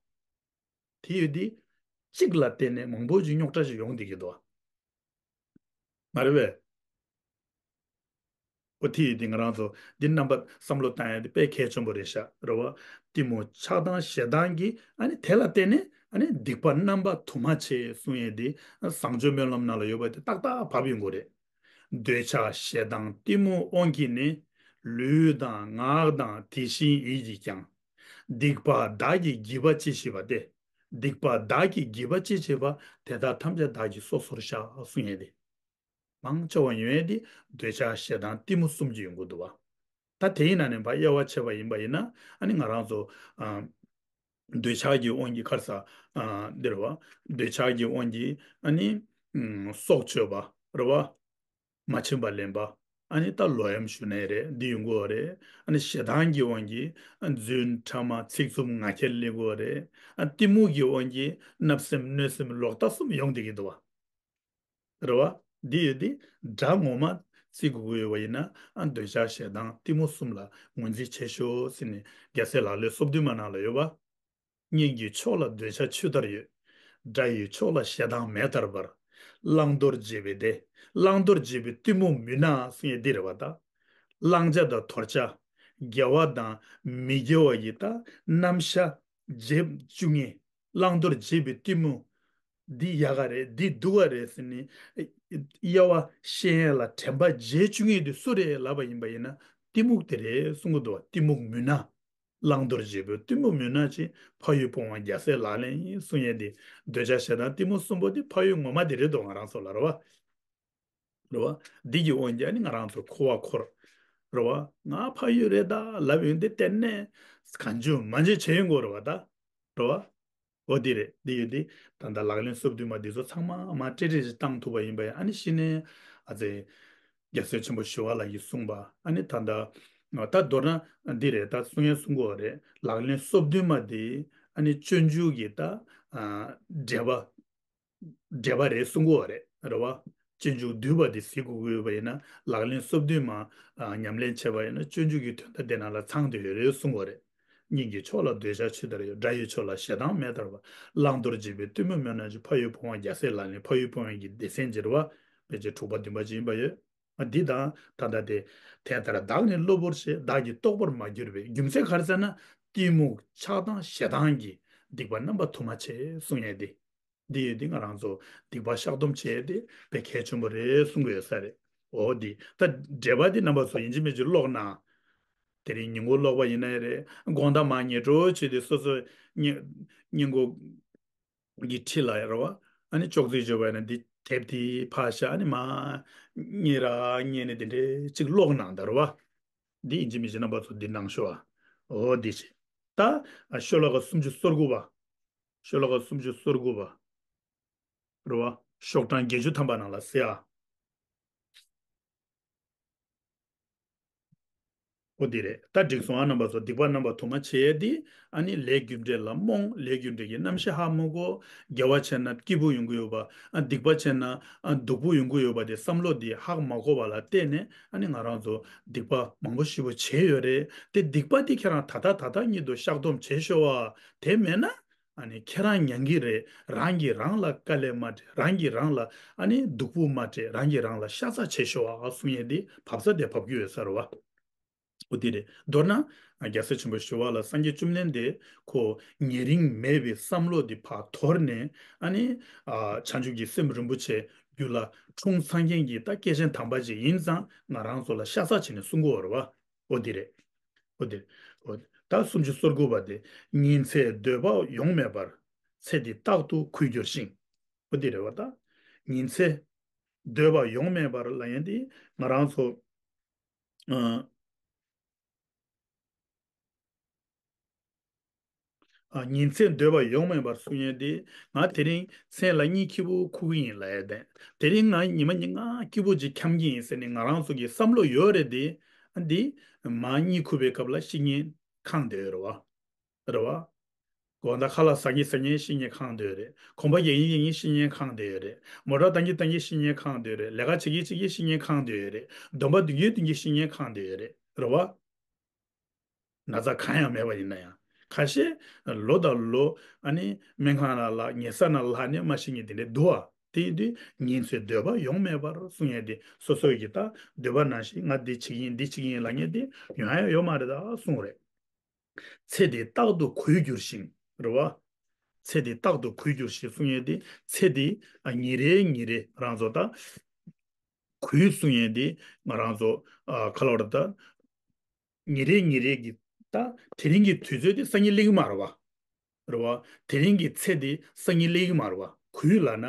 དེ་ཡོད་དེ། གཅིག་ལ་བརྟེན་ནས་མང་པོ་ཅིག་རྙོག་དྲ་ཞིག་ཡོང་བསྡད་ཀྱི་འདུག་བ། མ་རེད་པས། ཨོ་དེ་ཡིན་དེ་ང་རང་ཚོ་འདི་རྣམ་པ་བསམ་བློ་བཏང་ཡ་དེ་དཔེ་གལ་ཆེན་པོ་རེད་ཤག་རེད་བ། གཏི་མུག་ཆགས་སྡང་ཞེ་སྡང་གི་ཨ་ནི་དེ་ལ་བརྟེན་ནས་ཨ་ནི་སྡིག་པ་རྣམ་པ་དུ་མ་བྱས་གསུང་ཡས་དེ་བཟང་སྤྱོད་སྨོན་ལམ་ནང་ལ་ཡོད་པ་དེ་ཏག་ཏག་བབས་ཡོང་གི་རེད། འདོད་ཆགས་ཞེ་སྡང་གཏི་མུག་དབང་གིས་ནི། ལུས་དང་ངག་དང་དེ་བཞིན་ཡིད་ཀྱིས་ཀྱང་། སྡིག་པ་བདག་གིས་བགྱིས་པ་ཅི་མཆིས་པ་སྟེ། སྡིག་པ་བདག་གིས་བགྱིས་པ་ཅི་མཆིས་པ། དེ་དག་ཐམས་ཅད་བདག་གིས་སོ་སོར་བཤགས་གསུང་ཡས་དེ། མང་ཆེ་བ་ཡོང་ཡས་དེ་འདོད་ཆགས་ཞེ་སྡང་གཏི་མུག་གསུམ་གྱིས་ཡོང་གི་འདུག་བ། ད་དེའི་ནང་ནས་ཕར་དབྱེ་བ་ཕྱེ་བ་ཡིན་པ་ཡིན་ན་ཨ་ནི་ང་རང་ཚོ། ཨ། འདོད་ཆགས་ཀྱི་དབང་གིས་ཁར་ས། ཨ། འདིར་བ། འདོད་ཆགས་ཀྱི་དབང་གིས་ཨ་ནི། ཨུམ། སྲོག་གཅོད་པ་རེད་བ། མ་བྱིན་པ་ལེན་པ། ཨ་ནི་ད་ལོག་གཡེམ་ཞུ་ནའི་རེད། འདི་ཡོང་གི་ཡོད་རེད། ཨ་ནི་ཞེ་སྡང་གི་དབང་གིས་ཨ་རྫུན་ཕྲ་མ་ཚིག་རྩུབ་ངག་འཁྱལ་གླེང་གི་ཡོད་རེད། ཨ་གཏི་མུག་གི་དབང་གིས་བརྣབ་སེམས་གནོད་སེམས་ལོག་ལྟ་གསུམ་ཡོང་བསྡད་ཀྱི་འདུག་བ། རེད་བ། འདི་ཡོད་དེ་དགྲ་ངོ་མ་བརྩི་དགོས་ཀྱི་ཡོད་པ་ཡིན་ན་ཨ་འདོད་ཆགས་ཞེ་སྡང་གཏི་མུག་གསུམ་ལ་ངོས་འཛིན་བྱེད་ཤོག་ཟེར་ནས་རྒྱལ་སྲས་ལག་ལེན་སོ་བདུན་མ་ནང་ལ་ཡོད་པ། གཉེན་གྱི་ཕྱོགས་ལ་འདོད་ཆགས་ཆུ་ལྟར་ཡོད། དགྲ་ཡི་ཕྱོགས་ལ་ཞེ་སྡང་མེ་ལྟར་འབར། བླང་དོར་བྱེད་པའི་དེ། བླང་དོར་བྱེད་པའི་གཏི་མུག་མུན་ནག་ཟེར་ཡས་འདི་རེད་བ་ད། བླང་བྱ་དང་དོར་བྱ། དགེ་བ་དང་མི་དགེ་བ་ཡི་ད་རྣམ་གཞག་བྱེད་བཅུག་མཁན། བླང་དོར་བྱེད་པའི་གཏི་མུག་འདི་ཡག་ག་རེད། འདི་སྡུག་ག་རེད་ཟེར་ནས། དབྱེ་བ་ཤེས་ཡས་ལ་དྲན་པ་བརྗེད་བཅུག་མཁན་དེ་སུ་རེད་ལབ་པ་ཡིན་པ་ཡིན་ན་གཏི་མུག་དེ་རེད་གསུང་གི་འདུག་བ། གཏི་མུག་མུན་ནག་བླང་དོར་བརྗེ་པོའི་གཏི་མུག་མུན་ནག་ཅན། ཕ་ཡུལ་སྤོང་བ་རྒྱལ་སྲས་ལག་ལེན་ཡིན། གསུང་ཡས་འདི་འདོད་ཆགས་ཞེ་སྡང་གཏི་མུག་གསུམ་པོ་འདི་ཕ་ཡུལ་ངོ་མ་འདི་རེད་དོ། ང་རང་ཚོ་ལ་རེད་བ། རེད་བ། འདི་གི་དབང་གིས་ནི་ང་རང་ཚོ་འཁོར་བ་འཁོར། རེད་བ། ང་ཕ་ཡུལ་རེད་ད་ལབ་ཡོང་དུས་གཏན་ནས་གང་བྱུང་མང་བྱུང་བྱེད་ཡོང་གི་རེད་བ་ད། རེད་བ། འོ་འདི་རེད། འདི་ཡོད་དེ། ད་ལྟ་ལག་ལེན་སོ་བདུན་མ་འདི་ཚོ་ཚང་མ་མ་ཏྲེ་ཏྲེ་ཞིག་བཏང་ཐུབ་པ་ཡིན་པ་ཡིན། ཨ་ནི་གཞི་ནས་ཨ་ཙི་རྒྱལ་སྲས་ཆེན་པོ་ཞི་བ་ལྷ་ཡིས་གསུངས་པ། ཨ་ནི་ད་ལྟ་ད་མདོར་ན་འདི་རེད། ད་གསུང་ཡས་གསུང་གི་ཡོད་རེད། ལག་ལེན་སོ་བདུན་མ་འདི་ཨ་ནི་སྤྱོད་འཇུག་གི་ད་འགྲེལ་པ། འགྲེལ་པ་རེད་གསུང་གི་ཡོད་རེད། རེད་བ། སྤྱོད་འཇུག་བསྡུས་པ་འདི་གཟིགས་དགོས་ཀྱི་ཡོད་པ་ཡིན་ན། ལག་ལེན་སོ་བདུན་མ་ཉམས་ལེན་བྱས་པ་ཡིན་ན། སྤྱོད་འཇུག་གི་དོན་དག་དེ་ནང་ལ་ཚང་བསྡད་ཡོད་རེད་གསུང་གི་ཡོད་རེད། སྙིང་གི་ཕྱོགས་ལ་འདོད་ཆགས་ཆུ་ལྟར་གཡོ། དགྲ་ཡི་ཕྱོགས་ལ་ཞེ་སྡང་མེ་ལྟར་འབར། བླང་དོར་བརྗེ་པོའི་གཏི་མུག་མུན་ནག་ཅན། ཕ་ཡུལ་སྤོང་བ་རྒྱལ་སྲས་ལག་ལེན། ཕ་ཡུལ་སྤོང་བའི་གི་སྡེ་ཚན་གྱི་རེད་བ། ཕལ་ཆེར་དྲུག་པ་བདུན་པ་ཅིག་ཡིན་པ་ཡོད། འདི་དང་ད་ལྟ་དེ། དེ་ལྟར་བདག་ནི་གློ་བུར་ཞེས། བདག་གིས་རྟོགས་པར་མ་གྱུར་པའི། རྒྱུ་མཚན་ག་རེ་ཟེར་ན། གཏི་མུག་ཆགས་སྡང་ཞེ་སྡང་གི་སྡིག་པ་རྣམ་པ་དུ་མ་བྱས་གསུང་ཡས་དེ། འདི་ཡོད་དེ་ང་རང་ཚོ་སྡིག་པ་བཤགས་སྡོམ་བྱས་ཏེ་དཔེ་གལ་ཆེན་པོ་རེད་གསུང་གི་ཡོད་ས་རེད། འོ་འདི་ད་འགྲེལ་པ་འདི་རྣམ་པ་ཚོ་ཡིན་གཅིག་མིན་གཅིག་ཀློག་ན། དེ་རིང་ཉིན་གུང་ཀློག་པ་ཡིན་ན་ཡང་རེད། དགོང་དག་མར་ཉལ་འགྲོ་བྱས་ཏེ་སོ་སོ་སྙིང་སྙིང་གོ་གི་འཁྲིས་ལ་རེད་བ། ཨ་ནི་ཅོག་ཙེ་བརྗོད་པ་ཡིན་ན་འདི་དེབ་འདི་ཕར་བཞག་ཨ་ནི་མར་ཉལ་ར་ཉལ་ནས་དེ་འདྲའི་གཅིག་ཀློག་གནང་ད་རེད་བ། འདི་ཡིན་གཅིག་མིན་གཅིག་རྣམ་པ་ཚོ་འདི་གནང་ཤོག་ཨ། འོ་འདི་བྱས། ད་ཤོ་ལོ་ཀ་སུམ་ཅུ་སོ་དགུ་པ། ཤོ་ལོ་ཀ་སུམ་ཅུ་སོ་དགུ་པ། རེད་བ། ཤོག་གྲངས་བརྒྱད་ཅུ་ཐམ་པ་ནང་ལ་གཟིགས་ཨ། འོ་འདི་རེད། ད་འགྲིག་སོང་ཨ། རྣམ་པ་ཚོ་སྡིག་པ་རྣམ་པ་དུ་མ་བྱས་ཏེ། ཨ་ནི་ལས་རྒྱུ་འབྲས་ལ་རྨོངས། ལས་རྒྱུ་འབྲས་ཀྱི་རྣམ་གཞག་ཧ་མ་གོ། དགེ་བ་བྱས་ན་སྐྱིད་པོ་ཡོང་གི་ཡོད་པ། ཨ་སྡིག་པ་བྱས་ན་ཨ་སྡུག་པོ་ཡོང་གི་ཡོད་པ་དེ་བསམ་བློ་འདི་ཧ་མ་གོ་བ་ལ་བརྟེན་ནས། ཨ་ནི་ང་རང་ཚོ་སྡིག་པ་མང་པོ་ཞེ་པོ་བྱས་ཡོད་རེད་དེ། སྡིག་པ་འདི་ཁྱེད་རང་ད་ལྟ་ད་ལྟ་ཉིད་དུ་བཤགས་སྡོམ་བྱེད་ཤོག་ཨ། དེ་མེད་ན། ཨ་ནི་ཁྱེད་རང་མྱང་གི་རེད། རང་གིས་རང་ལ་དཀའ་ལས་མ་སྤྲད། རང་གིས་རང་ལ་ཨ་ནི་སྡུག་པོ་མ་སྤྲད། རང་གིས་རང་ལ་ཤ་ཚ་བྱེད་ཤོག་ཨ་གསུང་ཡས་འདི་བབས་ས་དེ་བབས་ཀྱི་ཡོད་ས་རེད་བ། འོ་དེ་རེད། མདོར་ན་རྒྱལ་སྲས་ཆེན་པོ་ཞི་བ་ལྷ་སངས་རྒྱས་བཅོམ་ལྡན་འདས་ཁོ་ཉེ་རིང་མེད་པའི་བསམ་བློ་འདི་ཕར་དོར་ནས། ཨ་ནི་ཨ་བྱང་ཆུབ་ཀྱི་སེམས་རིན་པོ་ཆེ་རྒྱུད་ལ་འཁྲུངས་ཚར་མཁན་གྱི་ད་སྐྱེས་ཆེན་དམ་པ་ཅིག་ཡིན་ཙང་། ང་རང་ཚོ་ལ་ཤ་ཚ་བྱས་ནས་གསུང་གི་ཡོད་རེད་བ། འོ་དེ་རེད། འོ་དེ། འོ་ད་སུམ་ཅུ་སོ་དགུ་པ་དེ། ཉིན་མཚན་སྡོད་པ་ཡོང་མེད་པར། ཚེ་འདི་རྟག་ཏུ་གུད་འགྱུར་ཞིང་། འོ་དེ་རེད་བ་ད། ཉིན་མཚན་སྡོད་པ་ཡོང་མེད་པར་ལབ་ཡས་དེ་ང་རང་ཚོ། ཨ། ཨ། ཉིན་མཚན་སྡོད་པ་ཡོང་མེད་པར་གསུང་ཡས་དེ། ང་དེ་རིང་མཚན་ལ་གཉིད་སྐྱིད་པོ་ཁུག་གི་ཡིན་ལབ་ཡས་དེ། དེ་རིང་ང་ཉི་མ་ཉིན་གང་སྐྱིད་པོ་ཅིག་འཁྱམ་གྱི་ཡིན་ཟེར་ནས་ང་རང་ཚོ་གི་བསམ་བློ་ཡོད་རེད་དེ། ཨ་འདི་མར་གཉིད་ཁུག་པའི་སྐབས་ལ་བཤིག་ཉེན་ཁེངས་བསྡད་ཡོད་རེད་བ། རེད་བ། དགོང་དག་ཁ་ལག་ཟ་གིན་ཟ་གིན་བཤིག་ཉེན་ཁེངས་བསྡད་ཡོད་རེད། གོམ་པ་རྒྱག་གིན་རྒྱག་གིན་བཤིག་ཉེན་ཁེངས་བསྡད་ཡོད་རེད། མོ་ཊ་བཏང་གིན་བཏང་གིན་བཤིག་ཉེན་ཁེངས་བསྡད་ཡོད་རེད། ལས་ཀ་བྱེད་གིན་བྱེད་གིན་བཤིག་ཉེན་ཁེངས་བསྡད་ཡོད་རེད། སྡོམ་པ་འདོན་གིན་འདོན་གིན་བཤིག་ཉེན་ཁེངས་བསྡད་ཡོད་རེད། རེད་བ། ན་ཚ་གང་ཡང་མེད་པ་ཡིན་ན་ཡང་། ཁ་ཤས་ལོ་དང་ལོ་ཨ་ནི་སྨན་ཁང་ལ་ལྷག་ཉལ་ས་ན་ལྷག་ནས་མ་ཤི་ཉེན་དེ་འདྲ་འདུག་བ། དེ་ཡིན་དུས་ཉིན་མཚན་སྡོད་པ་ཡོང་མེད་པར་གསུང་ཡས་དེ། སོ་སོ་ཡི་ད་འདོད་པ་ནང་བཞིན་ང་འདི་བྱེད་ཀྱི་ཡིན་འདི་བྱེད་ཀྱི་ཡིན་ལབ་མཁན་དེ་ཡོང་ཡ་ཡོད་མ་རེད་ད་གསུངས་རེད། ཚེ་འདི་རྟག་ཏུ་གུད་འགྱུར་ཞིང་། རེད་བ། ཚེ་འདི་རྟག་ཏུ་གུད་འགྱུར་ཞིང་གསུང་ཡས་དེ། ཚེ་འདི་ཨ་ཉིན་རེ་ཉིན་རེ་རང་ཚོ་ད་གུད་གསུང་ཡས་དེ་ང་རང་ཚོ་ཨ་ག་ལབ་རེད་ད། ཉིན་རེ་ཉིན་རེ་གི་ད་དེ་རིང་གི་དུས་ཚོད་དེ་སང་ཉིན་སླེབས་ཀྱི་མ་རེད་བ། རེད་བ། དེ་རིང་གི་ཚེ་དེ་སང་ཉིན་སླེབས་ཀྱི་མ་རེད་བ། གུད་ལབ་ན་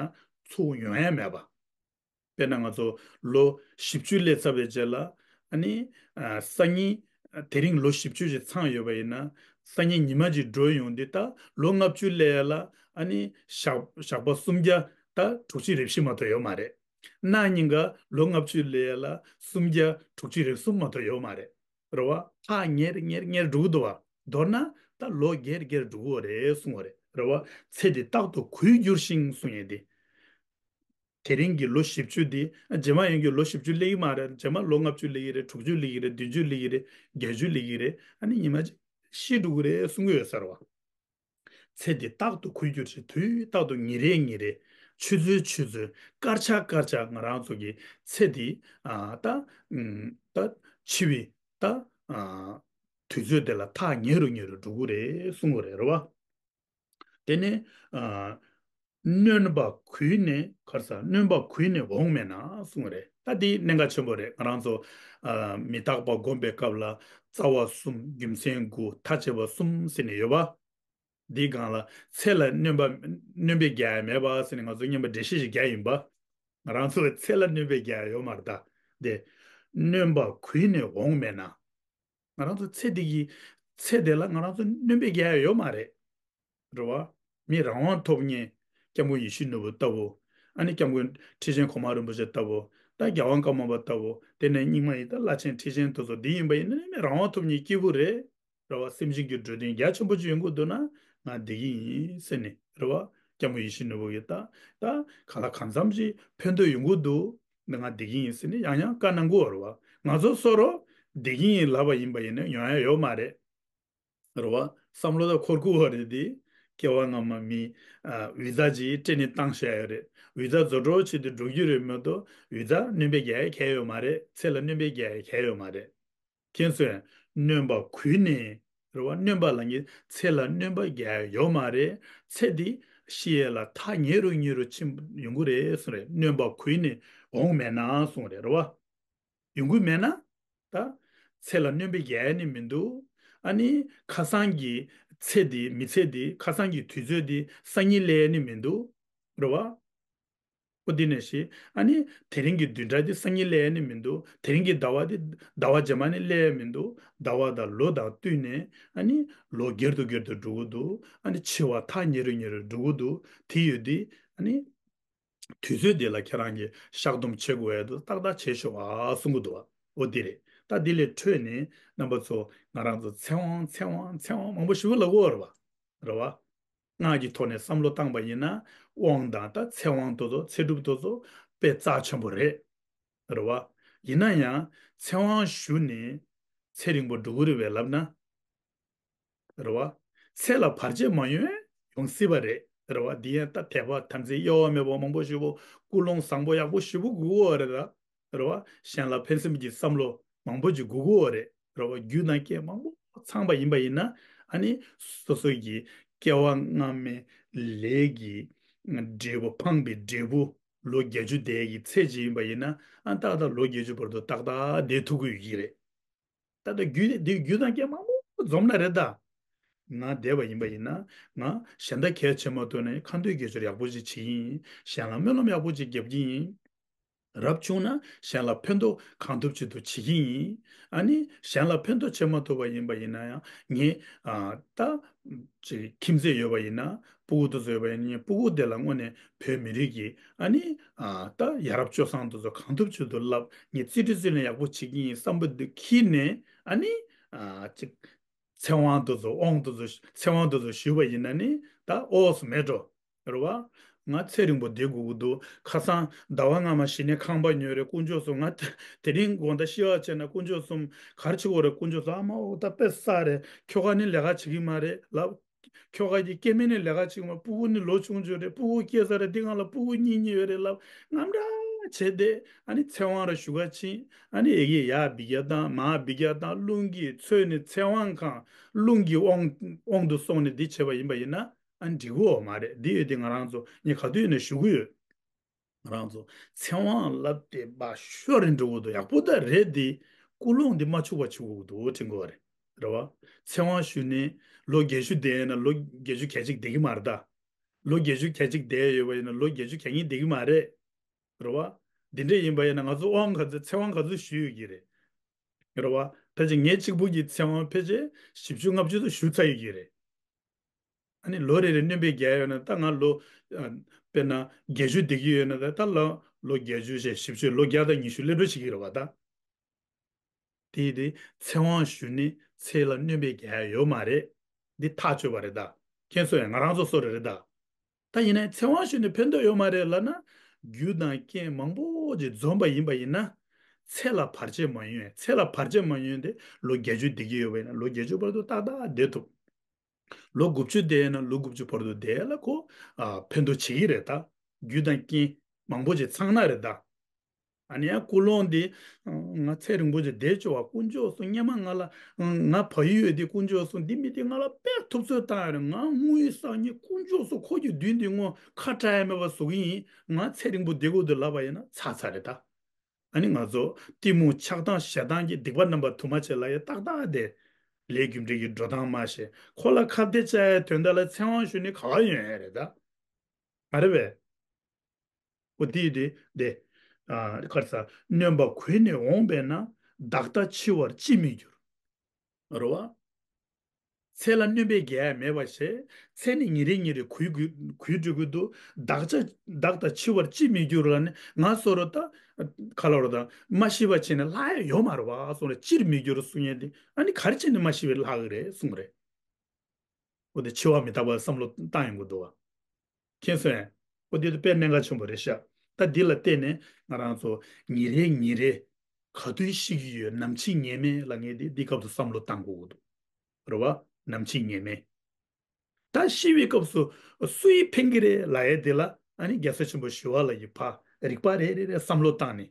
ཚུར་ཡོང་ཡ་མེད་པ། དཔེར་ན་ང་ཚོ་ལོ་བཞི་བཅུ་སླེབས་ཚར་བའི་རྗེས་ལ། ཨ་ནི་ཨ་སང་ཉིན་དེ་རིང་ལོ་བཞི་བཅུ་ཞིག་ཚང་ཡོད་པ་ཡིན་ན། སང་ཉིན་ཉི་མ་གཅིག་འགྲོ་ཡོང་དུས་ད་ལོ་ལྔ་བཅུ་སླེབས་ཡ་ལ་ཨ་ནི་ཞག་ཞག་པ་སུམ་བརྒྱ་ད་དྲུག་ཅུ་རེ་བཞི་མ་གཏོགས་ཡོད་མ་རེད། གནངས་ཉིན་ཀ་ལོ་ལྔ་བཅུ་སླེབས་ཡ་ལ་སུམ་བརྒྱ་དྲུག་ཅུ་རེ་གསུམ་མ་གཏོགས་ཡོད་མ་རེད། རེད་བ། ཐག་ཉེར་ཉེར་ཉེར་འགྲོ་གི་འདུག་བ། མདོར་ན་ད་ལོ་བརྒྱད་བརྒྱད་འགྲོ་གི་རེད་གསུངས་པ་རེད། རེད་བ། ཚེ་འདི་རྟག་ཏུ་གུད་འགྱུར་ཞིང་གསུང་ཡས་དེ། དེ་རིང་གི་ལོ་བཞི་བཅུ་འདི་རྗེས་མ་ཡོང་གི་ལོ་བཞི་བཅུ་སླེབས་ཀྱི་མ་རེད། རྗེས་མ་ལོ་ལྔ་བཅུ་སླེབས་ཀྱི་རེད། དྲུག་ཅུ་སླེབས་ཀྱི་རེད། བདུན་ཅུ་སླེབས་ཀྱི་རེད། བརྒྱད་ཅུ་སླེབས་ཀྱི་རེད། ཨ་ནི་ཉི་མ་གཅིག་ཤི་འགྲོ་གི་རེད་གསུང་གི་ཡོད་ས་རེད་བ། ཚེ་འདི་རྟག་ཏུ་གུད་འགྱུར་ཞིང་། དུས་རྟག་ཏུ་ཉིན་རེ་ཉིན་རེ། ཆུ་ཚོད་ཆུ་ཚོད། སྐར་ཆ་སྐར་ཆ་ང་རང་ཚོ་གི་ཚེ་འདི་ཨ་ད་ཨུམ་ད་འཆི་བའི་ད་ཨ་དུས་ཚོད་དེ་ལ་ཐག་ཉེ་རུ་ཉེ་རུ་འགྲོ་གི་རེད་གསུང་གི་རེད། རེད་བ། དེ་ནས་ཨ་སྣོན་པ་གུད་ནས་ག་རེ་ཟ། སྣོན་པ་གུད་ནས་འོང་མེད་ན་གསུང་གི་རེད། ད་འདི་གནད་འགག་ཆེན་པོ་རེད། ང་རང་ཚོ་ཨ་མི་རྟག་པ་སྒོམ་པའི་སྐབས་ལ་རྩ་བ་གསུམ། རྒྱུ་མཚན་དགུ། མཐའ་དཔྱད་པ་གསུམ་ཟེར་ནས་ཡོད་པ། འདིའི་སྒང་ལ་ཚེ་ལ་སྣོན་པ་སྣོན་པས་རྒྱག་ཡ་མེད་པ་ཟེར་ནས་ང་ཚོ་སྔོན་མ་འགྲེལ་བཤད་ཞིག་རྒྱག་ཡིན་པ། ང་རང་ཚོ་ཚེ་ལ་སྣོན་པས་རྒྱག་ཡ་ཡོད་མ་རེད་ད། དེ་སྣོན་པ་གུད་ནས་འོང་མེད་ན། ང་རང་ཚོ་ཚེ་འདི་གི་ཚེ་འདི་ལ་ང་རང་ཚོ་སྣོན་པས་རྒྱག་ཡ་ཡོད་མ་རེད། རེད་བ། མི་རང་དབང་ཐོབ་མཁན་སྐྱབས་མགོན་ཡིད་བཞིན་ནོར་བུ་ལྟ་བུ། ཨ་ནི་སྐྱབས་མགོན་ཁྲི་ཆེན་གོང་མ་རིན་པོ་ཆེ་ལྟ་བུ། ད་རྒྱལ་དབང་ཀརྨ་པ་ལྟ་བུ། དེ་ནས་རྙིང་མ་ཡི་ད་བླ་ཆེན་ཁྲི་ཆེན་དེ་ཚོ་འདི་ཡིན་པ་ཡིན་ན་ནི་མི་རང་དབང་ཐོབ་མཁན་སྐྱེས་བུ་རེད། རེད་བ། སེམས་ཅན་གྱི་འགྲོ་དོན་རྒྱ་ཆེན་པོ་ཅིག་ཡོང་གི་འདུག་ན་ང་བདེ་གི་ཡིན་ཟེར་ནས། རེད་བ། སྐྱབས་མགོན་ཡིད་བཞིན་ནོར་བུ་གིས་ད་ད་ག་ལ་གང་འཚམ་ཅིག་ཕན་ཐོགས་ཡོང་གི་འདུག་ང་བདེ་གི་ཡིན་ཟེར་ནས་ཡང་ཡང་བཀའ་གནང་གི་ཡོད་རེད་བ། ང་ཚོ་བཟོ་འདྲ་བདེ་གི་ཡིན་ལབ་པ་ཡིན་པ་ཡིན་ན་ཡོང་ཡ་ཡོད་མ་རེད། རེད་བ། བསམ་བློ་ད་འཁོར་གི་ཡོད་རེད་དེ། སྐྱེ་བ་སྔ་མ་མི་ཨ་བི་ཟ་ཅིག་སྤྲད་ནས་བཏང་བཞག་ཡོད་རེད། བི་ཟ་བཟོ་འདྲ་བྱེད་དུ་འགྲོ་རྒྱུ་རེད་མ་གཏོགས་བི་ཟ་སྣོན་པས་རྒྱག་ཡ་གང་ཡང་ཡོད་མ་རེད། ཚེ་ལ་སྣོན་པས་རྒྱག་ཡ་གང་ཡང་ཡོད་མ་རེད། མཁྱེན་སོང་ངས། སྣོན་པ་གུད་ནས། རེད་བ། སྣོན་པ་ལབ་མཁན་ཚེ་ལ་སྣོན་པ་རྒྱག་ཡ་ཡོད་མ་རེད། ཚེ་འདི་ཤི་ཡས་ལ་ཐག་ཉེ་རུ་ཉེ་རུ་ཕྱིན་ཡོང་གི་རེད་གསུངས་རེད། སྣོན་པ་གུད་ནས་འོང་མེད་ན་གསུངས་རེད། རེད་བ། ཡོང་གི་མེད་ན། ད་ཚེ་ལ་སྣོན་པ་རྒྱག་ཡ་ནི་མི་འདུག་ཨ་ནི་ཁ་སང་གི་ཚེ་འདི་མི་ཚེ་འདི་ཁ་སང་གི་དུས་ཚོད་འདི་སང་ཉིན་སླེབས་ཡ་ནི་མི་འདུག་རེད་བ། ཨོ་དེ་ནས་ཤི། ཨ་ནི་དེ་རིང་གི་བདུན་ཕྲག་འདི་སང་ཉིན་སླེབས་ཡ་ནི་མི་འདུག་དེ་རིང་གི་ཟླ་བ་འདི་ཟླ་བ་རྗེས་མ་ནི་སླེབས་ཡ་མི་འདུག་ཟླ་བ་དང་ལོ་དང་བསྟུན་ནས་ཨ་ནི་ལོ་སྒེར་དུ་སྒེར་དུ་འགྲོ་གི་འདུག་ཨ་ནི་འཆི་བ་ཐག་ཉེ་རུ་ཉེ་རུ་འགྲོ་གི་འདུག་དེ་ཡོད་དུས་ཨ་ནི་དུས་ཚོད་འདི་ལ་ཁྱེད་རང་གིས་བཤགས་སྡོམ་བྱེད་དགོས་ཡ་འདུག་ཏག་ཏག་བྱེད་ཤོག་ཨ་གསུང་གི་འདུག་ཨོ་དེ་རེད། ད་དེ་ལས་འཕྲོས་ནས་རྣམ་པ་ཚོ་ང་རང་ཚོ་ཚེ་དབང་ཚེ་དབང་ཚེ་དབང་མང་པོ་ཞིག་ལབ་ཀྱི་ཡོད་རེད་བ། རེད་བ། སྔགས་ཀྱི་ཐོག་ནས་བསམ་བློ་བཏང་པ་ཡིན་ན་དབང་དང་ད་ཚེ་དབང་དེ་ཚོ་ཚེ་སྒྲུབ་དེ་ཚོ་དཔེ་རྩ་ཆེན་པོ་རེད། རེད་བ། ཡིན་ན་ཡང་ཚེ་དབང་ཞུས་ནས་ཚེ་རིང་པོ་འགྲོ་གི་རེད་པས་ལབ་ན། རེད་བ། ཚེ་ལ་བར་ཆད་མ་ཡོང་ཡོང་སྲིད་པ་རེད། རེད་བ། འདི་ཡང་ད་དད་པ་དམ་ཚིག་གཡོ་བ་མེད་པ་མང་པོ་ཞིག་པོ་ཀུན་སློང་བཟང་པོ་ཡག་པོ་ཞེ་པོ་དགོས་ཀྱི་ཡོད་རེད་ད། རེད་བ། གཞན་ལ་ཕན་སེམས་ཀྱི་བསམ་བློ་མང་པོ་ཅིག་དགོས་ཀྱི་ཡོད་རེད། རེད་བ། རྒྱུ་དང་རྐྱེན་མང་པོ་ཚང་པ་ཡིན་པ་ཡིན་ན། ཨ་ནི་སོ་སོ་གི་སྐྱེ་བ་སྔ་མའི་ལས་ཀྱི་འབྲས་བུ་འཕངས་པའི་འབྲས་བུ་ལོ་བརྒྱད་ཅུ་འདས་ཀྱི་ཚེ་གཅིག་ཡིན་པ་ཡིན་ན། ཨ་ཏག་ཏག་ལོ་བརྒྱད་ཅུ་བར་དུ་ཏག་ཏག་བསྡད་ཐུབ་ཀྱི་ཡོད་ཀྱི་རེད། ད་ལྟ་རྒྱུ་འདི་རྒྱུ་དང་རྐྱེན་མང་པོ་འཛོམས་ན་རེད་ད། ང་བསྡད་པ་ཡིན་པ་ཡིན་ན་ང་གཞན་དག་གལ་ཆེ་མ་ཐུབ་ན་ཁ་འདོན་དགེ་སྦྱོར་ཡག་པོ་ཅིག་བྱེད་ཀྱི་ཡིན། གཞན་ལ་སྨོན་ལམ་ཡག་པོ་ཅིག་རྒྱབ་ཀྱི་ཡིན། རབ་བྱུང་ན་གཞན་ལ་ཕན་ཐོགས་གང་ཐུབ་ཅིག་ཏུ་བྱེད་ཀྱི་ཡིན། ཨ་ནི་གཞན་ལ་ཕན་ཐོགས་བྱེད་མ་ཐུབ་པ་ཡིན་པ་ཡིན་ན་ཡང་ངས་ཨ་ད་ཅིག་ཁྱིམ་མཚེས་ཡོད་པ་ཡིན་ན་སྤུ་གུ་དེ་ཚོ་ཡོད་པ་ཡིན་ན་སྤུ་གུ་དེ་ལ་དངོས་གནས་བོད་མི་རིགས་ཀྱི་ཨ་ནི་ཨ་ད་ཡ་རབས་སྤྱོད་བཟང་དེ་ཚོ་གང་ཐུབ་ཅིག་ཏུ་བསླབ། ངས་རྩིས་སྤྲོད་རྩིས་ལེན་ཡག་པོ་བྱེད་ཀྱི་ཡིན་བསམ་པ་འདི་འཁྱེར་ནས་ཨ་ནི་ཨ་ཅིག་ཚེ་དབང་དེ་ཚོ་དབང་དེ་ཚོ་ཚེ་དབང་དེ་ཚོ་ཞུས་པ་ཡིན་ན་ནི་ད་ཨོ་སུ་མེད་འགྲོ། རེད་བ། ང་ཚེ་རིང་པོ་བསྡད་དགོས་ཀྱི་འདུག་ཁ་སང་ཟླ་བ་སྔ་མ་གཞི་ནས་ཁང་པ་ཉོས་རེད་དཀོན་མཆོག་གསུམ། ང་དེ་རིང་དགོང་དག་ཤི་བ་བྱས་ན་དཀོན་མཆོག་གསུམ་ག་རེ་བྱེད་དགོས་རེད། དཀོན་མཆོག་གསུམ་ཨ་མ་འོ་ད་དཔེ་བསགས་རེད། ཁྱོ་ག་ནི་ལས་ཀ་བྱེད་ཀྱི་མ་རེད་ལབ། ཁྱོ་ག་གི་སྐྱེ་དམན་ནི་ལས་ཀ་བྱེད་ཀྱི་མ། སྤུ་གུ་ནི་ལོ་ཆུང་ཆུང་རེད། སྤུ་གུ་སྐྱེས་ས་རེད། འདི་སྒང་ལ་སྤུ་གུ་གཉིས་གཉིས་ཡོད་རེད་ལབ། དངངས་སྐྲག་བྱས་ཏེ་ཨ་ནི་ཚེ་དབང་ར་ཞུ་ག་ཕྱིན། ཨ་ནི་ཨེ་གི་ཡར་འབུད་རྒྱག་བཏང་མར་འབུད་རྒྱག་བཏང་རླུང་གིས་ཚོས་ནས་ཚེ་དབང་གང་རླུང་གི་དབང་དབང་དུ་སོང་ནས་འདི་བྱས་པ་ཡིན་པ་ཡིན་ན། ཨ་འགྲིག་གི་ཡོད་མ་རེད། འདི་ཡོད་དེ་ང་རང་ཚོ་ངས་ག་དུས་ཡིན་ན་ཞུ་གི་ཡོད། ང་རང་ཚོ་ཚེ་དབང་ལབ་དེ་བ་ཤོར་རིན་འགྲོ་གི་འདུག་ཡག་པོ་ད་རེད་དེ། ཀུན་སློང་འདི་མ་འཆུག་པ་བྱེད་དགོས་ཀྱི་འདུག་དྲན་གྱི་ཡོད་རེད། རེད་བ། ཚེ་དབང་ཞུས་ནས་ལོ་བརྒྱད་ཅུ་བསྡད་ཡོད་ན་ལོ་བརྒྱད་ཅུ་གྱ་གཅིག་བསྡད་ཀྱི་མ་རེད་ད། ལོ་བརྒྱད་ཅུ་གྱ་གཅིག་བསྡད་ཡོད་པ་ཡིན་ན་ལོ་བརྒྱད་ཅུ་གྱ་གཉིས་བསྡད་ཀྱི་མ་རེད། རེད་བ། འདི་འདྲ་ཡིན་པ་ཡིན་ན་ང་ཚོ་དབང་ག་ཚོད་ཚེ་དབང་ག་ཚོད་ཞུས་ཡོད་ཀྱི་རེད། རེད་བ། ད་ཅི་ངས་གཅིག་པུ་གི་ཚེ་དབང་ཕལ་ཆེར་བཞི་བཅུ་ལྔ་བཅུ་དུ་ཞུ་ཚར་ཡོད་ཀྱི་རེད། ཨ་ནི་ལོ་རེ་རེ་སྣོན་པ་རྒྱག་ཡོད་ན་ད་ང་ལོ་ཨ་དཔེར་ན་བརྒྱད་ཅུ་བསྡད་ཀྱི་ཡོད་ན་ད་ད་ལོ་ལོ་བརྒྱད་ཅུ་བྱས་བཞི་བཅུ་ལོ་བརྒྱ་དང་ཉི་ཤུ་སླེབས་འགྲོ་བྱེད་ཀྱི་རེད་བ་ད། དེ་དེ་ཚེ་དབང་ཞུས་ནས་ཚེ་ལ་སྣོན་པ་རྒྱག་ཡ་ཡོད་མ་རེད། འདི་ཐག་ཆོད་པ་རེད་ད། མཁྱེན་སོང་ངས། ང་རང་ཚོ་བཟོ་འདྲ་རེད་ད། ད་ཡིན་ན་ཚེ་དབང་ཞུས་ནས་ཕན་ཐོགས་ཡོད་མ་རེད་ལབ་ན། རྒྱུ་དང་རྐྱེན་མང་པོ་ཅིག་འཛོམས་པ་ཡིན་པ་ཡིན་ན། ཚེ་ལ་བར་ཆད་མ་ཡོང་ཡ། ཚེ་ལ་བར་ཆད་མ་ཡོང་ཡ་དེ་ལོ་བརྒྱད་ཅུ་བསྡད་ཀྱི་ཡོད་པ་ཡིན་ན་ལོ་བརྒྱད་ཅུ་བར་དུ་ཏག་ཏག་བསྡད་ཐུབ། ལོ་དགུ་བཅུ་བསྡད་ཡ་ན་ལོ་དགུ་བཅུ་བར་དུ་བསྡད་ཡ་ལ་ཁོ་ཨ་ཕན་ཐོགས་བྱེད་ཀྱི་རེད་ད། རྒྱུ་དང་རྐྱེན་མང་པོ་ཅིག་ཚང་ན་རེད་ད། ཨ་ནི་ཡང་ཀུན་སློང་འདི། ང་ཚེ་རིང་པོ་ཅིག་བསྡད་ཆོག་པ་དཀོན་མཆོག་གསུམ་སྔོན་མ་ང་ལ་ང་བལ་ཡུལ་ཡོད་དུས་དཀོན་མཆོག་གསུམ་འདི་མི་དེ་ང་ལ་དཔེ་ཐུབ་ཚོད་བཏང་ཡ་རེད། ང་དངུལ་བསགས་ཉིན་དཀོན་མཆོག་གསུམ་ཁོ་གི་མདུན་དེ་ངོ་ཁ་བྲལ་ཡ་མེད་པ་བཟོ་གི་ཡིན། ང་ཚེ་རིང་པོ་བསྡད་དགོས་འདུག་ལབ་པ་ཡིན་ན་ཚར་ཚར་རེད་ད། ཨ་ནི་ང་ཚོ་གཏི་མུག་ཆགས་སྡང་ཞེ་སྡང་གི་སྡིག་པ་རྣམ་པ་དུ་མ་བྱས་ལབ་ཡ་ཏག་ཏག་དེ། ལས་རྒྱུ་འབྲས་ཀྱི་འགྲོ་སྟངས་མ་ཤེས། ཁོ་ལ་ཁ་གཏད་བཅག་ཡའི་དོན་དག་ལ་ཚེ་དབང་ཞུ་ནི་ག་བ་ཡོང་ཡ་རེད་ད། མ་རེད་པས། འོ་དེ་དེ་དེ། ཨ་ག་རེ་ཟ། སྣོན་པ་གོལ་ནས་འོངས་པས་ན། བདག་ལྟ་འཆི་བར་ཅིས་མི་འགྱུར། རེད་བ། ཚེ་ལ་སྣོན་པས་རྒྱལ་ཡ་མེད་པ་བྱས། ཚེ་ནི་ཉིན་རེ་ཉིན་རེ་གུལ་གུལ་གུལ་འགྲོ་གི་འདུག་བདག་ཅག་བདག་ལྟ་འཆི་བར་ཅིས་མི་འགྱུར་ལབ་ནས་ང་སོ་རུ་ད། ག་ལ་རུ་ད་མ་ཤི་བ་བྱས་ནས་ལྷག་ཡ་ཡོད་མ་རེད་བ་གསུངས་རེད། ཅིར་མི་འགྱུར་གསུང་ཡས་དེ་ཨ་ནི་ག་རེ་བྱས་ནས་མ་ཤི་བའི་ལྷག་གི་རེད་གསུངས་རེད། འོ་དེ་འཆི་བ་མི་རྟག་པ་བསམ་བློ་བཏང་ཡོང་གི་འདུག་བ། མཁྱེན་སོང་ངས། འོ་དེ་དུ་དཔེ་གནད་འགག་ཆེན་པོ་རེད་ཤག་ད་འདི་ལ་བལྟས་ནས་ང་རང་ཚོ་ཉིན་རེ་ཉིན་རེ་ག་དུས་ཤི་གི་ཡོད། ནམ་འཆི་ངེས་མེད་ལ་ངས་འདི་འདི་སྐབས་སུ་བསམ་བློ་བཏང་དགོས་ཀྱི་འདུག་རེད་བ། ནམ་འཆི་ངེས་མེད། ད་ཤི་བའི་སྐབས་སུ་སུ་ཡིས་ཕན་གྱི་རེད་ལབ་ཡས་དེ་ལ་ཨ་ནི་རྒྱལ་སྲས་ཆེན་པོ་ཞི་བ་ལྷ་ཡིས་ཕ་རིག་པ་རེ་རེ་རེ་བསམ་བློ་བཏང་ནས།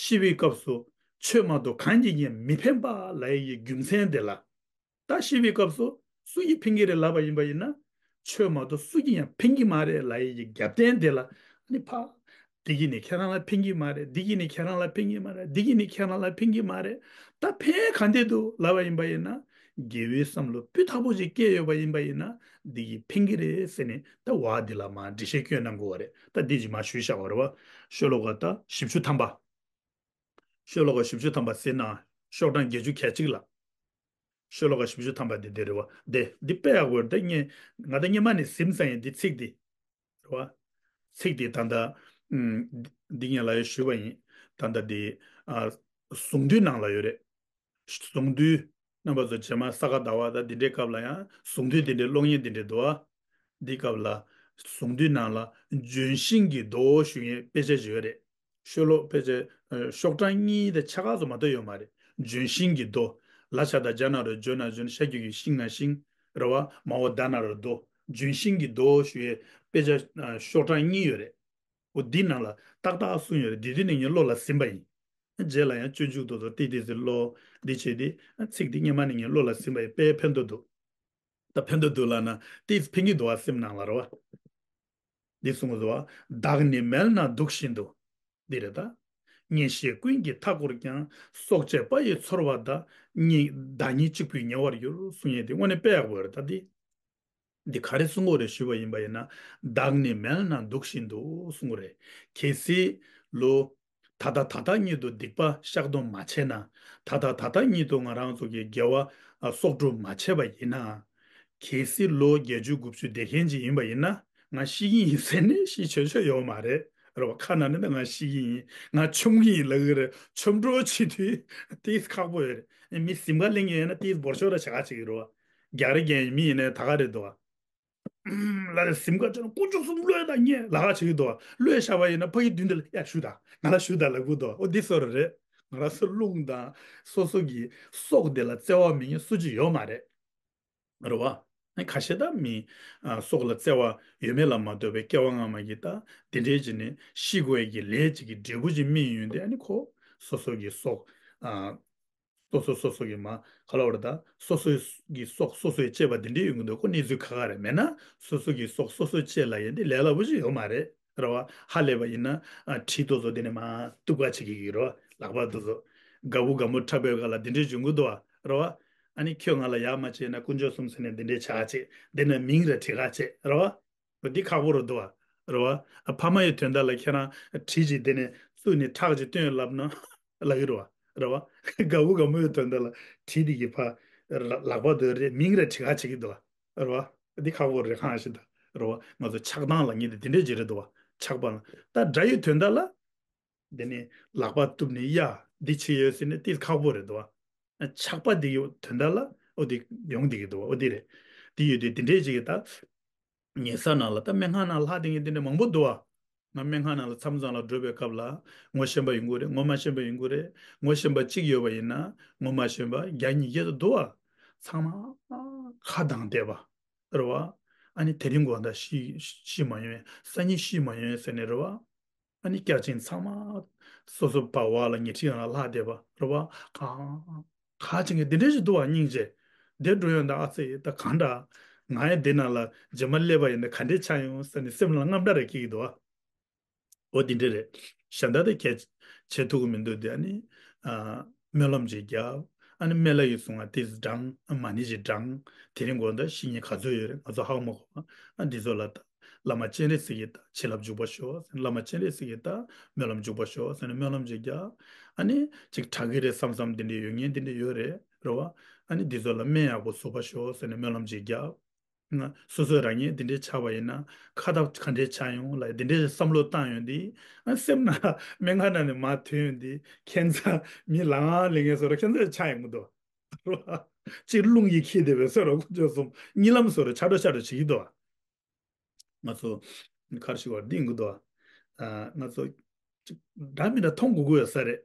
ཤི་བའི་སྐབས་སུ་ཆོས་མ་གཏོགས་གང་གིས་ཀྱང་མི་ཕན་པ་ལབ་ཡས་ཀྱི་རྒྱུ་མཚན་དེ་ལ། ད་ཤི་བའི་སྐབས་སུ་སུ་ཡིས་ཕན་གྱི་རེད་ལབ་པ་ཡིན་པ་ཡིན་ན། ཆོས་མ་གཏོགས་སུ་གིས་ཡང་ཕན་གྱི་མ་རེད་ལབ་ཡས་ཀྱི་རྒྱབ་རྟེན་དེ་ལ་ཨ་ནི་ཕ། འདི་གིས་ནི་ཁྱེད་རང་ལ་ཕན་གྱི་མ་རེད། འདི་གིས་ནི་ཁྱེད་རང་ལ་ཕན་གྱི་མ་རེད། འདི་གིས་ནི་ཁྱེད་རང་ལ་ཕན་གྱི་མ་རེད། ད་ཕན་ག་འདྲ་འདུག་ལབ་པ་ཡིན་པ་ཡིན་ན། དགེ་བའི་བསམ་བློ་སྤུས་དག་པོ་ཅིག་སྐྱེས་ཡོད་པ་ཡིན་པ་ཡིན་ན། འདི་གིས་ཕན་གྱི་རེད་ཟེར་ནས་ད་བ་འདི་ལ་མར་འགྲེལ་བཤད་སྐྱོན་གནང་དགོས་པ་རེད། ད་འདི་ཅིག་མར་ཞུས་བཞག་པ་རེད་བ། ཤོ་ལོ་ཀ་ད་བཞི་བཅུ་ཐམ་པ། ཤོ་ལོ་ཀ་བཞི་བཅུ་ཐམ་པ་ཟིན་ན། ཤོག་གྲངས་བརྒྱད་ཅུ་གྱ་གཅིག་ལ། ཤོ་ལོ་ཀ་བཞི་བཅུ་ཐམ་པ་འདི་འདི་རེད་བ། འདི་འདི་དཔེ་ཡག་པོ་རེད། ད་ངས་ང་ད་སྔོན་མ་ནས་ཟིན་ས་ཡིན། འདི་ཚིག་འདི་རེད་བ། ཚིག་འདི་ད་ལྟ་ཨུམ་འདི་ངས་ལ་ཡོད་ཞུས་པ་ཡིན། ད་ལྟ་འདི་ཨ་གཟུངས་འདུས་ནང་ལ་ཡོད་རེད། གཟུངས་འདུས། རྣམ་པ་ཚོ་རྗེས་མ་ས་ག་ཟླ་བ་དང་འདི་འདྲའི་སྐབས་ལ་ཡང་གཟུངས་འདུས་འདི་འདྲའི་ཀློག་མཁན་འདི་འདྲའི་འདུག་ཨ། འདི་སྐབས་ལ་གཟུངས་འདུས་ནང་ལ་ལྗོན་ཤིང་གི་མདོག་ཞུ་མཁན་དཔེ་ཆ་ཞིག་ཡོད་རེད། ཤོ་ལོ་དཔེ་ཆ་ཨ་ཤོག་གྲངས་གཉིས་དང་ཕྱེད་ཀ་ཙམ་མ་གཏོགས་ཡོད་མ་རེད། ལྗོན་ཤིང་གི་མདོག་ལ་ཆ་ད་ཇ་ན་རོ་ཇོ་ན་ལྗོན། ཤ་རྒྱུད་ཀྱི་ཤིང་ན་ཤིང་། རེད་བ། མ་འོ་ད་ན་རོ་མདོག་ལྗོན་ཤིང་གི་མདོག་ཞུ་བའི་དཔེ་ཆ་ཨ་ཤོག་གྲངས་གཉིས་ཡོད་རེད། འོ་འདི་ནང་ལ་ཏག་ཏག་གསུངས་ཡོད་རེད། འདི་དུས་ནས་ངས་བློ་ལ་ཟིན་པ་ཡིན། རྗེས་ལ་ཡང་སྤྱོད་འཇུག་ཏུ་ཏོ་ཏི་ཏི་ཟེར་བློ་འདི་བྱས་ཏེ་ཚིག་འདི་སྔོན་མ་ནས་ངས་བློ་ལ་ཟིན་པ་ཡིན། དཔེ་ཕན་ཐོགས་འདུག་ད་ཕན་ཐོགས་འདུག་ལབ་ན་ཏིས་ཕན་གྱི་འདུག་བ་སེམས་ནང་ལ་རེད་བ། འདི་གསུངས་འདུག་བ། བདག་ནི་མལ་ན་འདུག་བཞིན་དུ། འདི་རེད་ད། གཉེན་བཤེས་ཀུན་གྱིས་མཐའ་བསྐོར་ཀྱང་། སྲོག་བཅད་པ་ཡི་ཚོར་བ་དག་གཉིས་བདག་ཉིད་གཅིག་པུས་ཉེ་བར་གྱུར། གསུང་ཡས་འདི་དངོས་གནས་དཔེ་ཡག་པོ་རེད་ད་འདི། འདི་ག་རེ་གསུང་གི་ཡོད་རེད་ཞུས་པ་ཡིན་པ་ཡིན་ན། བདག་ནི་མལ་ན་འདུག་བཞིན་དུ་གསུང་གི་རེད། གལ་སྲིད་ལོ། ད་ལྟ་ད་ལྟ་ཉིད་དུ་སྡིག་པ་བཤགས་སྡོམ་མ་བྱས་ན། ད་ལྟ་ད་ལྟ་ཉིད་དུ་ང་རང་ཚོ་གི་དགེ་བ་ཨ་གསོག་སྒྲུབ་མ་བྱས་པ་ཡིན་ན། གལ་སྲིད་ལོ་བརྒྱད་ཅུ་དགུ་བཅུ་བསྡད་མཁན་ཅིག་ཡིན་པ་ཡིན་ན། ང་ཤི་གི་ཡིན་ཟེར་ནས་ཤི་ཆོག་ཆོག་ཡོད་མ་རེད། རེད་བ། ཁ་ནང་ནས་ད་ང་ཤི་གི་ཡིན། ང་མཆོང་གི་ཡིན་ལབ་གི་རེད། མཆོང་གྲོགས་བྱེད་དུས་ཏིས་ཁག་པོ་ཡོད་རེད། མི་སེམས་ཁ་ལེན་གི་ཡོད་ན་ཏིས་འབོར་ཤོར་ར་བྱེད་ག་བྱེད་གི་རེད་བ། རྒྱ་རི་རྒྱ་ཡི་མི་ཡིན་ནའི་ད་ག་རེད་འདུག་བ། ལ་རེ་སེམས་ཁ་ཅན་དཀོན་མཆོག་གསུམ་བློས་དང་ཉེ་ལ་ཁ་བྱེད་ཀྱི་འདུག་བ། བློས་བཞག་པ་ཡིན་ན་ཕ་གི་མདུན་དེ་ལ་ཡ་ཞུ་དང་ང་ལ་ཞུ་དང་ལབ་གི་འདུག་བ། འོ་འདི་སོ་རེད། ང་རང་ཚོ་རླུང་དང་སོ་སོ་གི་སྲོག་དེ་ལ་བརྩེ་བ་མེད་མཁན་སུ་གཅིག་ཡོད་མ་རེད། རེད་བ། ཁ་ཤས་ད་མི་ཨ་སྲོག་ལ་བརྩེ་བ་ཡོད་མེད་ལ་མ་ལྟོས་པའི་སྐྱེ་བ་སྔ་མ་གི་ད་དེ་འདྲའི་ཅིག་ནས་ཤི་དགོས་ཀྱི་ལས་ཅིག་གི་འབྲས་བུ་ཅིག་སྨིན་ཡོང་དུས་ཨ་ནི་ཁོ་སོ་སོ་གི་སྲོག་ཨ་སོ་སོ་སོ་སོ་གི་མ་ག་ལ་བར་ད་སོ་སོ་གི་སྲོག་སོ་སོས་བཅད་པ་དེ་འདྲའི་ཡོང་གི་འདུག་ཁོ་གནས་ཚུལ་ཁག་ཁག་རེད། མེད་ན་སོ་སོ་གི་སྲོག་སོ་སོས་བཅད་ལབ་ཡས་འདི་ལས་སླ་པོ་ཅིག་ཡོད་མ་རེད། རེད་བ། ཧ་ལས་པ་ཡིན་ན་ཨ་གྲི་དེ་ཚོ་དེ་ནས་མར་གཏུབ་ག་བྱེད་ཀྱི་ཡོད་རེད་བ། ལག་པ་དེ་ཚོ་དགའ་བོ་དགའ་མོ་འཁྲབ་པའི་སྒང་ལ་དེ་འདྲའི་འབྱུང་གི་འདུག་བ། རེད་བ། ཨ་ནི་ཁྱོད་ང་ལ་ཡག་མ་བྱས་ན་དཀོན་མཆོག་གསུམ་ཟེར་ནས་འདི་འདྲའི་བྱ་བྱེད། འདི་ནས་མིང་ར་བྲི་ག་བྱེད། རེད་བ། འོ་འདི་ཁག་པོ་རུ་འདུག་བ། རེད་བ། ཨ་ཕ་མ་ཡི་དོན་དག་ལ་ཁྱེད་རང་གྲི་ཅིག་འདི་ནས་བཙུགས་ནས་ཁྲག་ཅིག་བཏོན་ལབ་ན་ལབ་ཀྱི་རེད་བ། རེད་བ། དགའ་བོ་དགའ་མོ་ཡི་དོན་དག་ལ་གྲི་འདི་གི་ཕ་ལག་པ་དེ་རེད། མིང་ར་བྲི་ག་བྱེད་ཀྱི་འདུག་བ། རེད་བ། འདི་ཁག་པོ་རེད། གང་ཞིག་ད། རེད་བ། ང་ཚོ་ཆགས་སྡང་ལབ་མཁན་དེ་འདི་འདྲའི་ཅིག་རེད་འདུག་བ། ཆགས་པ་ལ་ད་དགྲ་ཡི་དོན་དག་ལ། འདི་ནི་ལག་པ་གཏུབ་ནས་ཡ་འདི་བྱེད་ཡོད་ཟེར་ནས་ཏིས་ཁག་པོ་རེད་འདུག་བ། ཆགས་པ་འདི་ཡོད་དོན་དག་ལ་འོ་འདི་ཡོང་བསྡད་ཀྱི་འདུག་བ། འོ་འདི་རེད། འདི་ཡོད་དུས་འདི་འདྲའི་ཅིག་གི་ད། ཉལ་ས་ནང་ལ་ད་སྨན་ཁང་ནང་ལྷག་བསྡད་མཁན་འདི་འདྲ་མང་པོ་འདུག་བ། ང་སྨན་ཁང་ནང་ལ་མཚམས་མཚམས་ལ་འགྲོ་བའི་སྐབས་ལ་ངོ་ཤེས་པ་ཡོང་གི་རེད། ངོ་མ་ཤེས་པ་ཡོང་གི་རེད། ངོ་ཤེས་པ་གཅིག་ཡོད་པ་ཡིན་ན་ངོ་མ་ཤེས་པ་བརྒྱ་ཉིས་བརྒྱ་དུ་འདུག་བ། ཚང་མ་ཁ་གདངས་བསྡད་པ། རེད་བ། ཨ་ནི་དེ་རིང་དགོང་དག་ཤི་ཤི་མ་ཡོང་། སང་ཉིན་ཤི་མ་ཡོང་ཟེར་ནས་རེད་བ། ཨ་ནི་སྐྱག་ཅིང་ཚང་མ་སོ་སོ་བ་བ་ལ་ཉལ་ཁྲི་ཡང་ལ་ལྷག་བསྡད་པ་རེད་བ། གང་ག་ཅིག་གི་འདི་འདྲ་ཞིག་འདུག་བ། སྙིང་རྗེ། འདིར་འགྲོ་ཡོང་དང་ཨ་ཙི་ད་གང་འདྲ། ང་ཡང་འདི་ནང་ལ་རྗེས་མ་སླེབས་པ་ཡིན་ན་ག་འདྲས་ཆགས་ཡོང་ཟེར་ནས་སེམས་ལ་དངངས་སྐྲག་རེ་སྐྱེ་གི་འདུག་བ། འོ་འདི་འདྲ་རེད། གཞན་དག་དེ་གལ་བྱེད་ཐུབ་ཀྱི་མི་འདུག་དེ་ཨ་ནི། ཨ། སྨོན་ལམ་ཅིག་བརྒྱབ། ཨ་ནི་སྨན་བླ་ཡིས་གསུངས་པ་ཏོག་ཙམ་བགྲང་། མ་ཎི་ཅིག་བགྲང་། དེ་རིང་དགོང་དག་བཤེས་གཉེན་ག་ཚོད་ཡོད་རེད། ང་ཚོ་ཧ་གོ་མ་གོ་བ། ཨ། འདི་ཚོ་ལ་ད་བླ་མ་སྤྱན་རས་གཟིགས་ཀྱི་ད་བྱིན་རླབས་འཇུག་པར་ཤོག་ཟེར། བླ་མ་སྤྱན་རས་གཟིགས་ཀྱི་ད་སྨོན་ལམ་འཇུག་པར་ཤོག་ཟེར་ནས་སྨོན་ལམ་ཅིག་བརྒྱབ། ཨ་ནི་ཅིག་དྲག་གི་རེད་བསམ་བསམ་འདི་འདྲ་ཡོད་མཁན་འདི་འདྲ་ཡོད་རེད། རེད་བ། ཨ་ནི་འདི་ཚོ་ལ་སྨན་ཡག་པོ་ཟུག་པར་ཤོག་ཟེར་ནས་སྨོན་ལམ་ཅིག་བརྒྱབ། ང་སོ་སོས་རང་ཉིད་འདི་འདྲའི་ཆགས་པ་ཡིན་ན་ཁ་ཐབས་ག་འདྲའི་ཆགས་ཡོང་ལ་འདི་འདྲའི་བསམ་བློ་བཏང་ཡོང་དུས། ཨ། སེམས་ནང་སྨན་ཁང་ནང་ནས་མར་ཐོན་ཡོང་དུས་ཁྱད་མཚར། མི་ལང་ལེ་ངན་བཟོ་འདྲ་ཁྱད་མཚར་ཆགས་ཡོང་གི་འདུག་ཅིག་རླུང་གིས་འཁྱེར་བསྡད་པའི་བཟོ་འདྲ། དཀོན་མཆོག་གསུམ། གཉིད་ལམ་བཟོ་འདྲ་ཆགས་འགྲོ་ཆགས་འགྲོ་བྱེད་ཀྱི་འདུག་ང་ཚོ་ག་རེ་ཞུ་དགོས་རེད། འདི་ཡིན་གྱི་འདུག་ཨ། ང་ཚོ་ཅིག་འདྲ་མི་འདྲ་མཐོང་དགོས་ཀྱི་ཡོད་ས་རེད།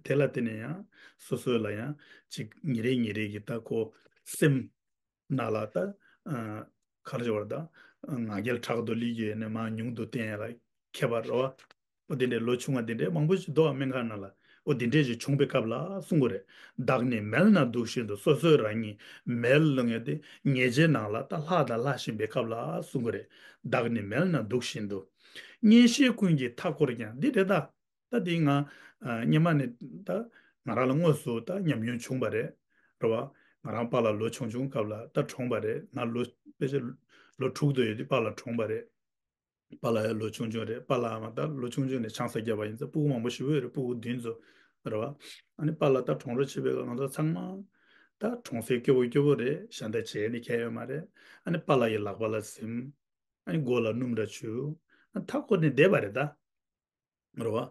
དེ་ལ་བརྟེན་ནས་ཡང་སོ་སོ་ལ་ཡང་ཅིག་ཉིན་རེ་ཉིན་རེ་གི་ད་ཁོ་སེམས་ནང་ལ་ད། ཨ། ག་རེ་ཞུ་དགོས་རེད། ད་ང་རྒྱལ་དྲག་ཏུ་སླེབས་ཀྱི་ཡོད་ནས་མར་ཉུང་དུ་བསྟན་ཡ་ལ་ཁྱད་པར་རེད་བ། འོ་དེ་འདྲའི་ལོ་ཆུང་བ་དེ་འདྲའི་མང་པོ་ཞིག་འདུག་བ། སྨན་ཁང་ནང་ལ། འོ་དེ་འདྲའི་ཞིག་བྱུང་པའི་སྐབས་ལ་གསུང་གི་རེད། བདག་ནི་མལ་ན་འདུག་བཞིན་དུ། སོ་སོའི་རང་ཉིད་མལ་ལ་ངེས་ཏེ་ཉལ་ཆས་ནང་ལ་ད་ལྷག་དང་ལྷག་བཞིན་པའི་སྐབས་ལ་གསུང་གི་རེད། བདག་ནི་མལ་ན་འདུག་བཞིན་དུ། གཉེན་བཤེས་ཀུན་གྱིས་མཐའ་བསྐོར་ཀྱང་། འདི་རེད་ད། ད་འདི་ང་། ཨ། སྔོན་མ་ནས་ད་ང་རང་ལ་དངོས་སུ་ད་ཉམས་མྱོང་བྱུང་བ་རེད། རེད་བ། ང་རང་པཱ་ལགས་ལོ་ཆུང་ཆུང་སྐབས་ལ་ད་གྲོངས་པ་རེད། ང་ལོ་དཔེ་ཆ་ལོ་དྲུག་ཏུ་ཡོད་དུས་པཱ་ལགས་གྲོངས་པ་རེད། པཱ་ལགས་ཡང་ལོ་ཆུང་ཆུང་རེད། པཱ་ལགས་མ་ད་ལོ་ཆུང་ཆུང་ནས་ཆང་ས་བརྒྱབ་པ་ཡིན་ཙང་སྤུ་གུ་མང་པོ་ཞེ་པོ་ཡོད་རེད། སྤུ་གུ་བདུན་ཙམ་རེད་བ། ཨ་ནི་པཱ་ལགས་ད་གྲོངས་རོགས་བྱེད་པའི་སྐབས་ང་ཚོ་ཚང་མ་ད་གྲོངས་སའི་སྐྱོ་པོ་སྐྱོ་པོ་རེད། ཞེ་དྲག་བྱས་ནས་ཁྱད་ཡོད་མ་རེད། ཨ་ནི་པཱ་ལགས་ཀྱི་ལག་པ་ལ་གཟིམ། ཨ་ནི་མགོ་ལ་སྣུམ་འདྲ་བྱུག་ཨ། མཐའ་བསྐོར་ནས་བསྡད་པ་རེད་ད། རེད་བ།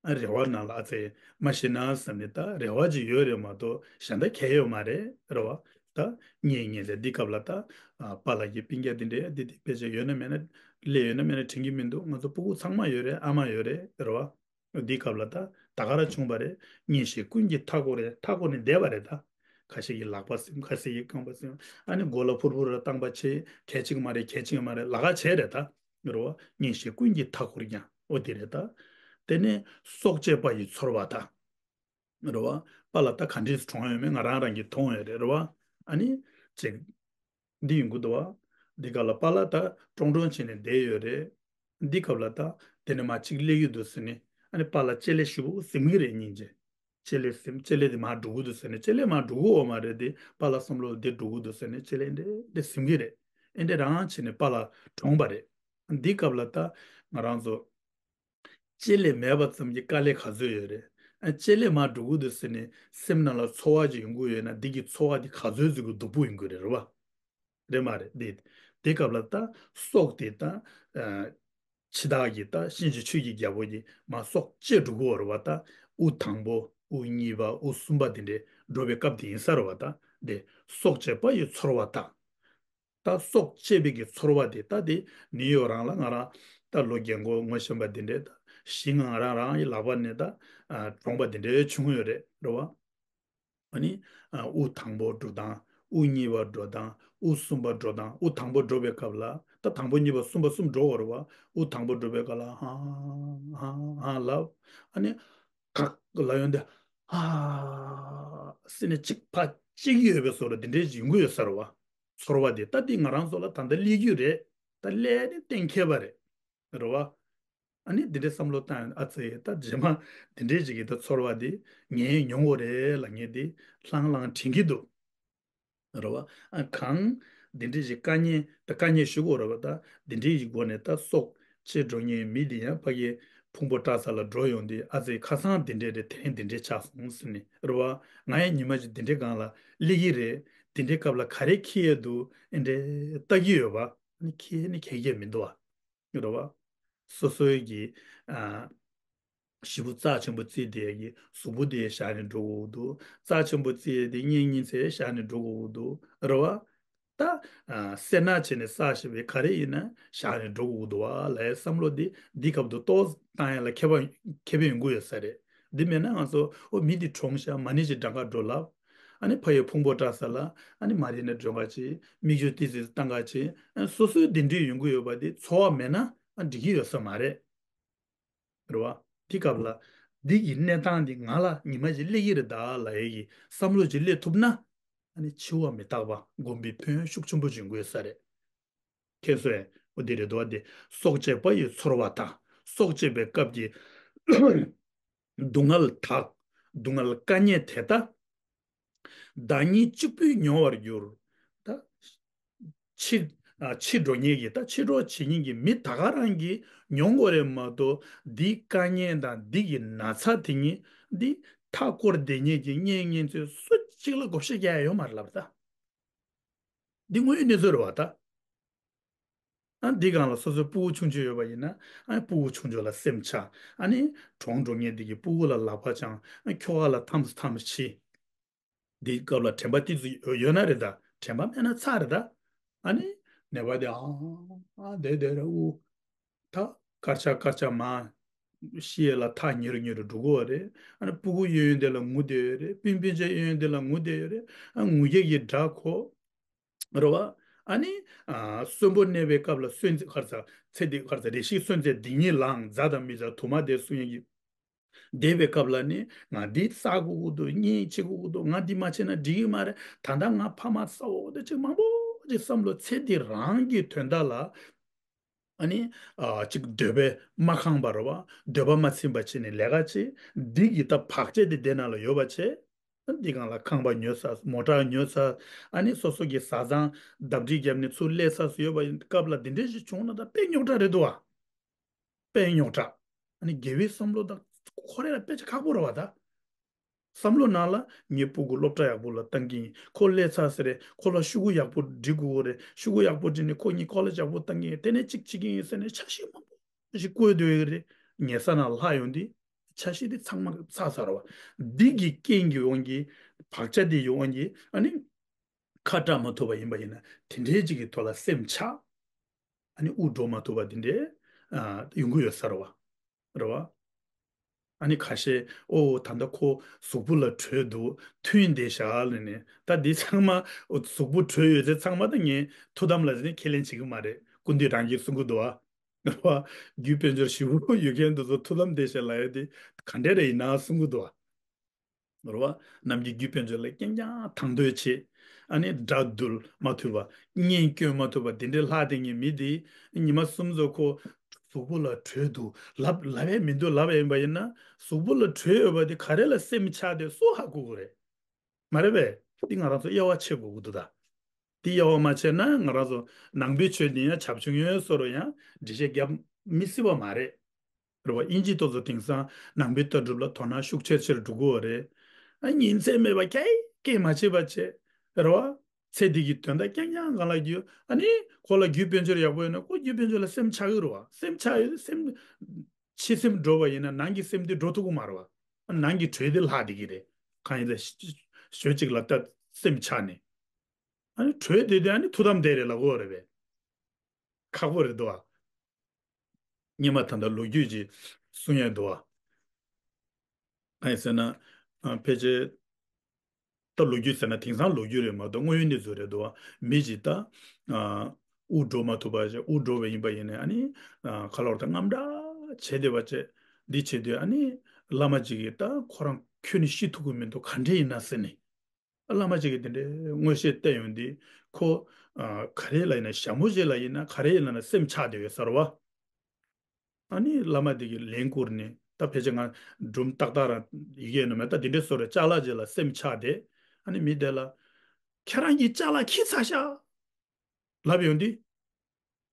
ཨ། རེ་བ་ནང་ལ་ཨ་ཙི་མ་ཤི་ན་བསམ་ནས་ད་རེ་བ་ཅིག་ཡོད་རེད་མ་གཏོགས་གཞན་དག་གང་ཡང་ཡོད་མ་རེད། རེད་བ། ད་ངས་ངས་ད་འདི་སྐབས་ལ་ད། ཨ། པཱ་ལགས་ཀྱི་སྤུན་ཀྱག་འདི་འདྲས་འདི་འདི་ཕལ་ཆེར་ཡོད་ན་མེད་ན། སླེབས་ཡོད་ན་མེད་ན་དྲན་གྱི་མི་འདུག་ང་ཚོ་སྤུ་གུ་ཚང་མ་ཡོད་རེད། ཨ་མ་ཡོད་རེད། རེད་བ། འདི་སྐབས་ལ་ད་ད་ག་རང་བྱུང་བ་རེད། གཉེན་བཤེས་ཀུན་གྱིས་མཐའ་བསྐོར་རེད། མཐའ་བསྐོར་ནས་བསྡད་པ་རེད་ད། ཁ་ཤས་ཀྱིས་ལག་པ་ཟིན། ཁ་ཤས་ཀྱིས་རྐང་པ་ཟིན། ཨ་ནི་མགོ་ལ་ཕུར་ཕུར་ར་བཏང་པ་བྱས། གལ་ཆེ་གི་མ་རེད། གལ་ཆེ་གི་མ་རེད། ལ་ཁ་བྱས་རེད་ད། རེད་བ། གཉེན་བཤེས་ཀུན་གྱིས་མཐའ་བསྐོར་ཀྱང་། འོ་དེ་རེད་ད། དེ་ནས་སྲོག་བཅད་པ་ཡི་ཚོར་བ་དང་། རེད་བ། པཱ་ལགས་ད་ག་འདྲས་སུ་གྲོངས་ཡོད་མེད་ང་རང་རང་གིས་མཐོང་ཡོད་རེད། རེད་བ། ཨ་ནི་ཅིག་འདི་ཡིན་དགོས་འདུག་བ། འདི་ག་ལ་པཱ་ལགས་ད་ཀྲོང་ཀྲོང་བྱས་ནས་བསྡད་ཡོད་རེད། འདི་སྐབས་ལ་ད་དེ་ནས་མར་ཅིག་སླེབས་ཀྱི་འདུག་ཟེར་ནས། ཨ་ནི་པཱ་ལགས་ལྕེ་ལེ་ཞེ་པོ་ཟིན་གྱི་རེད་སྙིང་རྗེ། ལྕེ་ལེ་ཟིན། ལྕེ་ལེ་དེ་མར་འགྲོ་གི་འདུག་ཟེར་ནས། ལྕེ་ལེ་མར་འགྲོ་གི་ཡོད་མ་རེད་དེ། པཱ་ལགས་བསམ་བློ་དེ་འགྲོ་གི་འདུག་ཟེར་ནས་ལྕེ་ལེ་འདི་འདི་ཟིན་གྱི་རེད། ཨེ་འདྲ་རང་བྱས་ནས་པཱ་ལགས་གྲོངས་པ་རེད། འདི་སྐབས་ལ་ད་ང་རང་ཚོ་ལྕེ་ལེ་མེད་པ་ཙམ་གྱིས་དཀའ་ལས་ག་ཚོད་ཡོད་རེད། ཨ། ལྕེ་ལེ་མར་འགྲོ་གི་འདུག་ཟེར་ནས་སེམས་ནང་ལ་ཚོར་བ་ཅིག་ཡོང་གི་ཡོད་ན། འདི་གི་ཚོར་བ་འདི་ག་ཚོད་ཅིག་གི་སྡུག་པོ་ཡོང་གི་རེད། རེད་བ། རེད་མ་རེད། དེ་དེ་སྐབས་ལ་ད་སྲོག་དེ་ད། ཨ། འཆི་བདག་གི་ད་གཤིན་རྗེ་ཆོས་ཀྱི་རྒྱལ་པོ་གིས་མར་སྲོག་བཅད་འགྲོ་གི་ཡོད་རེད་བ། ད་དབུ་དང་པོ་དབུ་གཉིས་པ་དབུ་གསུམ་པ་དེ་འདྲས་འགྲོ་བའི་སྐབས་དེ་ཡིན་ས་རེད་བ། ད་དེ་སྲོག་བཅད་པ་ཡི་ཚོར་བ་དང་། ད་སྲོག་བཅད་པའི་གི་ཚོར་བ་དེ་ད་དེ་ནི་ཡོད་རང་ལ། ང་རང་ད་ལོ་རྒན་གོག་ངོ་ཤེས་པ་དེ་འདྲས། ད་གཞི་ང་རང་རང་གི་ལག་པ་ནས་ད། ཨ། གྲོངས་པ་དེ་འདྲས་བྱུང་ཡོད་རེད། རེད་བ། ཨ་ནི། ཨ། དབུ་དང་པོ་འགྲོ་སྟངས། དབུ་གཉིས་པ་འགྲོ་སྟངས། དབུ་གསུམ་པ་འགྲོ་སྟངས། དབུ་དང་པོ་འགྲོ་བའི་སྐབས་ལ། ད་དང་པོ་གཉིས་པ་གསུམ་པ་གསུམ་འགྲོ་བ་རེད་བ། དབུ་དང་པོ་འགྲོ་བའི་སྐབས་ལ་ཧང་ཧང་ཧང་ལབ། ཨ་ནི་ཁག་ལ་ཡོང་དུས་ཧ་ཟེར་ནས་གཅིག་ཕར་གཅིག་ཡོད་པའི་བཟོ་འདྲ་དེ་འདྲས་ཡོང་གི་ཡོད་ས་རེད་བ། ཚོར་བ་དེ་ད་དེ་ང་རང་ཚོ་ལ་ད་ལྟ་སླེབས་ཀྱི་ཡོད་རེད། ད་སླེབས་ནས་གཏན་འཁེལ་བ་རེད། རེད་བ། ཨ་ནི་འདི་འདྲའི་བསམ་བློ་བཏང་ཡོང་། ཨ་ཙི། ད་རྗེས་མ་འདི་འདྲའི་ཅིག་གི་ད་ཚོར་བ་འདི་ངས་མྱོང་དགོས་རེད་ལབ་མཁན་འདི་ལྷང་ལྷང་དྲན་གྱི་འདུག་རེད་བ། ཨ། གང་འདི་འདྲའི་ཅིག་དཀའ་ངལ་ད་དཀའ་ངལ་ཞུ་དགོས་རེད་བ། ད་འདི་འདྲའི་ཅིག་སྒོ་ནས་ད་སྲོག་བཅད་འགྲོ་མཁན་མི་འདི་ཡང་ཕ་གི་ཕུང་པོ་བཀྲ་ས་ལ་འགྲོ་ཡོང་དུས། ཨ་ཙི། ཁ་སང་འདི་འདྲས་རེད། དེ་རིང་འདི་འདྲས་ཆགས་སོང་ཟེར་ནས། རེད་བ། ང་ཡང་ཉི་མ་ཅིག་འདི་འདྲའི་སྒང་ལ་སླེབས་ཀྱི་རེད། འདི་འདྲའི་སྐབས་ལ་ག་རེ་འཁྱེར་ཡས་འདུག་ཨེ་འདྲས་ལྟ་གི་ཡོད་པ། ཨ་ནི་འཁྱེར་ནི་འཁྱེར་གྱི་མི་འདུག་བ། རེད་བ། སོ་སོའི་གི། ཨ། ཞེ་པོ་རྩ་ཆེན་པོ་བརྩིས་དེ་གི་གཟུགས་པོ་དེ་བཞག་ནས་འགྲོ་དགོས་འདུག་རྩ་ཆེན་པོ་བརྩིས་དེ་གཉེན་ཉེ་ཚན་བཞག་ནས་འགྲོ་དགོས་འདུག་རེད་བ། ད། ཨ། སེར་སྣ་བྱས་ནས་བསགས་བཞག་པའི་ག་རེ་ཡིན་ན་བཞག་ནས་འགྲོ་དགོས་འདུག་བ་ལབ་ཡས་བསམ་བློ་འདི་འདི་སྐབས་སུ་ཏོག་ཙམ་བཏང་ཡ་ལ་ཁེ་ཕན་ཁེ་ཕན་ཡོང་གི་ཡོད་ས་རེད། འདི་མེད་ན་ང་ཚོ། ཨོ། མི་འདི་གྲོངས་ཤག་མ་ཎི་ཅིག་བགྲང་ག་འགྲོ་ལབ། ཨ་ནི་ཕ་ཡི་ཕུང་པོ་བཀྲ་ས་ལ། ཨ་ནི་མ་རེད་ན་མགྲོན་ཁང་ཅིག་མིག་ཆུ་ཏི་ཙི་བཏང་ག་ཅིག་ཨ། སོ་སོའི་འདི་འདྲས་ཡོང་གི་ཡོད་པ་འདི་ཚོར་བ་མེད་ན། ཨ། འགྲིག་གི་ཡོད་ས་མ་རེད། རེད་བ། འདི་སྐབས་ལ་འདི་གི་གནས་སྟངས་འདི་ང་ལ་ཉི་མ་ཅིག་སླེབས་ཀྱི་རེད་ད་ལབ་ཡས་ཀྱི་བསམ་བློ་ཅིག་སླེབས་ཐུབ་ན། ཨ་ནི་འཆི་བ་མི་རྟག་པ་སྒོམ་པའི་ཕན་ཡོན་ཤུགས་ཆེན་པོ་ཅིག་ཡོང་གི་ཡོད་ས་རེད། མཁྱེན་སོང་ངས། འོ་འདི་རེད་འདུག་བ། འདི་སྲོག་བཅད་པ་ཡི་ཚོར་བ་དང་ སྲོག་བཅད་པའི་སྐབས་ཀྱི་སྡུག་བསྔལ་དག་སྡུག་བསྔལ་དཀའ་ངལ་དེ་དག་བདག་ཉིད་གཅིག་པུས་མྱོང་བར་འགྱུར། ད་འཆི་ཨ་འཆི་འགྲོ་མཁན་གྱི་ད་འཆི་འགྲོ་བྱེད་མཁན་གྱི་མི་ད་ག་རང་གིས་མྱོང་དགོས་རེད་མ་གཏོགས། འདིའི་དཀའ་ངལ་དང་འདི་གི་ན་ཚ་དེ་ཉིད་འདི་མཐའ་བསྐོར་བསྡད་མཁན་གྱི་གཉེན་ཉེ་ཚན་སུ་གཅིག་ལ་བགོ་བཤའ་རྒྱག་ཡ་ཡོད་མ་རེད་ལབ་ད། འདི་དངོས་ཡོད་གནས་ཚུལ་རེད་བ་ད། ཨ་འདི་སྒང་ལ་སོ་སོའི་སྤུ་གུ་ཆུང་ཆུང་ཡོད་པ་ཡིན་ན། ཨ་སྤུ་གུ་ཆུང་ཆུང་ལ་སེམས་ཆགས། ཨ་ནི་གྲོངས་འགྲོ་མཁན་འདི་གི་སྤུ་གུ་ལ་ལག་པ་འཆང་། ཨ་ཁྱོ་ག་ལ་འཐམས་འཐམས་བྱེད། འདི་སྐབས་ལ་དྲན་པ་ཏིག་ཙམ་ཡོད་ན་རེད་ད། དྲན་པ་མེད་ན་ཚར་རེད་ད། ཨ་ནི་ནད་པ་དེ་ཨ་ཨ་བསྡད་བསྡད་རེད། དབུགས་ད་སྐར་ཆ་སྐར་ཆ་མ་ཤི་ཡས་ལ་ཐག་ཉེ་རུ་ཉེ་རུ་འགྲོ་གི་ཡོད་རེད། ཨ་ནི་སྤུ་གུ་གཡས་གཡོན་དེ་ལ་ངུ་བསྡད་ཡོད་རེད། སྤུན་སྤུན་མཆེད་གཡས་གཡོན་དེ་ལ་ངུ་བསྡད་ཡོད་རེད། ཨ་ངུ་སྐད་ཀྱི་སྒྲ་གོ་རེད་བ། ཨ་ནི་ཨ་གསོན་པོ་གནས་པའི་སྐབས་ལ་གསོན་ཚེ་གར་ས་ཚེ་འདི་གར་ས་རེ་ཞིག་གསོན་ཚེ་འདི་ཉིད་ལའང་མཛའ་དང་མི་མཛའ་དུ་མ་བསྡད་གསུང་ཡས་ཀྱི། འདས་པའི་སྐབས་ལ་ནི་ང་འདི་བསགས་དགོས་ཀྱི་འདུག་གཉེན་བྱེད་དགོས་ཀྱི་འདུག་ང་འདི་མ་བྱས་ན་འགྲིག་གི་མ་རེད། ད་ལྟ་ང་ཕ་མ་གསོ་བ་འདི་ཅིག་མང་པོ་ཅིག་བསམ་བློ་ཚེ་འདི་རང་གི་དོན་དག་ལ། ཨ་ནི་ཨ་ཅིག་འདོད་པས་མ་ཁེངས་པ་རེད་བ། འདོད་པ་མ་ཚིམ་པ་བྱས་ནས་ལས་ཀ་བྱེད། འདི་གི་ད་བག་ཆགས་དེ་དེ་ནང་ལ་ཡོད་པ་བྱས། འདི་སྒང་ལ་ཁང་པ་ཉོ་ས། མོ་ཊ་ཉོ་ས། ཨ་ནི་སོ་སོ་གི་བཟའ་ཚང་བརྡབ་སྒྲིག་བརྒྱབ་ནས་ཚུར་སླེབས་ས་སུ་ཡོད་པ་ཡིན་སྐབས་ལ་འདི་འདྲ་ཞིག་བྱུང་ན་ད་དཔེ་རྙོག་དྲ་རེད་འདུག་བ། དཔེ་རྙོག་དྲ། ཨ་ནི་དགེ་བའི་བསམ་བློ་དང་ཁོ་རེ་ལ་དཔེ་ཆ་ཁག་པོ་རེད་བ་ད། བསམ་བློ་ནང་ལ་ངའི་སྤུ་གུ་སློབ་གྲྭ་ཡག་པོ་ལ་བཏང་གི་ཡིན། ཁོ་སླེབས་ཚར་ཟེར་རེད། ཁོ་ལ་ཤོག་གུ་ཡག་པོ་སྒྲིག་དགོས་རེད། ཤོག་གུ་ཡག་པོ་སྒྲིག་ནས་ཁོ་གཉིས་ཀོ་ལེ་ཇི་ཡག་པོ་བཏང་གི་ཡིན། དེ་ནས་གཅིག་བྱེད་ཀྱི་ཡིན་ཟེར་ནས་འཆར་གཞི་མང་པོ་ཞིག་བཀོད་སྡོད་ཡོད་རེད། ཉལ་ས་ནང་ལྷག་ཡོང་དུས་འཆར་གཞི་དེ་ཚང་མ་ཚར་ཚར་བ། འདི་གི་རྐྱེན་གྱི་དབང་གིས་བག་ཆགས་དེ་ཡི་དབང་གིས་ཨ་ནི་ཁ་གྲག་མ་ཐུབ་པ་ཡིན་པ་ཡིན་ན་དེ་འདྲའི་ཅིག་གི་ཐོག་ལ་སེམས་ཆགས། ཨ་ནི་དབུགས་འགྲོ་མ་ཐུབ་པ་དེ་འདྲའི་ཨ་ཡོང་གི་ཡོད་ས་རེད་བ། རེད་བ། ཨ་ནི་ཁ་ཤས་ཨོ་ད་ལྟ་ཁོ་གཟུགས་པོ་ལ་དྲོད་འདུག་ཐུན་བསྡད་བཞག་ལབ་ནས། ད་འདི་ཚང་མ་ཨོ་གཟུགས་པོ་དྲོད་ཡོད་ཚད་ཚང་མ་ད་ངས་ཐུགས་དམ་ལ་ཟེར་ནས་ཁས་ལེན་བྱེད་ཀྱི་མ་རེད། སྐུ་མདུན་རང་གིས་གསུང་གི་འདུག་བ། རེད་བ། རྒྱུད་དཔལ་འབྱོར་ཞེ་པོ་ཡོད་མཁན་འདི་ཚོ་ཐུགས་དམ་བསྡད་བཞག་ལབ་ཡ་དེ་ག་འདྲ་རེད་ཡིན་ན་གསུང་གི་འདུག་བ། རེད་བ། ནམ་རྒྱུན་རྒྱུད་དཔལ་འབྱོར་ལ་རྐྱང་རྐྱང་དང་དོད་བྱེད། ཨ་ནི་དགྲ་འདུལ་མ་ཐུབ་པ། གཉེན་སྐྱོན་མ་ཐུབ་པ་དེ་འདྲའི་ལྷག་བསྡད་མཁན་མི་དེ་ཉི་མ་གསུམ་ཙམ་ཁོ་གཟུགས་པོ་ལ་དྲོད་འདུག་ལབ་ལབ་ཡས་མི་འདུག་ལབ་ཡས་ཡིན་པ་ཡིན་ན། གཟུགས་པོ་ལ་དྲོད་ཡོད་པ་དེ་ག་རེ་ལ་སེམས་ཆགས་དེ་སུ་ཧ་གོ་གི་རེད། མ་རེད་པས། འདི་ང་རང་ཚོ་དབྱེ་བ་ཕྱེ་དགོས་ཀྱི་འདུག་ད། འདི་དབྱེ་བ་མ་ཕྱེ་ན་ང་རང་ཚོ་ནང་པའི་ཆོས་འདི་ཡང་བྱབ་ཆུང་ཡོད་བཟོ་འདྲ་ཡང་འགྲེལ་བཤད་རྒྱབ་མི་སྲིད་པ་མ་རེད། རེད་བ། དབྱིན་ཇི་ཏོག་ཙམ་དེང་སང་ནང་པའི་ལྟ་གྲུབ་ལ་དོ་སྣང་ཤུགས་ཆེར་ཆེར་འགྲོ་གི་ཡོད་རེད། ཨ་ཉིན་མཚན་མེད་པ་སྐད་སྐད་མ་བྱེད་པ་བྱེད། རེད་བ། ཚེ་འདི་གི་དོན་དག་རྐྱང་རྐྱང་སྒང་ལ་རྒྱུ། ཨ་ནི་ཁོ་ལ་རྒྱུད་དཔལ་འབྱོར་ཡག་པོ་ཡོད་ན་ཁོ་རྒྱུད་དཔལ་འབྱོར་ལ་སེམས་ཆགས་ཀྱི་རེད་བ། སེམས་ཆགས་ཡོད་སེམས། ཕྱི་སེམས་འགྲོ་བ་ཡིན་ན་ནང་གི་སེམས་དེ་འགྲོ་ཐུབ་ཀྱི་མ་རེད་བ། ནང་གི་དྲོད་དེ་ལྷག་བསྡད་ཀྱི་རེད། གང་ཡིན་ཟེར་ཞོ་གཅིག་ལ་ལྟ་སེམས་ཆགས་ནས། ཨ་ནི་དྲོད་དེ་དེ་ཨ་ནི་ཐུགས་དམ་བསྡད་རེད་ལབ་དགོས་རེད་པས། ཁག་པོ་རེད་འདུག་བ། སྔོན་མ་ད་ལྟ་ལོ་རྒྱུས་ཀྱིས་གསུང་ཡས་འདུག་བ། གང་ཡིན་ཟེར་ན། ཨ་ཕལ་ཆེར། ད་ལོ་རྒྱུས་ཟེར་ན་དེང་སང་ལོ་རྒྱུས་རེད་མ་གཏོགས་དངོས་ཡོད་གནས་ཚུལ་རེད་འདུག་བ། མི་གཅིག་ད། ཨ་དབུགས་འགྲོ་མ་ཐུབ་པ་ཞིག་དབུགས་འགྲོ་བ་ཡིན་པ་ཡིན་ནའི་ཨ་ནི། ཨ་ཁ་ལོར་ད་དངངས་སྐྲག་བྱས་བསྡད་པ་བྱས། འདི་བྱེད་དུས་ཨ་ནི། བླ་མ་གཅིག་གིས་ད་ཁོ་རང་ཁྱོན་ནས་ཤི་ཐུབ་ཀྱི་མི་འདུག་ག་འདྲས་ཡིན་ན་ཟེར་ནས། བླ་མ་གཅིག་གིས་དེ་འདྲའི་མངོན་ཤེས་བསྟན་ཡོང་དུས་ཁོ། ཨ་ག་རེ་ལ་ཡིན་ན་ཞྭ་མོ་ཞིག་ལ་ཡིན་ན་ག་རེ་ཡིན་ན་སེམས་ཆགས་བསྡད་ཡོད་ས་རེད་བ། ཨ་ནི་བླ་མ་དེ་གིས་ལན་བསྐུར་ནས་ད་ཕལ་ཆེར་ང་སྒྲུང་ཏག་ཏག་རང་ཡི་གེ་ནང་མེད་ད་དེ་འདྲའི་བཟོ་འདྲ་ཅ་ལག་ཅིག་ལ་སེམས་ཆགས་ཏེ། ཨ་ནི་མི་དེ་ལ། ཁྱེད་རང་གི་ཅ་ལག་ཁྱེར་ཚར་ཤག་ལབ་ཡོང་དུས།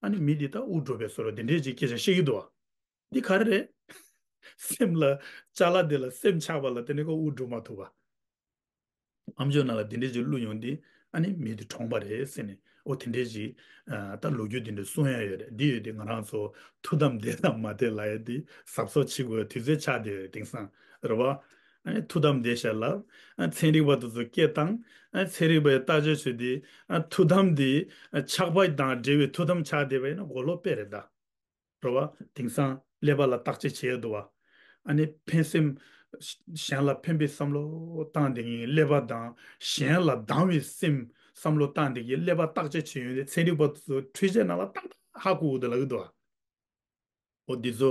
ཨ་ནི་མི་དེ་ད་དབུགས་འགྲོ་བའི་བཟོ་འདྲ་དེ་འདྲའི་ཅིག་སྐད་ཆ་བཤད་ཀྱི་འདུག་བ། འདི་ག་རེ་རེད། སེམས་ལ་ཅ་ལག་དེ་ལ་སེམས་ཆགས་པ་ལ་དེ་ནས་ཁོ་དབུགས་འགྲོ་མ་ཐུབ་པ། ཨམ་ཅོག་ནང་ལ་དེ་འདྲས་ཅིག་བླུགས་ཡོང་དུས་ཨ་ནི་མི་དེ་གྲོངས་པ་རེད་ཟེར་ནས་ཨོ་དེ་འདྲས་ཅིག་ཨ་ད་ལོ་རྒྱུས་དེ་འདྲས་གསུང་ཡ་ཡོད་རེད། འདི་ཡོད་དེ་ང་རང་ཚོ་ཐུགས་དམ་བསྡད་དང་མ་བསྡད་ལབ་ཡ་དེ་གཟབ་གཟབ་བྱེད་དགོས་དུས་ཚོད་ཆགས་བསྡད་ཡོད་རེད་དེང་སང་རེད་བ། ཨ་ནི་ཐུགས་དམ་བསྡད་ཤག་ལབ། ཨ་ཚན་རིག་པ་དེ་ཚོ་སྐད་བཏང་། ཨ་ཚན་རིག་པས་བརྟག་དཔྱད་བྱས་དུས་ཨ་ཐུགས་དམ་དེ་ཨ་ཆགས་པ་དང་འབྲེལ་བའི་ཐུགས་དམ་ཆགས་བསྡད་པ་ཡིན་ན་མགོ་ལོག་དཔེ་རེད་ད། རེད་བ། དེང་སང་ཀླད་པ་ལ་བརྟག་དཔྱད་བྱེད་ཡ་འདུག་བ། ཨ་ནི་ཕན་སེམས། གཞན་ལ་ཕན་པའི་བསམ་བློ་བཏང་བསྡད་མཁན་ཀླད་པ་དང་གཞན་ལ་སྡང་བའི་སེམས་བསམ་བློ་བཏང་བསྡད་མཁན་ཀླད་པ་བརྟག་དཔྱད་བྱེད་ཡོང་དུས་ཚན་རིག་པ་ཚོ་འཕྲུལ་ཆས་ནང་ལ་ཏག་ཏག་ཧ་གོ་གི་འདུག་ལབ་ཀྱི་འདུག་བ། འོ་འདི་ཚོ་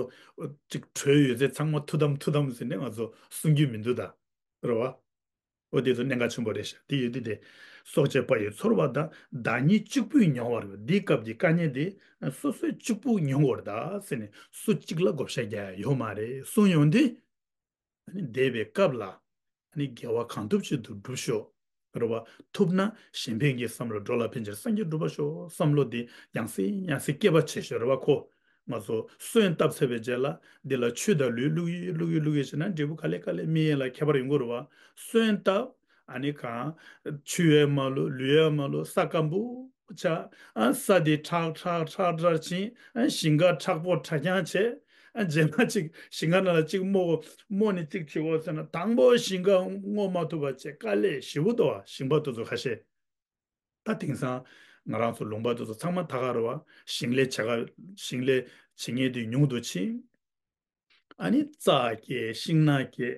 ཅིག་དྲོད་ཡོད་ཚད་ཚང་མ་ཐུགས་དམ་ཐུགས་དམ་ཟེར་ནས་ང་ཚོ་གསུང་རྒྱུ་མི་འདུག་ད། རེད་བ། འོ་དེ་ཚོ་གནད་འགག་ཆེན་པོ་རེད་ཤག་དེ་ཡོད་དུས་དེ། སྲོག་གཅོད་པ་ཡི་ཚོར་བ་དང་། བདག་ཉིད་གཅིག་པུས་མྱོང་བར། འདིའི་སྐབས་ཀྱི་དཀའ་ངལ་དེ་སོ་སོས་གཅིག་པུ་མྱོང་དགོས་རེད་ད་ཟེར་ནས། སུ་གཅིག་ལ་བགོ་བཤའ་རྒྱག་ཡ་ཡོད་མ་རེད་གསུངས་ཡོང་དུས། ཨ་ནི་འདས་པའི་སྐབས་ལ། ཨ་ནི་དགེ་བ་གང་ཐུབ་ཅིག་ཏུ་བསྒྲུབ་ཤོག་རེད་བ། ཐུབ་ན་གཞན་ཕན་གྱི་བསམ་བློ། འགྲོ་ལ་ཕན་ཕྱིར་སངས་རྒྱས་འགྲུབ་པར་ཤོག་བསམ་བློ་འདི་ཡང་སེ་ཡང་སེ་སྐྱེ་བ་བྱེད་ཤོག་རེད་བ། ཁོ་ང་ཚོ་སོན་བཏབ་ཚར་བའི་རྗེས་ལ་འདི་ལ་ཆུ་དང་ལུད་བླུགས་ཡི་བླུགས་ཡི་བླུགས་ཡི་བྱས་ན་འབྲས་བུ་ག་ལེ་ག་ལེ་སྨིན་ཡས་ལ་ཁྱད་པར་ཡོང་གི་རེད་བ། སོན་བཏབ། ཨ་ནི་གང་། ཆུ་ཡས་མ་བླུགས། ལུད་ཡས་མ་བླུགས། ས་སྐམ་པོ་ཆགས། ཨ་ས་དེ་ཁྲག་ཁྲག་ཁྲག་ཁྲག་ཕྱིན། ཨ་ཞིང་ཁ་མཁྲེགས་པོ་ཁྲ་རྐྱང་བྱས། ཨ་རྗེས་མ་ཅིག་ཞིང་ཁ་ནང་ལ་ཅིག་རྨོ། རྨོ་ནས་ཅིག་བྱེད་དགོས་ཟེར་ན། དང་པོ་ཞིང་ཁ་རྨོ་མ་ཐུབ་པ་བྱས། དཀའ་ལས་ཞེ་པོ་འདུག་བ། ཞིང་པ་དེ་ཚོ་ཁ་ཤས། ད་དེང་སང་ང་རང་ཚོ་ལུང་པ་དེ་ཚོ་ཚང་མ་ད་ག་རེད་བ། ཞིང་ལས་བྱེད་ག་ཞིང་ལས་བྱེད་མཁན་དེ་ཉུང་དུ་ཕྱིན། ཨ་ནི་རྩྭ་སྐྱེ། ཤིང་ནགས་སྐྱེ།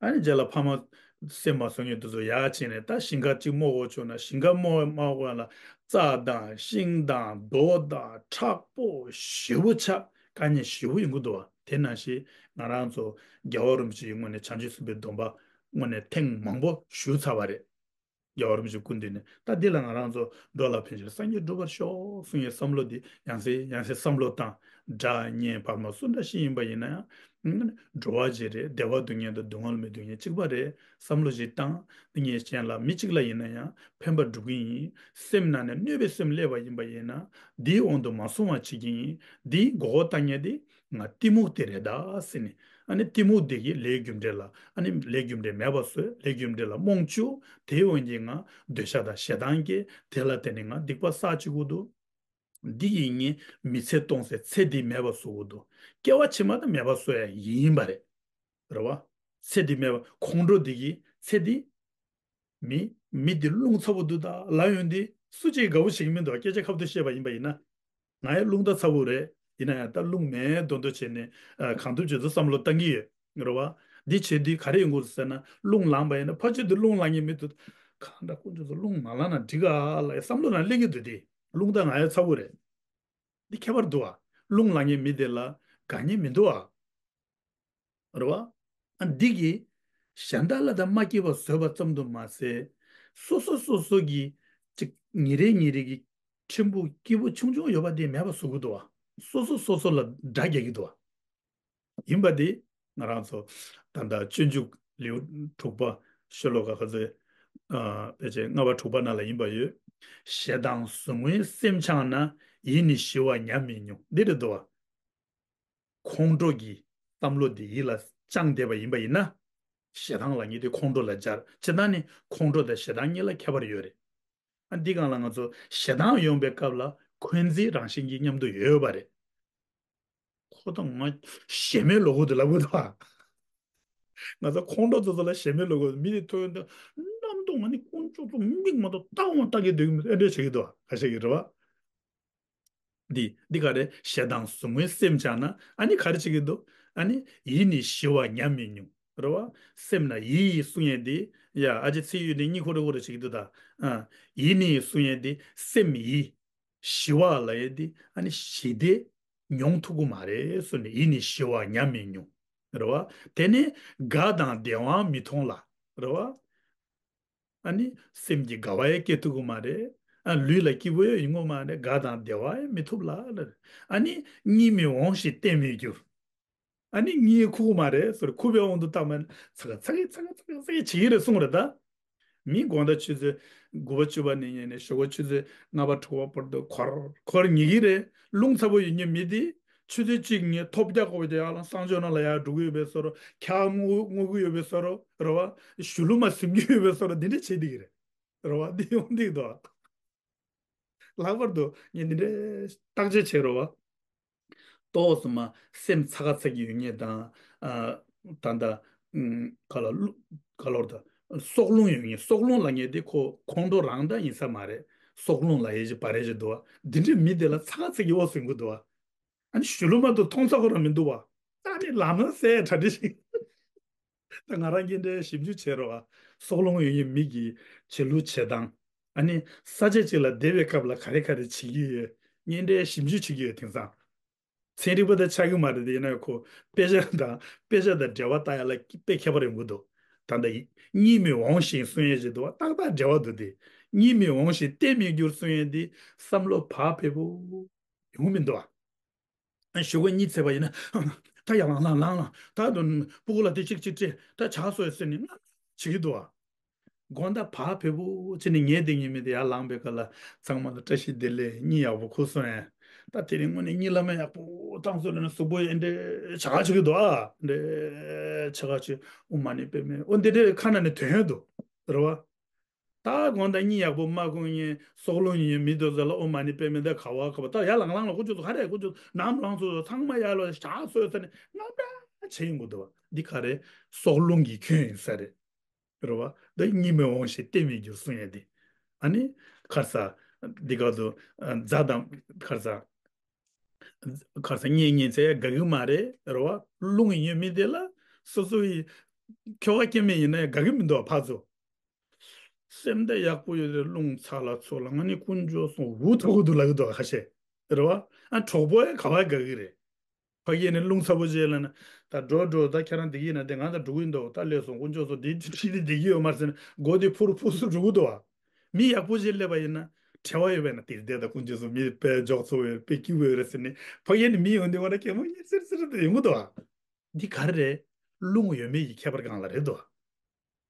ཨ་ནི་རྗེས་ལ་ཕ་མ་སེམས་མ་བཟོད་མཁན་དེ་ཚོ་ཡར་ཕྱིན་ནས། ད་ཞིང་ཁ་ཅིག་རྨོ་དགོས་བྱུང་ན། ཞིང་ཁ་རྨོ་མ་དགོས་ལ་རྩྭ་དང་ཤིང་དང་རྡོ་དང་མཁྲེགས་པོ་ཞེ་པོ་ཆགས། དཀའ་ངལ་ཞེ་པོ་ཡོང་གི་འདུག་བ། དེ་ནང་བཞིན་ང་རང་ཚོ་རྒྱལ་བ་རིན་པོ་ཆེའི་སྔོན་ནས། བྱང་ཆུབ་སེམས་དཔའི་སྡོམ་པ་སྔོན་ནས་ཐེངས་མང་པོ་ཞུས་ཚར་བ་རེད། རྒྱལ་བ་རིན་པོ་ཆེའི་སྐུ་མདུན་ནས། ད་འདི་ལ་ང་རང་ཚོ། འགྲོ་ལ་ཕན་ཕྱིར་སངས་རྒྱས་འགྲུབ་པར་ཤོག་གསུང་ཡའི་བསམ་བློ་འདི་ཡང་སེ་ཡང་སེ་བསམ་བློ་བཏང་། སྒྲ་སྙན་བར་མ་སུ་འདྲ་ཞིག་ཡིན་པ་ཡིན་ན་ཡང་། འགྲོ་བ་གཅིག་རེད། བདེ་བ་སྡུག་བསྔལ་དང་སྡུག་བསྔལ་མི་སྡུག་བསྔལ་གཅིག་པ་རེད། བསམ་བློ་ཞིག་བཏང་། འདི་ངས་གཞན་ལ་མི་གཅིག་ལ་ཡིན་ན་ཡང་ཕན་པ་སྒྲུབ་ཀྱི་ཡིན། སེམས་ནང་ནས་གནོད་པའི་སེམས་སླེབས་པ་ཡིན་པ་ཡིན་ན། འདིའི་དབང་དུ་མ་སོང་བ་བྱེད་ཀྱི་ཡིན། འདིའི་མགོ་སྐོར་གཏོང་མཁན་དེ་ང་གཏི་མུག་དེ་རེད་ད་ཟེར་ནས། ཨ་ནི་གཏི་མུག་དེ་གིས་ལས་རྒྱུ་འབྲས་ལ། ཨ་ནི་ལས་རྒྱུ་འབྲས་མེད་པ་བཟོས། ལས་རྒྱུ་འབྲས་ལ་རྨོངས་བཅུག་དེའི་དབང་གིས་ང་འདོད་ཆགས་དང་ཞེ་སྡང་སྐྱེ། དེ་ལ་བརྟེན་ནས་ང་སྡིག་པ་བསགས་བཅུག་གི་འདུག་འདི་ཡིས་ངའི་མི་ཚེ་སྟོང་ཟད། ཚེ་འདི་མེད་པ་བཟོ་གི་འདུག་སྐྱེ་བ་ཕྱི་མ་ད་མེད་པ་བཟོ་ཡ་ཡིན་པ་རེད། རེད་བ། ཚེ་འདི་མེད་པ། ཁོང་ཁྲོ་འདི་གིས་ཚེ་འདི། མི། མི་འདི་རླུང་ཚ་པོ་འདུག་ད་ལབ་ཡོང་དུས་སུ་གཅིག་དགའ་པོ་བྱེད་ཀྱི་མི་འདུག་སྐད་ཆ་ཁ་ཐུག་བཤད་པ་ཡིན་པ་ཡིན་ན། ང་ཡང་རླུང་རྟ་ཚ་པོ་རེད། ཡིན་ན་ཡང་ད་རླུང་མེད་མདོག་མདོག་བྱས་ནས། ཨ། གང་ཐུབ་ཅི་ཐུབ་བསམ་བློ་བཏང་གི་ཡོད། རེད་བ། འདི་བྱེད་དུས་ག་རེ་ཡོང་གི་རེད་ཟེར་ན། རླུང་ལངས་པ་ཡིན་ན། ཕར་ཕྱོགས་དེ་རླུང་ལངས་མཁན་མི་འདུག་གང་འདྲ། ཁོང་ཚོ་ཚོ་རླུང་མ་ལངས་ན་འགྲིག་ག་ལབ་བསམ་བློ་ནང་སླེབས་ཀྱི་འདུག་དེ་རླུང་རྟ་ང་ཡང་ཚ་པོ་རེད། འདི་ཁྱད་པར་འདུག་ཨ། རླུང་ལངས་མཁན་མི་དེ་ལ་དགའ་ཉེ་མི་འདུག་ཨ། རེད་བ། ཨ། འདི་གིས་གཞན་དག་ལ་ད་མ་སྐྱིད་པ་བཟོས་པ་ཙམ་དུ་མ་ཟད། སོ་སོ་སོ་སོ་གི་ཅིག་ཉིན་རེ་ཉིན་རེ་གི་ཕྲན་བུ་སྐྱིད་པོ་ཆུང་ཆུང་ཡོད་པ་དེ་མེད་པ་བཟོ་གི་འདུག་བ། སོ་སོ་སོ་སོ་ལ་དགྲ་རྒྱག་གི་འདུག་བ། ཡིན་པ་དེ་ང་རང་ཚོ་ད་ལྟ་སྤྱོད་འཇུག་ལེའུ་དྲུག་པ། ཤོ་ལོ་ཀ་ག་ཚོད། ཨ། ཕལ་ཆེར་ལྔ་པ་དྲུག་པ་ནང་ལ་ཡིན་པ་ཡོད། ཞེ་སྡང་ཟུག་རྔུའི་སེམས་འཆང་ན། ཡིད་ནི་ཞི་བ་ཉམས་མི་མྱོང་། འདི་རེད་འདུག་བ། ཁོང་ཁྲོ་གི་བསམ་བློ་འདི་ཡིད་ལ་བཅངས་བསྡད་པ་ཡིན་པ་ཡིན་ན། ཞེ་སྡང་ལབ་མཁན་དེ་ཁོང་ཁྲོ་ལ་སྦྱར། སྤྱིར་བཏང་ནི་ཁོང་ཁྲོ་དང་ཞེ་སྡང་གཉིས་ལ་ཁྱད་པར་ཡོད་རེད། ཨ། འདི་སྒང་ལ་ང་ཚོ་ཞེ་སྡང་ཡོང་པའི་སྐབས་ལ་འཁོན་འཛིན་རང་བཞིན་གྱིས་མཉམ་དུ་ཡོད་པ་རེད། ཁོ་དང་ང་ཞེ་མེར་ལོག་གི་འདུག་ལབ་གི་འདུག་བ། ང་ཚོ་ཁོང་ཁྲོ་ཚོ་ཚོ་ལ་ཞེ་མེར་ལོག་གི་འདུག་མི་དེ་ཐུག་ཡོང་དུས་རྣམ་རྟོག་ང་ནི་དཀོན་མཆོག་ཚོ་མིག་མ་གཏོགས་ལྟ་འོང་ལྟ་གི་སྡོད་ཀྱི་མི་འདུག་ཨེ་འདྲ་བྱེད་ཀྱི་འདུག་བ། ཁ་ཤས་ཀྱིས་རེད་བ། འདི་འདི་ག་རེ། ཞེ་སྡང་ཟུག་རྔུའི་སེམས་འཆང་ན། ཨ་ནི་ག་རེ་བྱེད་ཀྱི་འདུག་ཨ་ནི་ཡིད་ནི་ཞི་བ་ཉམས་མི་མྱོང་། རེད་བ། སེམས་ན་ཡིད་ཡིད་གསུང་ཡས་འདི། ཡ། ཨ་ཅེ་ཚེ་ཡོད་ནི་གཉིད་ཁུག་རེ་ཁུག་རེ་བྱེད་ཀྱི་འདུག་ད། ཨ། ཡིད་ནི་ཡིད་གསུང་ཡས་འདི། སེམས་ཡིད། ཞི་བ་ལབ་ཡས་འདི། ཨ་ནི་ཞི་བདེ་མྱོང་ཐུབ་ཀྱི་མ་རེད་ཟེར་ནས། ཡིད་ནི་ཞི་བ་ཉམས་མི་མྱོང་། རེད་བ། དེ་ནས་དགའ་དང་བདེ་བའང་མི་མཐོང་ལ། རེད་བ། ཨ་ནི་སེམས་ཀྱི་དགའ་བ་ཡང་སྐྱེ་ཐུབ་ཀྱི་མ་རེད། ཨ། ལུས་ལ་སྐྱིད་པོ་ཡང་ཡོང་གི་མ་རེད། དགའ་དང་བདེ་བ་ཡང་མི་ཐོབ་ལ། ཨ་ནི་གཉིད་མི་འོང་ཞིང་གཏན་མི་འགྱུར། ཨ་ནི་གཉིད་ཁུག་གི་མ་རེད་ཟེར། ཁུག་པའི་དབང་དུ་བཏང་བ་ན་ཚ་ག་ཚ་གི་ཚ་ག་ཚ་གི་ཚ་གི་བྱེད་ཀྱི་རེད་གསུངས་རེད་ད། མི་དགོང་དག་ཆུ་ཚོད་དགུ་པ་བཅུ་པ་ནས་ཉལ་ནས་ཞོགས་པ་ཆུ་ཚོད་ལྔ་པ་དྲུག་པ་བར་དུ་འཁོར་འཁོར་ཉལ་གྱི་རེད། རླུང་ཚ་པོ་ཡོད་མཁན་མི་དེ། ཆུ་ཚོད་གཅིག་ཉལ། ཐོབ་རྒྱག་དགོས་པ་དེ་ཡར་ལ་གསང་སྤྱོད་ནང་ལ་ཡར་འགྲོ་གི་ཡོད་པའི་བཟོ་འདྲ། འཁྱག་རྔུབ་རྔུབ་ཀྱི་ཡོད་པའི་བཟོ་འདྲ། རེད་བ། གཞུ་ལུ་མ་ཟིན་གྱི་ཡོད་པའི་བཟོ་འདྲ། འདི་འདྲ་བྱེད་བསྡད་ཀྱི་རེད། རེད་བ། འདི་ཡོང་བསྡད་འདུག་ལྷག་པར་དུ་ངས་འདི་འདྲའི་བརྟག་དཔྱད་བྱས་རེད་བ། ཏོག་ཙམ་མ་སེམས་ཚ་ག་ཚ་གི་ཡོད་མཁན་དང་། ཨ། ད་ལྟ། ཨུམ། ག་ལ་ལུ་ག་ལོར་ད། སྲོག་རླུང་ཡོད་མཁན། སྲོག་རླུང་ལབ་མཁན་དེ་ཁོ་ཁོང་ཁྲོ་རང་ད་ཡིན་ས་མ་རེད། སྲོག་རླུང་ལབ་ཡས་ཅིག་བར་ཡས་ཅིག་འདུག་བ། འདི་འདྲའི་མི་དེ་ལ་ཚ་ག་ཚ་གི་འོ་ཟིན་གི་འདུག་བ། ཨ་ནི་གཞུ་ལུ་མ་གཏོགས་མཐོང་ས་ཁོ་རང་མི་འདུག་བ། ད་ནི་ལམ་ན་ཟས་གྲ་སྒྲིག་ཞིག་ད་ང་རང་གིས་འདྲའི་ཞིབ་འཇུག་བྱས་རོགས། ཨ། སྲོག་རླུང་ཡོད་མཁན་མི་གི་བྱེད་ལུགས་བྱེད་སྟངས། ཨ་ནི་ས་ཆ་གཅིག་ལ་བསྡད་པའི་སྐབས་ལ་ག་རེ་ག་རེ་བྱེད་ཀྱི་ཡོད། ངས་འདྲའི་ཞིབ་འཇུག་བྱེད་ཀྱི་ཡོད། དེང་སང་ཚན་རིག་པ་དང་ཆགས་ཀྱི་མ་རེད་དེ། ཡིན་ན་ཁོ་དཔེ་ཆ་དང་དཔེ་ཆ་དང་འབྲེལ་བ་བཏགས་ཡ་ལ་དཔེ་ཁྱད་པར་ཡོང་གི་འདུག་ད་ལྟ་གཉིད་མི་འོང་ཞིང་གསུང་ཡས་ཞིག་འདུག་བ། ཏག་ཏག་འབྲེལ་བ་འདུག་སྟེ། གཉིད་མི་འོང་ཞིང་གཏན་མི་འགྱུར་གསུང་ཡས་འདི་བསམ་བློ་བག་ཕེབས་པོ་ཡོང་མི་འདུག་བ། ཨ་ཞོགས་ཀས་གཉིད་སད་པ་ཡིན་ན། ད་ཡར་ལངས་ལངས་ལངས་ལངས། ད་དུང་སྤུ་གུ་ལ་དེ་གཅིག་གཅིག་སྤྲད། ད་ཇ་བཟོས་ཟེར་ནས་ང་བྱེད་ཀྱི་འདུག་བ། དགོང་དག་བག་ཕེབས་པོ་བྱས་ནས་ཉལ་བསྡད་ཉལ་མི་དེ་ཡར་ལངས་པའི་སྐབས་ལ་ཚང་མ་ལ་བཀྲ་ཤིས་བདེ་ལེགས། གཉིད་ཡག་པོ་ཁུག་སོང་ངས། ད་དེ་རིང་དངོས་གནས་གཉིད་ལམ་ཡག་པོ་བཏང་སོང་ལབ་ན་གཟུགས་པོ་ཨེ་འདྲས་བྱ་ག་བྱེད་ཀྱི་འདུག་ཨ། འདྲས་བྱ་ག་བྱེད། ཨོཾ་མ་ཎི་པདྨེ། ཨོ་འདི་འདྲས་ཁ་ནང་ནས་ཐོན་ཡོང་འདུག་རེད་བ། ད་དགོང་དག་གཉིད་ཡག་པོ་མ་ཁུག་ནས་སྲོག་རླུང་ཡོད་མི་དེ་ཚོ་ལ་ཨོཾ་མ་ཎི་པདྨེ། ད་ག་བ་ག་བ། ད་ཡར་ལངས་ལངས་ལ་དཀོན་མཆོག་གསུམ། ཧ་རེ་དཀོན་མཆོག་གསུམ། ནམ་ལངས་ཚོ་ཚང་མ་ཡར་ལ་ཇ་བཟོས་ཟེར་ནས་དངངས་སྐྲག་བྱེད་ཡོང་གི་འདུག་བ། འདི་ག་རེ། སྲོག་རླུང་གིས་ཁྱོན་ཡིན་ས་རེད། རེད་བ། ད་གཉིད་མི་འོང་ཞིང་གཏན་མི་འགྱུར་གསུང་ཡས་འདི། ཨ་ནི་ཁར་ས་འདི་ག་དུ་ཨ་རྫ་དང་ཁར་ས་ཁར་ས་གཉིད་ཉལ་ཚེ་དགའ་གི་མ་རེད། རེད་བ། རླུང་ཡོད་མི་དེ་ལ་སོ་སོ་ཡི་ཁྱོ་ག་སྐྱེ་དམན་ཡིན་ན་ཡང་དགའ་གི་མི་འདུག་བ། ཕར་ཚུར། སེམས་དེ་ཡག་པོ་ཡོད་དེ་རླུང་ཚ་ལ་ཚུར་ལ། ང་ནི་དཀོན་མཆོག་གསུམ་འུ་ཐུག་གི་འདུག་ལབ་གི་འདུག་བ། ཁ་ཤས། རེད་བ། ཨ་གྲོགས་པོ་ཡང་ག་བ་དགའ་གི་རེད། ཕ་གིར་ནི་རླུང་ཚ་པོ་ཅིག་ལབ་ན། ད་འགྲོ་འགྲོ། ད་ཁྱེད་རང་བསྡད་ཀྱི་ཡིན་ན་དེ། ང་ད་འགྲོ་གི་ཡིན་འདུག་ད་ལས་སོང་། དཀོན་མཆོག་གསུམ། འདི་ཁྲིད་དེ་བསྡད་ཀྱི་ཡོད་མ་རེད་ཟེར་ནས་སྒོ་དེ་ཕུར་ཕུར་ཚུར་འགྲོ་གི་འདུག་བ། མི་ཡག་པོ་ཅིག་སླེབས་པ་ཡིན་ན། བྲེལ་བ་ཡོད་པས་ན་དེར་བསྡད། ད་དཀོན་མཆོག་གསུམ། མི་དཔེ་འཇོག་ཚུགས་ཡོད། དཔེ་སྐྱིད་པོ་ཡོད་རེད་ཟེར་ནས། ཕ་གིར་ནི་མི་ཡོང་དུས་ང་ད་གད་མོ་ཉེར་སིར་སིར་དུ་ཡོང་གི་འདུག་བ། འདི་ག་རེ་རེད། རླུང་ཡོད་མེད་ཀྱི་ཁྱད་པར་སྒང་ལ་རེད་དོ།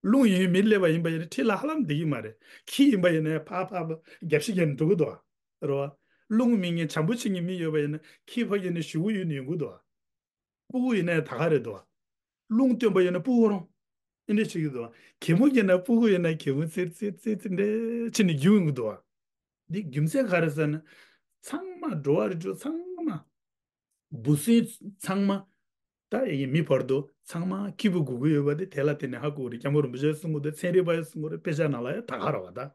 རླུང་ཡོད་མེད་སླེབས་པ་ཡིན་པ་ཡིན་ན་ཁྲི་ལ་ཧ་ལམ་བསྡད་ཀྱི་མ་རེད། ཁྱི་ཡིན་པ་ཡིན་ན་ཕར་ཕར་ཕར་རྒྱབ་ཤིག་རྒྱབ་ནས་འགྲོ་གི་འདུག་བ། རེད་བ། རླུང་མི་ཉན་བྱམས་པོ་བྱེད་མཁན་མི་ཡོད་པ་ཡིན་ན་ཁྱི་ཕ་གི་ནས་ཞུ་གུ་ཡོད་ནས་ཡོང་གི་འདུག་བ། སྤུ་གུ་ཡིན་ན་ད་ག་རེད་འདུག་བ། རླུང་བཏོན་པ་ཡིན་ན་སྤུ་གུ་རང་། ཨེ་འདྲས་བྱེད་ཀྱི་འདུག་བ། གད་མོ་ཉན་ན་སྤུ་གུ་ཡིན་ན་གད་མོ་ཙིར་ཙིར་ཙིར་ཙིར་འདྲས་བྱེད་ནས་རྒྱུག་ཡོང་གི་འདུག་བ། འདི་རྒྱུ་མཚན་ག་རེ་ཟེར་ན། ཚང་མ་འགྲོ་བ་རིགས་དྲུག་ཚང་མ། འབུ་སྲིན་ཚང་མ། ད་ཡིན་མི་བར་དུ་ཚང་མ་སྐྱིད་པོ་དགོས་ཀྱི་ཡོད་པ་དེ་དེ་ལ་བརྟེན་ནས་ཧ་གོ་གི་རེད། སྐྱབས་མགོན་རིན་པོ་ཆེས་གསུང་གི་འདུག་ཚན་རིག་པ་ཡིས་གསུང་གི་རེད། དཔེ་ཆ་ནང་ལ་ཡང་ད་ག་རེད་བ་ད།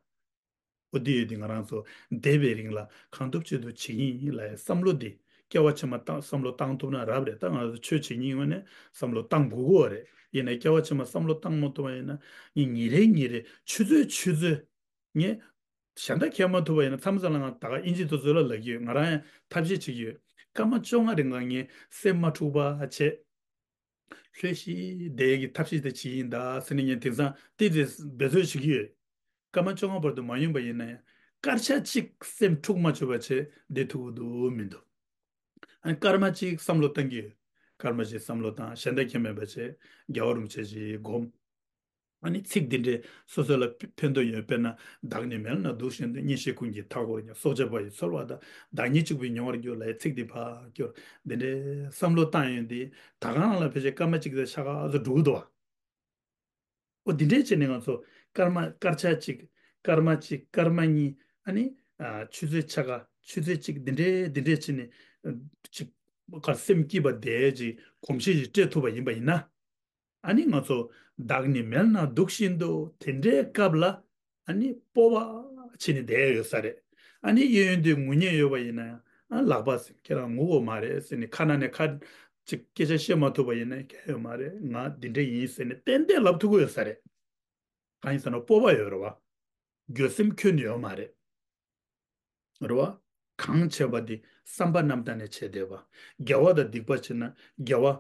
འོ་དེ་ཡོད་དུས་ང་རང་ཚོ་འདས་པའི་རིང་ལ་གང་ཐུབ་ཅི་ཐུབ་བྱེད་ཀྱི་ཡིན་ལབ་ཡ་བསམ་བློ་དེ། སྐྱེ་བ་ཕྱི་མ་བཏང་བསམ་བློ་བཏང་ཐུབ་ན་རབ་རེད། ད་ང་ཚོ་ཆོས་བྱེད་ཀྱི་ཡིན་པ་ནས་བསམ་བློ་བཏང་དགོས་ཀྱི་ཡོད་རེད། ཡིན་ནའི་སྐྱེ་བ་ཕྱི་མ་བསམ་བློ་བཏང་མ་ཐུབ་པ་ཡིན་ན། ངས་ཉིན་རེ་ཉིན་རེ་ཆུ་ཚོད་ཆུ་ཚོད། ངས་གཞན་དག་ཁྱེར་མ་ཐུབ་པ་ཡིན་ན། མཚམས་མཚམས་ལ་ང་ད་ག་ཨིན་ཇི་དེ་ཚོ་ལ་ལབ་ཀྱི་ཡོད། ང་རང་ཡང་ཐབས་ཤེས་བྱེད་ཀྱི་ཡོད། སྐར་མ་བཅོ་ལྔ་རིང་ལ་ངས་སེམས་མ་འཁྲུག་པ་བྱས། ལྷོད་ཤིག་བསྡད་ཀྱི་ཐབས་ཤེས་དེ་བྱེད་ཀྱི་ཡིན་ད་ཟེར་ནས་ངས་དེང་སང་ཏོག་ཙམ་འབད་རྩོལ་བྱེད་ཀྱི་ཡོད། སྐར་མ་བཅོ་ལྔ་བར་དུ་མ་ཡོང་པ་ཡིན་ན་ཡང་སྐར་ཆ་གཅིག་སེམས་འཁྲུག་མ་བྱུང་བ་བྱས་བསྡད་ཐུབ་ཀྱི་འདུག་མི་འདུག་ཨ་ནི་སྐར་མ་གཅིག་བསམ་བློ་བཏང་གི་ཡོད། སྐར་མ་གཅིག་བསམ་བློ་བཏང་། གཞན་དག་ཁྱེར་མེད་པ་བྱས། རྒྱལ་བ་རིན་པོ་ཆེ་ཞིག་སྒོམ། ཨ་ནི་ཚིག་འདི་འདྲའི་སོ་སོ་ལ་ཕན་ཐོགས་ཡོད། དཔེར་ན། བདག་ནི་མལ་ན་འདུག་བཞིན་དུ། གཉེན་བཤེས་ཀུན་གྱིས་མཐའ་བསྐོར་ཡང་། སྲོག་བཅད་པ་ཡིས་ཚོར་བ་དག་བདག་ཉིད་གཅིག་པུས་མྱོང་བར་འགྱུར་ལབ་ཡའི་ཚིག་འདི་ཕར་སྐྱོར། འདི་འདྲའི་བསམ་བློ་བཏང་ཡོང་དུས་ད་ག་རང་ལ་ཕལ་ཆེར་སྐར་མ་གཅིག་དང་ཕྱེད་ཀ་ཙམ་འགྲོ་གི་འདུག་བ། འོ་འདི་འདྲའི་བྱས་ནས་ང་ཚོ་སྐར་མ་སྐར་ཆ་གཅིག་སྐར་མ་གཅིག་སྐར་མ་གཉིས། ཨ་ནི་ཨ་ཆུ་ཚོད་ཕྱེད་ཀ་ཆུ་ཚོད་གཅིག་འདི་འདྲའི་འདི་འདྲའི་བྱས་ནས་ཨ་གཅིག་ག་སེམས་སྐྱིད་པ་བསྡད་ཀྱི་གོམས་གཤིས་ཤིག་སྤྲད་ཐུབ་པ་ཡིན་པ་ཡིན་ན། ཨ་ནི་ང་ཚོ་བདག་ནི་མལ་ན་འདུག་བཞིན་དུ་དེ་འདྲའི་སྐབས་ལ། ཨ་ནི་སྤོབས་པ་བྱས་ནས་བསྡད་ཡོད་ས་རེད། ཨ་ནི་གཡས་གཡོན་དུ་ངུ་མཁན་ཡོད་པ་ཡིན་ན་ཡང་། ཨ་ལག་པ་ཟིན། ཁྱེད་རང་ངུ་དགོས་མ་རེད་ཟེར་ནས་ཁ་ནང་ནས་ཁ་ཅིག་སྐད་ཆ་བཤད་མ་ཐུབ་པ་ཡིན་ན། གང་ཡང་ཡོད་མ་རེད། ང་འདི་འདྲ་ཡིན་ཟེར་ནས་ཏན་ཏན་ལབ་ཐུབ་ཀྱི་ཡོད་ས་རེད། གང་ཡིན་ཟེར་ན་སྤོབས་པ་ཡོད་རེད་བ། འགྱོད་སེམས་ཁྱོན་ནས་ཡོད་མ་རེད། རེད་བ། གང་བྱས་པ་དེ་བསམ་པ་རྣམ་དག་ནས་བྱས་བསྡད་པ། དགེ་བ་དང་སྡིག་པ་བྱས་ན་དགེ་བ་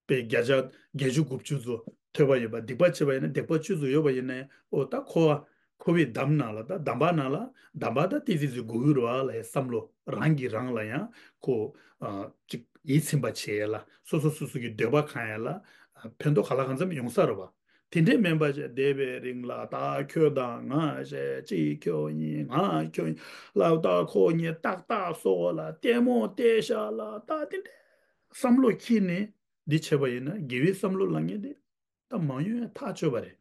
དཔེ་བརྒྱ་ཆ་བརྒྱད་ཅུ་དགུ་བཅུ་ཚོ་ཐོས་པ་ཡོད་པ། སྡིག་པ་བྱས་པ་ཡིན་ན་སྡིག་པ་བཅུ་ཚོ་ཡོད་པ་ཡིན་ན་ཡང་། འོ་ད་འཁོར་བ་འཁོར་བའི་འདམ་ནང་ལ། ད་འདམ་བག་ནང་ལ། འདམ་བག་ད་ཏི་ཙི་ཙི་འགུག་གི་རེད་བ་ལབ་ཡའི་བསམ་བློ། རང་གིས་རང་ལ་ཡང་ཁོ་ཨ་ཅིག་ཡིད་ཚིམ་པ་བྱེད་ཡ་ལ། སོ་སོ་སོ་སོ་གི་འདོད་པ་ཁེངས་ཡ་ལ་ཨ་ཕན་ཐོགས་ག་ལ་གང་འཚམ་ཡོང་ས་རེད་བ། དེ་འདྲས་མིན་པ་བྱས། འདས་པའི་རིང་ལ་ད་ཁྱོད་དང་ང་བྱས། གཅིག་ཁྱོད་གཉིས་ང་ཁྱོད་ལ། ད་ཁོ་གཉིས་ཏག་ཏག་སོ་ལ་ལྟད་མོ་བལྟས་ཤག་ལ། ད་དེ་འདྲས་བསམ་བློ་འཁྱེར་ནས་འདི་བྱས་པ་ཡིན་ན། དགེ་བའི་བསམ་བློ་ལབ་མཁན་དེ་ད་མང་ཡོང་ཡ་ཐག་ཆོད་པ་རེད།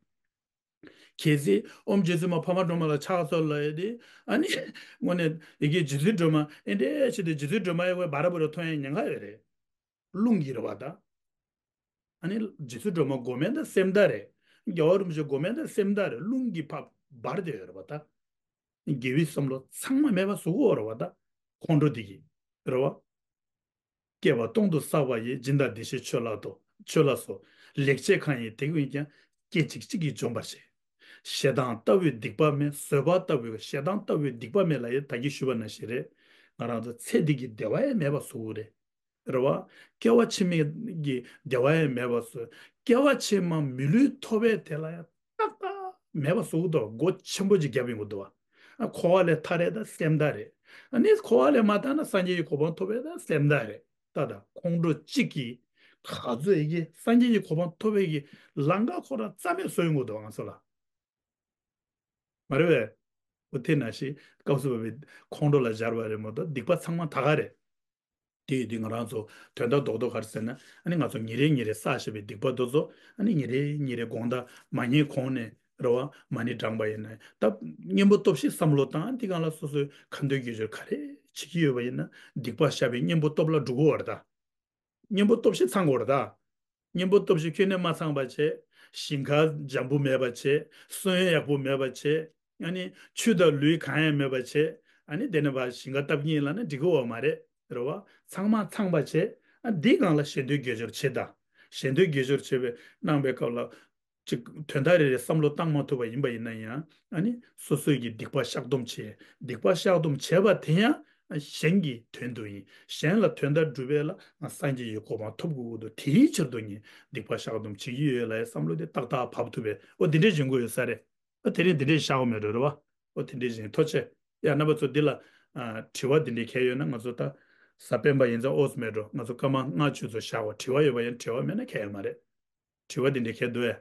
གལ་སྲིད་ཨོཾ་རྗེ་བཙུན་མ་འཕགས་མ་སྒྲོལ་མ་ལ་ཕྱག་འཚལ་ལབ་ཡ་དེ། ཨ་ནི་དངོས་གནས་ཡ་གི་རྗེ་བཙུན་སྒྲོལ་མ་ཨེ་འདྲས་བྱས་ཏེ། རྗེ་བཙུན་སྒྲོལ་མ་ཡ་གི་བར་བར་དུ་མཐོང་ཡ་ཉེན་ཁ་ཡོད་རེད། རླུང་གིས་རེད་བ་ད། ཨ་ནི་རྗེ་བཙུན་སྒྲོལ་མ་སྒོམ་ཡ་ད་སེམས་དག་རེད། རྒྱལ་བ་རིན་པོ་ཆེ་སྒོམ་ཡ་ད་སེམས་དག་རེད། རླུང་གིས་ཕར་འབར་བསྡད་ཡོད་རེད་བ་ད། དགེ་བའི་བསམ་བློ་ཚང་མ་མེད་པ་བཟོ་གི་ཡོད་རེད་བ་ད། ཁོང་ཁྲོ་དེ་གིས་རེད་བ། བསྐལ་པ་སྟོང་དུ་བསགས་པ་ཡི། སྦྱིན་དང་བདེ་གཤེགས་མཆོད་ལ་དོ། མཆོད་ལ་སོགས། ལེགས་སྤྱད་གང་ཡིན་དེ་ཀུན་ཀྱང་། སྐད་ཅིག་གཅིག་གིས་འཇོམས་པར་བྱེད། ཞེ་སྡང་ལྟ་བུའི་སྡིག་པ་མེད། བཟོད་པ་ལྟ་བུའི། ཞེ་སྡང་ལྟ་བུའི་སྡིག་པ་མེད་ལབ་ཡ་ད་གིན་ཞུས་པ་ནང་བཞིན་རེད། ང་རང་ཚོ་ཚེ་འདི་གི་བདེ་བ་ཡང་མེད་པ་བཟོ་གི་རེད། རེད་བ། སྐྱེ་བ་ཕྱི་མའི་གི་བདེ་བ་ཡང་མེད་པ་བཟོ། སྐྱེ་བ་ཕྱི་མ་མི་ལུས་ཐོབ་པའི་དེ་ལ་ཡང་ཏག་ཏག་མེད་པ་བཟོ་གི་འདུག་སྒོ་ཆེན་པོ་ཅིག་བརྒྱབ་ཡོང་གི་འདུག་བ། ཨ། འཁོར་བ་ལས་ཐར་ཡས་ད་སེམས་དག་རེད། ཨ་ནི་འཁོར་བ་ལས་མ་ཐར་ན་སངས་རྒྱས་ཀྱི་གོ་འཕང་ཐོབ་པ་ད་སེམས་དག་རེད། ད་ད་ཁོང་ཁྲོ་གཅིག་གིས་ག་ཚོད་ཡི་གེ་སངས་རྒྱས་ཀྱི་གོ་འཕང་ཐོབ་པའི་གི་ལམ་ཁ་ཁོ་རང་རྩ་མེད་བཟོ་ཡོང་གི་འདུག་ང་ཚོ་ལ། མ་རེད་པས། འོ་དེ་ནང་བཞིན་སྐབས་སུ་བབ་པའི་ཁོང་ཁྲོ་ལ་སྦྱར་བ་རེད་མ་གཏོགས་སྡིག་པ་ཚང་མ་དག་ག་རེད། དེ་ཡིན་དུས་ང་རང་ཚོ་དོན་དག་རྡོག་རྡོག་ག་རེ་ཟེར་ན། ཨ་ནི་ང་ཚོ་ཉིན་རེ་ཉིན་རེ་བསགས་བཞག་པའི་སྡིག་པ་དེ་ཚོ་ཨ་ནི་ཉིན་རེ་ཉིན་རེ་དགོང་དག་མ་ཉལ་གོང་ནས་རེད་བ། མ་ཎི་བགྲངས་པ་ཡིན་ན་ད་གཉེན་པོ་སྟོབས་བཞི་བསམ་བློ་བཏང་། དེ་སྒང་ལ་སོ་སོའི་ཁ་འདོན་དགེ་སྦྱོར་ག་རེ་བྱེད་ཀྱི་ཡོད་པ་ཡིན་ན། སྡིག་པ་བཤགས་པའི་གཉེན་པོ་སྟོབས་ལ་འགྲོ་གི་ཡོད་རེད་ད། གཉེན་པོ་སྟོབས་བཞི་ཚང་དགོས་རེད་ད། གཉེན་པོ་སྟོབས་བཞི་ཁྱོན་ནས་མ་ཚང་པ་བྱས། ཞིང་ཁ་འཇམ་པོ་མེད་པ་བྱས། སོན་ཡག་པོ་མེད་པ་བྱས། ཨ་ནི་ཆུ་དང་ལུད་གང་ཡང་མེད་པ་བྱས། ཨ་ནི་དེ་ནས་ཕར་ཞིང་ཁ་བཏབ་ཀྱི་ཡིན་ལབ་ན་འགྲིག་གི་ཡོད་མ་རེད། རེད་བ། ཚང་མ་ཚང་པ་བྱས། ཨ། འདི་སྒང་ལ་ཞལ་འདོན་དགེ་སྦྱོར་བྱེད་དང་། ཞལ་འདོན་དགེ་སྦྱོར་བྱེད་པའི་གནང་བའི་སྐབས་ལ། ཅིག་དོན་དག་རེ་རེ་བསམ་བློ་བཏང་མ་ཐུབ་པ་ཡིན་པ་ཡིན་ན་ཡང་། ཨ་ནི་སོ་སོའི་གི་སྡིག་པ་བཤགས་སྡོམ་བྱེད། སྡིག་པ་བཤགས་སྡོམ་བྱས་པ་དེ་ཡང་གཞན་གྱི་དོན་དུ་ཡིན། གཞན་ལ་དོན་དག་སྒྲུབ་པ་ལ་ང་སངས་རྒྱས་ཀྱི་གོ་འཕང་ཐོབ་དགོས་ཀྱི་འདུག་དེའི་ཕྱིར་དུ་ངས་སྡིག་པ་བཤགས་སྡོམ་བྱེད་ཀྱི་ཡོད་ལབ་ཡའི་བསམ་བློ་དེ་ཏག་ཏག་བབས་ཐུབ་པས། འོ་དེ་འདྲས་བྱེད་དགོས་ཡོད་ས་རེད། ཨ། དེ་རིང་དེ་འདྲས་བཞག་དགོས་མེད་འགྲོ་རེད་བ། འོ་དེ་འདྲས་བྱེད། ཐུགས་རྗེ་ཆེ། ཡ། རྣམ་པ་ཚོ་འདི་ལ། ཨ། དྲི་བ་འདི་འདྲས་གལ་ཡོད་ན་ང་ཚོ་ད་གཟའ་སྤེན་པ་ཡིན་ཙང་ཨོ་ཙམ་མེད་འགྲོ། ང་ཚོ་སྐར་མ་ལྔ་བཅུ་ཙམ་བཞག་གོ་དྲི་བ་ཡོད་པ་ཡིན། དྲི་བ་མེད་ན་གལ་ཡོད་མ་རེད། དྲི་བ་འདི་འདྲས་གལ་འདུག་ཨེ།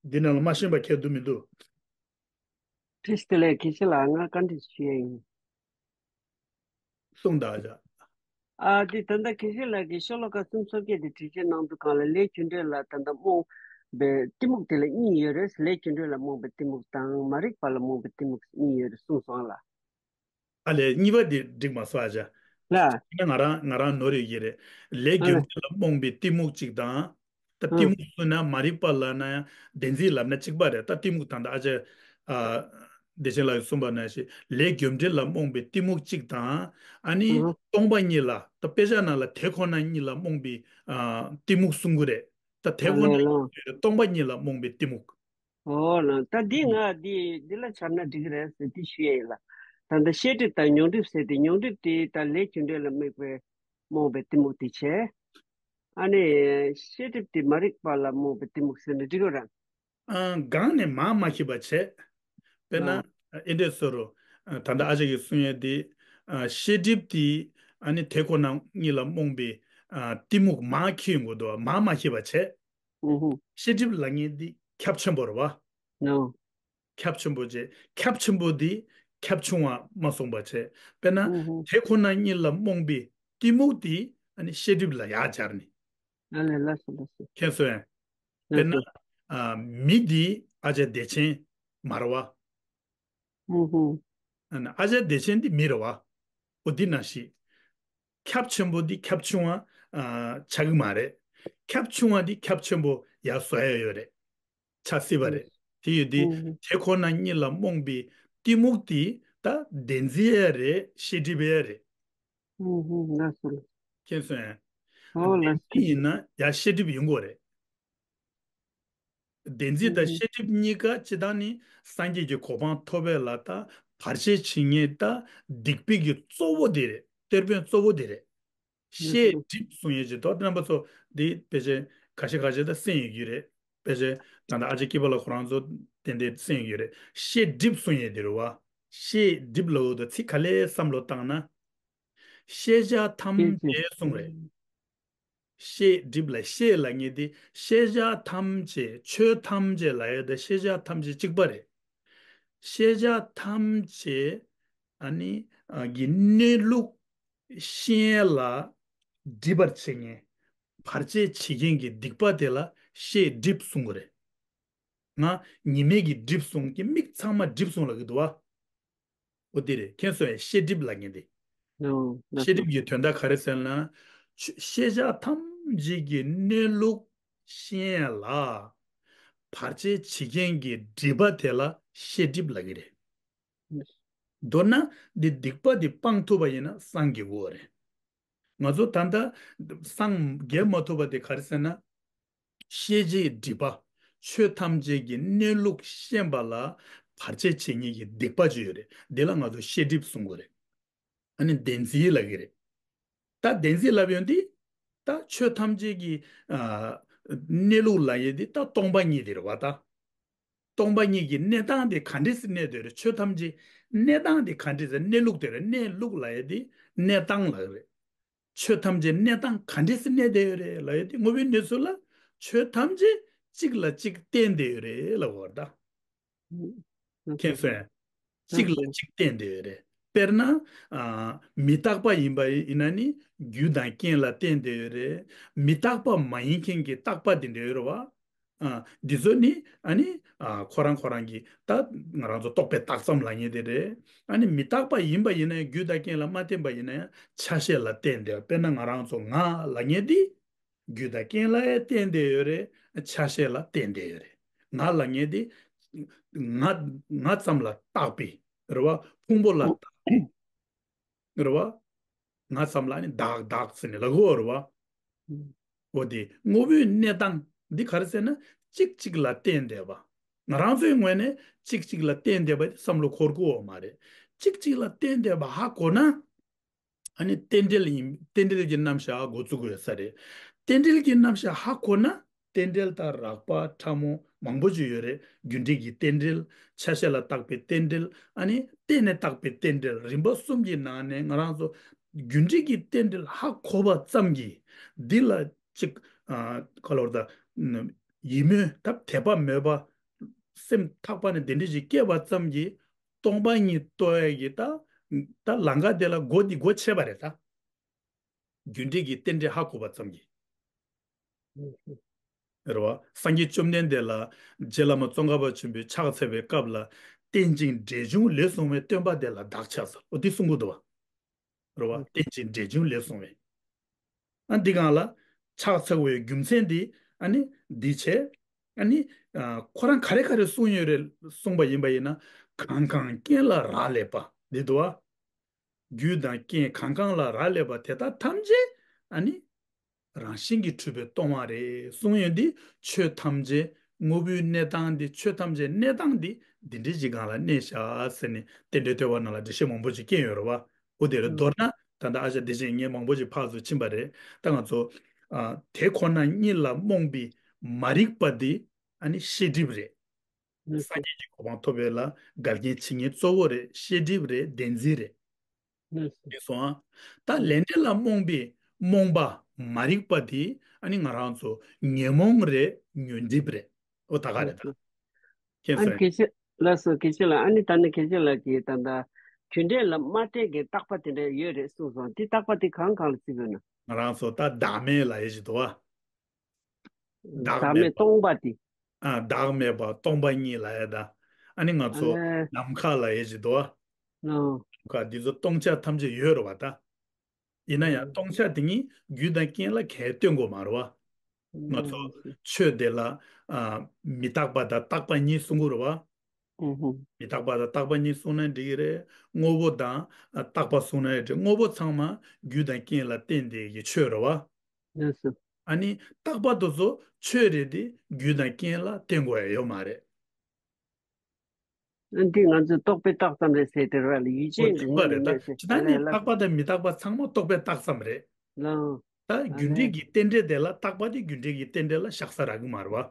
འདི་ནང་ལ་མ་ཤེས་པ་གལ་འདུག་མི་འདུག་བཀྲ་ཤིས་བདེ་ལེགས། དགེ་བཤེས་ལགས། ང་བཀའ་འདྲི་ཞུ་ཡ་ཡིན། གསུངས་དང་། ཨ། དེ་ད་ལྟ་དགེ་བཤེས་ལགས་ཀྱིས་ཤོ་ལོ་ཀ་སུམ་ཅུ་སོ་བརྒྱད་དེ་དྲི་བཅོས་གནང་དུས་སྒང་ལ་ལས་རྒྱུ་འབྲས་ལ་ད་ལྟ་རྨོངས་པའི་གཏི་མུག་དེ་ལ་གཉིས་ཡོད་རེད། ལས་རྒྱུ་འབྲས་ལ་རྨོངས་པའི་གཏི་མུག་དང་མ་རིག་པ་ལ་རྨོངས་པའི་གཏི་མུག་གཉིས་ཡོད་རེད་གསུངས་སོང་ལ། ཨ་ལས། གཉིས་པ་དེ་འགྲིག་མ་སོང་ཨ་ཅག་ལ། ང་རང་ང་རང་ནོར་ཡོད་ཀྱི་རེད། ལས་ཨ་རྒྱུ་ལ། འབྲས་ལ་རྨོངས་པའི་གཏི་མུག་ཅིག་དང་། ད་གཏི་ཨ་མུག་གསུངས་ན་མ་རིག་པ་ལབ་ན་ཡང་བདེན་འཛིན་ལབ་ན་གཅིག་པ་རེད། ད་གཏི་མུག་ད་ལྟ་ཨ་ཅག་ཨ། བདེ་ཆེན་ལགས་ཀྱིས་གསུངས་པ་ནང་བཞིན་ལས་རྒྱུ་འབྲས་ལ་རྨོངས་པའི་གཏི་མུག་གཅིག་དང་། ཨ་ནི་ཨ་སྟོང་པ་ཉིད་ལ། ད་དཔེ་ཆ་ནང་ལ་དེ་ཁོ་ན་ཉིད་ལ་རྨོངས་པའི་ཨ་གཏི་མུག་གསུང་གི་རེད། ད་དེ་ཨ་ཁོ་ན་ལས་ལ། སྟོང་པ་ཉིད་ལ་རྨོངས་པའི་གཏི་མུག་ཨོ་ལ། ད་འདི་ང་འདི་འདི་ལ་སྦྱར་ན་འགྲིག་གི་རེད་ཟེར་འདི་ཞུ་ཡ་ཡིན་ལ། ད་ལྟ་ཤེས་སྒྲིབ་དང་མྱོང་སྒྲིབ་ཟེར་ཏེ། མྱོང་སྒྲིབ་དེ་ད་ལས་རྒྱུ་འབྲས་ལ་དམིགས་པའི་རྨོངས་པའི་གཏི་མུག་དེ་བྱས། ཨ་ནི་ཤེས་སྒྲིབ་དེ་མ་རིག་པ་ལ་རྨོངས་པའི་གཏི་མུག་ཟེར་ན་འགྲིག་གི་རེད། ཨ། སྒང་ནས་མར་མ་ཤེས་པ་བྱས། དཔེར་ན་ཨ་ཨེ་འདྲས་བཟོ་རུ། ཨ། ད་ལྟ་ཨ་ཅག་གིས་གསུང་ཡས་དེ། ཨ། ཤེས་སྒྲིབ་དེ་ཨ་ནི་དེ་ཁོ་ན་ཉིད་ལ་རྨོངས་པའི་ཨ་གཏི་མུག་མར་ཁེལ་ཡོང་གི་འདུག་མར་མ་ཤེས་པ་བྱས། ཨུ་ཧུ། ཤེས་སྒྲིབ་ལབ་མཁན་འདི་ཁྱབ་ཆེན་པོ་རེད་བ། ནོ། ཁྱབ་ཆེན་པོ་བྱས། ཁྱབ་ཆེན་པོ་འདི་ཁྱབ་ཆུང་བ་མ་གསུངས་པ་བྱས། དཔེར་ན་ཨུ་ཧུ། དེ་ཁོ་ན་ཉིད་ལ་རྨོངས་པའི་གཏི་མུག་འདི་ཨ་ནི་ཤེས་སྒྲིབ་ལ་ཡར་སྦྱར་ནས། ཨ་ལས། ལགས་སོ། ལགས་སོ། མཁྱེན་སོང་ངས། ལགས་དཔེར་ན། སོ། ཨ། མི་འདི་ཨ་ཅག་བདེ་ཆེན་མ་རེད་བ། ཨུ་ཧུ། ཨ་ནི་ཨ་ཅག་བདེ་ཆེན་འདི་མི་རེད་བ། འོ་འདི་ནང་བཞིན། ཁྱབ་ཆེན་པོ་འདི་ཁྱབ་ཆུང་བ་ཨ་ཆགས་ཀྱི་མ་རེད། ཁྱབ་ཆུང་བ་འདི་ཁྱབ་ཆེན་པོ་ཡར་བཟོ་ཡ་ཡོད་རེད། ཆགས་སྲིད་པ་རེད། དེ་ཡོད་དུས་ཨུ་ཧུ། དེ་ཁོ་ན་ཉིད་ལ་རྨོངས་པའི་གཏི་མུག་དེ་ད་བདེན་འཛིན་ཡ་རེད། ཤེས་སྒྲིབ་ཡ་རེད། ཨུ་ཧུ། ལགས་སོ། མཁྱེན་སོང་ངས། ཨོ། བདེན་ལགས་སོ། འཛིན་ཡིན་ན་ཡང་ཤེས་སྒྲིབ་ཡིན་དགོས་རེད། བདེན་འཛིན་དང་ཤེས་སྒྲིབ་གཉིས་ཀ་སྤྱིར་བཏང་ནི་སངས་རྒྱས་ཀྱི་གོ་འཕང་ཐོབ་པའི་ལ་ད་བར་ཆད་བྱེད་མཁན་ད་སྡིག་པའི་གི་གཙོ་བོ་དེ་རེད། གཏེར་དཔོན་གཙོ་བོ་དེ་རེད། ཤེས་སྒྲིབ་གསུང་ཡས་ཀྱི་ཐོག་རྣམ་པ་ཚོ་འདི་ཕལ་ཆེར་ཁ་ཤས་ཁ་ཤས་ད་གསན་ཡོད་ཀྱི་རེད། ཕལ་ཆེར་ད་ལྟ་ཨ་ཅེ་སྐྱིད་པ་ལགས་ཁོ་རང་ཚོ་ཏན་ཏན་གསན་ཡོད་ཀྱི་རེད། ཤེས་སྒྲིབ་གསུང་ཡས་དེ་རེད་བ། ཤེས་སྒྲིབ་ལབ་དུས་ཚིག་ག་ལེར་བསམ་བློ་བཏང་ན། ཤེས་བྱ་ཐམས་ཅད་གསུང་རེད། ཤེས་སྒྲིབ་ལ་ཤེས་ལབ་མཁན་དེ་ཤེས་བྱ་ཐམས་ཅད། ཆོས་ཐམས་ཅད་ལབ་ཡ་དེ་ཤེས་བྱ་ཐམས་ཅད་གཅིག་པ་རེད། ཤེས་བྱ་ཐམས་ཅད་ཨ་ནི་ཨ་གི་གནས་ལུགས་ཤེས་ཡ་ལ་སྒྲིབ་པར་བྱེད་མཁན། བར་ཆད་བྱེད་མཁན་གྱི་སྡིག་པ་དེ་ལ་ཤེས་སྒྲིབ་གསུང་གི་རེད། ང་ཉི་མའི་གི་སྒྲིབ་གསུང་གི། མིག་ཚང་མ་སྒྲིབ་གསུང་ལབ་ཀྱི་འདུག་བ། འོ་དེ་རེད། མཁྱེན་སོང་ངས། ཤེས་སྒྲིབ་ལབ་མཁན་དེ། ཨོ། ལགས་སོ། ཤེས་སྒྲིབ་ཀྱི་དོན་དག་ག་རེ་ཟེར་ན། ཆོས་ཤེས་བྱ་ཐམས་ཅད་ཀྱི་གནས་ལུགས་ཤེས་ཡ་ལ་བར་ཆད་བྱེད་མཁན་གྱི་སྒྲིབ་པ་དེ་ལ་ཤེས་སྒྲིབ་ལབ་ཀྱི་རེད། མདོར་ན་འདི་སྡིག་པ་འདི་སྤང་ཐུབ་པ་ཡིན་ན་སངས་རྒྱས་དགོས་པ་རེད། ང་ཚོ་ད་ལྟ་སངས་རྒྱས་མ་ཐུབ་པ་དེ་ག་རེ་ཟེར་ན། ཤེས་བྱའི་སྒྲིབ་པ། ཆོས་ཐམས་ཅད་ཀྱི་གནས་ལུགས་ཤེས་པ་ལ་བར་ཆད་བྱེད་མཁན་གྱི་སྡིག་པ་ཅིག་ཡོད་རེད། འདི་ལ་ང་ཚོ་ཤེས་སྒྲིབ་གསུང་གི་རེད། ཨ་ནི་བདེན་འཛིན་ལབ་ཀྱི་རེད། ད་བདེན་འཛིན་ལབ་ཡོང་དུས། ད་ཆོས་ཐམས་ཅད་ཀྱི་ཨ་གནས་ལུགས་ལབ་ཡས་དེ་ད་སྟོང་པ་ཉིད་དེ་རེད་བ་ད། སྟོང་པ་ཉིད་ཀྱི་གནས་སྟངས་དེ་ག་འདྲས་སེ་གནས་བསྡད་ཡོད་རེད། ཆོས་ཐམས་ཅད་གནས་སྟངས་དེ་ག་འདྲས་སེ། གནས་ལུགས་དེ་རེད། གནས་ལུགས་ལབ་ཡས་དེ་གནས་སྟངས་ལབ་ཀྱི་རེད། ཆོས་ཐམས་ཅད་གནས་སྟངས་ག་འདྲས་སེ་གནས་བསྡད་ཡོད་རེད་ལབ་ཡས་དེ། དངོས་པོའི་གནས་ཚུལ་ལ་ཆོས་ཐམས་ཅད་གཅིག་ལ་གཅིག་བརྟེན་བསྡད་ཡོད་རེད་ལབ་དགོས་རེད་ད། མཁྱེན་སོང་ངས། གཅིག་ལ་གཅིག་བརྟེན་བསྡད་ཡོད་རེད། དཔེར་ན། ཨ། མི་རྟག་པ་ཡིན་པ་ཡིན་ན་ནི་རྒྱུ་དང་རྐྱེན་ལ་བརྟེན་བསྡད་ཡོད་རེད། མི་རྟག་པ་མ་ཡིན་མཁན་གྱི་རྟག་པ་དེ་འདྲ་ཡོད་རེད་བ། ཨ། འདི་ཚོ་ནི་ཨ་ནི། ཨ། ཁོ་རང་ཁོ་རང་གི་ད་ང་རང་ཚོ་རྟོག་པའི་རྟགས་ཙམ་ལབ་མཁན་དེ་རེད། ཨ་ནི་མི་རྟག་པ་ཡིན་པ་ཡིན་ན་ཡང་རྒྱུ་དང་རྐྱེན་ལ་མ་བརྟེན་པ་ཡིན་ན་ཡང་ཆ་ཤས་ལ་བརྟེན་བསྡད་ཡོད། དཔེར་ན་ང་རང་ཚོ་ང་ལབ་མཁན་དེ། རྒྱུ་དང་རྐྱེན་ལ་ཡང་བརྟེན་བསྡད་ཡོད་རེད། ཆ་ཤས་ལ་བརྟེན་བསྡད་ཡོད་རེད། ང་ལབ་མཁན་དེ་ང་ང་ཙམ་ལ་བཏགས་པའི་རེད་བ། ཕུང་པོ་ལ་བཏགས་པའི་རེད་བ། ང་ཙམ་ལ་ནི་བདག་བདག་ཟེར་ནས་ལབ་ཀྱི་ཡོད་རེད་བ། འོ་དེ་དངོས་པོའི་གནས་སྟངས་འདི་ག་རེ་ཟེར་ན། གཅིག་གཅིག་ལ་བརྟེན་བསྡད་པ། ང་རང་ཚོའི་ངོས་ནས་གཅིག་གཅིག་ལ་བརྟེན་བསྡད་པ་དེ་བསམ་བློ་འཁོར་གྱི་ཡོད་མ་རེད། གཅིག་གཅིག་ལ་བརྟེན་བསྡད་པ་ཧ་གོ་ན། ཨ་ནི་རྟེན་འབྲེལ་ཡིན། རྟེན་འབྲེལ་གྱི་རྣམ་གཞག་འགོ་བཙུགས་དགོས་ས་རེད། རྟེན་འབྲེལ་གྱི་རྣམ་གཞག་ཧ་གོ་ན། རྟེན་འབྲེལ་དང་རགས་པ་ཕྲ་མོ་མང་པོ་ཅིག་ཡོད་རེད། རྒྱུ་འབྲས་ཀྱི་རྟེན་འབྲེལ། ཆ་ཤས་ལ་བཏགས་པའི་རྟེན་འབྲེལ། ཨ་ནི་རྟེན་ལ་བཏགས་པའི་རྟེན་འབྲེལ། རིམ་པ་གསུམ་གྱི་ནང་ནས་ང་རང་ཚོ་རྒྱུ་འབྲས་ཀྱི་རྟེན་འབྲེལ་ཧ་གོ་བ་ཙམ་གྱིས་འདི་ལ་ཅིག་ཨ། ག་ལབ་དགོས་རེད་ད། ཡིད་སྨོན། ད་དད་པ་མོས་པ། སེམས་ཐག་པ་ནས་དེ་འདྲ་ཞིག་སྐྱེས་པ་ཙམ་གྱིས་སྟོང་པ་ཉིད་རྟོགས་ཡས་ཀྱི་ད། ད་ལམ་ཁ་དེ་ལ་སྒོ་འདི་སྒོ་ཕྱེ་བ་རེད་ད། རྒྱུ་འབྲས་ཀྱི་རྟེན་འབྲེལ་ཧ་གོ་བ་ཙམ་གྱིས། རེད་བ། སངས་རྒྱས་བཅོམ་ལྡན་འདས་ལ་རྗེ་བླ་མ་ཙོང་ཁ་པ་ཆེན་པོས་ཕྱག་འཚལ་བའི་སྐབས་ལ། རྟེན་ཅིང་འབྲེལ་འབྱུང་ལེགས་གསུངས་པའི་སྟོན་པ་དེ་ལ་བདག་ཕྱག་འཚལ་ལོ། འོ་འདི་གསུང་གི་འདུག་བ། རེད་བ། རྟེན་ཅིང་འབྲེལ་འབྱུང་ལེགས་གསུངས་པའི། ཨ། འདི་སྒང་ལ་ཕྱག་འཚལ་བའི་རྒྱུ་མཚན་འདི། ཨ་ནི་འདི་བྱས། ཨ་ནི། ཨ། ཁོ་རང་ག་རེ་ག་རེ་གསུངས་ཡོད་རེད། གསུངས་པ་ཡིན་པ་ཡིན་ན། གང་གང་རྐྱེན་ལ་རག་ལས་པ་འདི་འདུག་བ། རྒྱུ་དང་རྐྱེན་གང་གང་ལ་རག་ལས་པ་དེ་དག་ཐམས་ཅད་ཨ་ནི་རང་བཞིན་གྱིས་གྲུབ་པའི་སྟོང་པ་རེད་གསུངས་ཡོད་འདི། ཆོས་ཐམས་ཅད་དངོས་པོའི་གནས་སྟངས་འདི། ཆོས་ཐམས་ཅད་གནས་སྟངས་འདི་འདི་འདྲའི་ཞིག་སྒང་ལ་གནས་བཞག་ཟེར་ནས་རྟེན་འབྲེལ་བསྟོད་པ་ནང་ལ་འགྲེལ་བཤད་མང་པོ་ཅིག་བསྐྱལ་ཡོད་རེད་བ། འོ་དེ་རེད། མདོར་ན་ད་ལྟ་ཨ་ཅག་བདེ་ཆེན་ངས་མང་པོ་ཅིག་ཕར་ཚུར་ཕྱིན་པ་རེད། ད་ང་ཚོ་ཨ་དེ་ཁོ་ན་ཉིད་ལ་རྨོངས་པའི་མ་རིག་པ་འདི་ཨ་ནི་ཤེས་སྒྲིབ་རེད། སངས་རྒྱས་ཀྱི་གོ་འཕང་ཐོབ་པའི་ལ་འགལ་རྐྱེན་བྱེད་མཁན་གཙོ་བོ་རེད། ཤེས་སྒྲིབ་རེད། བདེན་འཛིན་རེད། ལགས་སོ། ཡིན་སོང་ཨ། ད་ལས་འབྲས་ལ་རྨོངས་པའི་རྨོངས་པ་མ་རིག་པ་དེ་ཨ་ནི་ང་རང་ཚོ་ཉོན་མོངས་རེད། ཉོན་སྒྲིབ་རེད། འོ་ད་ག་རེད་ད། ལགས་སོ། མཁྱེན་ཨ་སོང་ངས། དགེ་བཤེས། ལགས་སོ། དགེ་བཤེས་ལགས། ཨ་ནི་ད་ནི་དགེ་བཤེས་ལགས་ཀྱིས་ད་ལྟ་རྒྱུ་འབྲས་ལ་མ་བརྟེན་གྱི་རྟག་པ་དེ་འདྲ་ཡོད་རེད་གསུངས་སོང་། དེ་རྟག་པ་དེ་གང་གང་ལ་བརྩི་དགོས་ན། ང་རང་ཚོ་ད་བདག་མེད་ལབ་ཡས་ཅིག་འདུག་བ། བདག་བདག་མེད་མེད་པ། སྟོང་པ་དེ། ཨ། བདག་མེད་པ་སྟོང་པ་ཉིད་ལབ་ཡས་ད། ཨ་ནི་ང་ཚོ་ཨ་ནི་ནམ་མཁའ་ལབ་ཡས་ཅིག་འདུག་བ། ཨོ། ནམ་མཁའ་འདི་ཚོ་སྟོང་ཆ་ཐམས་ཅད་ཡོད་རེད་བ་ད། ཡིན་ན་ཡང་སྟོང་ཆ་དེ་ཉིད་རྒྱུ་དང་རྐྱེན་ལ་གལ་སྟོན་དགོས་མ་རེད་བ། ང་ཚོ་ཆོས་དེ་ལ་ཨ་མི་རྟག་པ་དང་རྟག་པ་གཉིས་གསུང་གི་རེད་བ། ཨུ་ཧུ། མི་རྟག་པ་དང་རྟག་པ་གཉིས་གསུང་ན་འགྲིག་གི་རེད། དངོས་པོ་དང་ཨ་རྟག་པ་གསུང་ན་ཡང་འགྲིག་དངོས་པོ་ཚང་མ་རྒྱུ་དང་རྐྱེན་ལ་བརྟེན་ཏེ་གི་ཆོས་རེད་བ། ལགས་སོ། ཨ་ནི་རྟག་པ་དེ་ཚོ་ཆོས་རེད་དེ་རྒྱུ་དང་རྐྱེན་ལ་བརྟེན་དགོས་ཡ་ཡོད་མ་རེད། འདི་ང་ཚོས་རྟོག་པའི་རྟགས་ཙམ་རེད་ཟེར་དེ་ར་ལ་ཡུལ་ཅན་འོ་དེ་འདུག་པ་རེད་ད། ལས་ཟེར་ཇི་ལྟར་ནི་ལ་རྟག་པ་དང་མི་རྟག་པ་ཚང་མ་རྟོག་པའི་རྟགས་ཙམ་རེད། ལ། ད་རྒྱུ་འབྲས་ཀྱི་རྟེན་འབྲེལ་དེ་ལ་རྟག་པ་དེ་རྒྱུ་འབྲས་ཀྱི་རྟེན་འབྲེལ་ལ་བཞག་ས་རག་གི་མ་རེད་བ།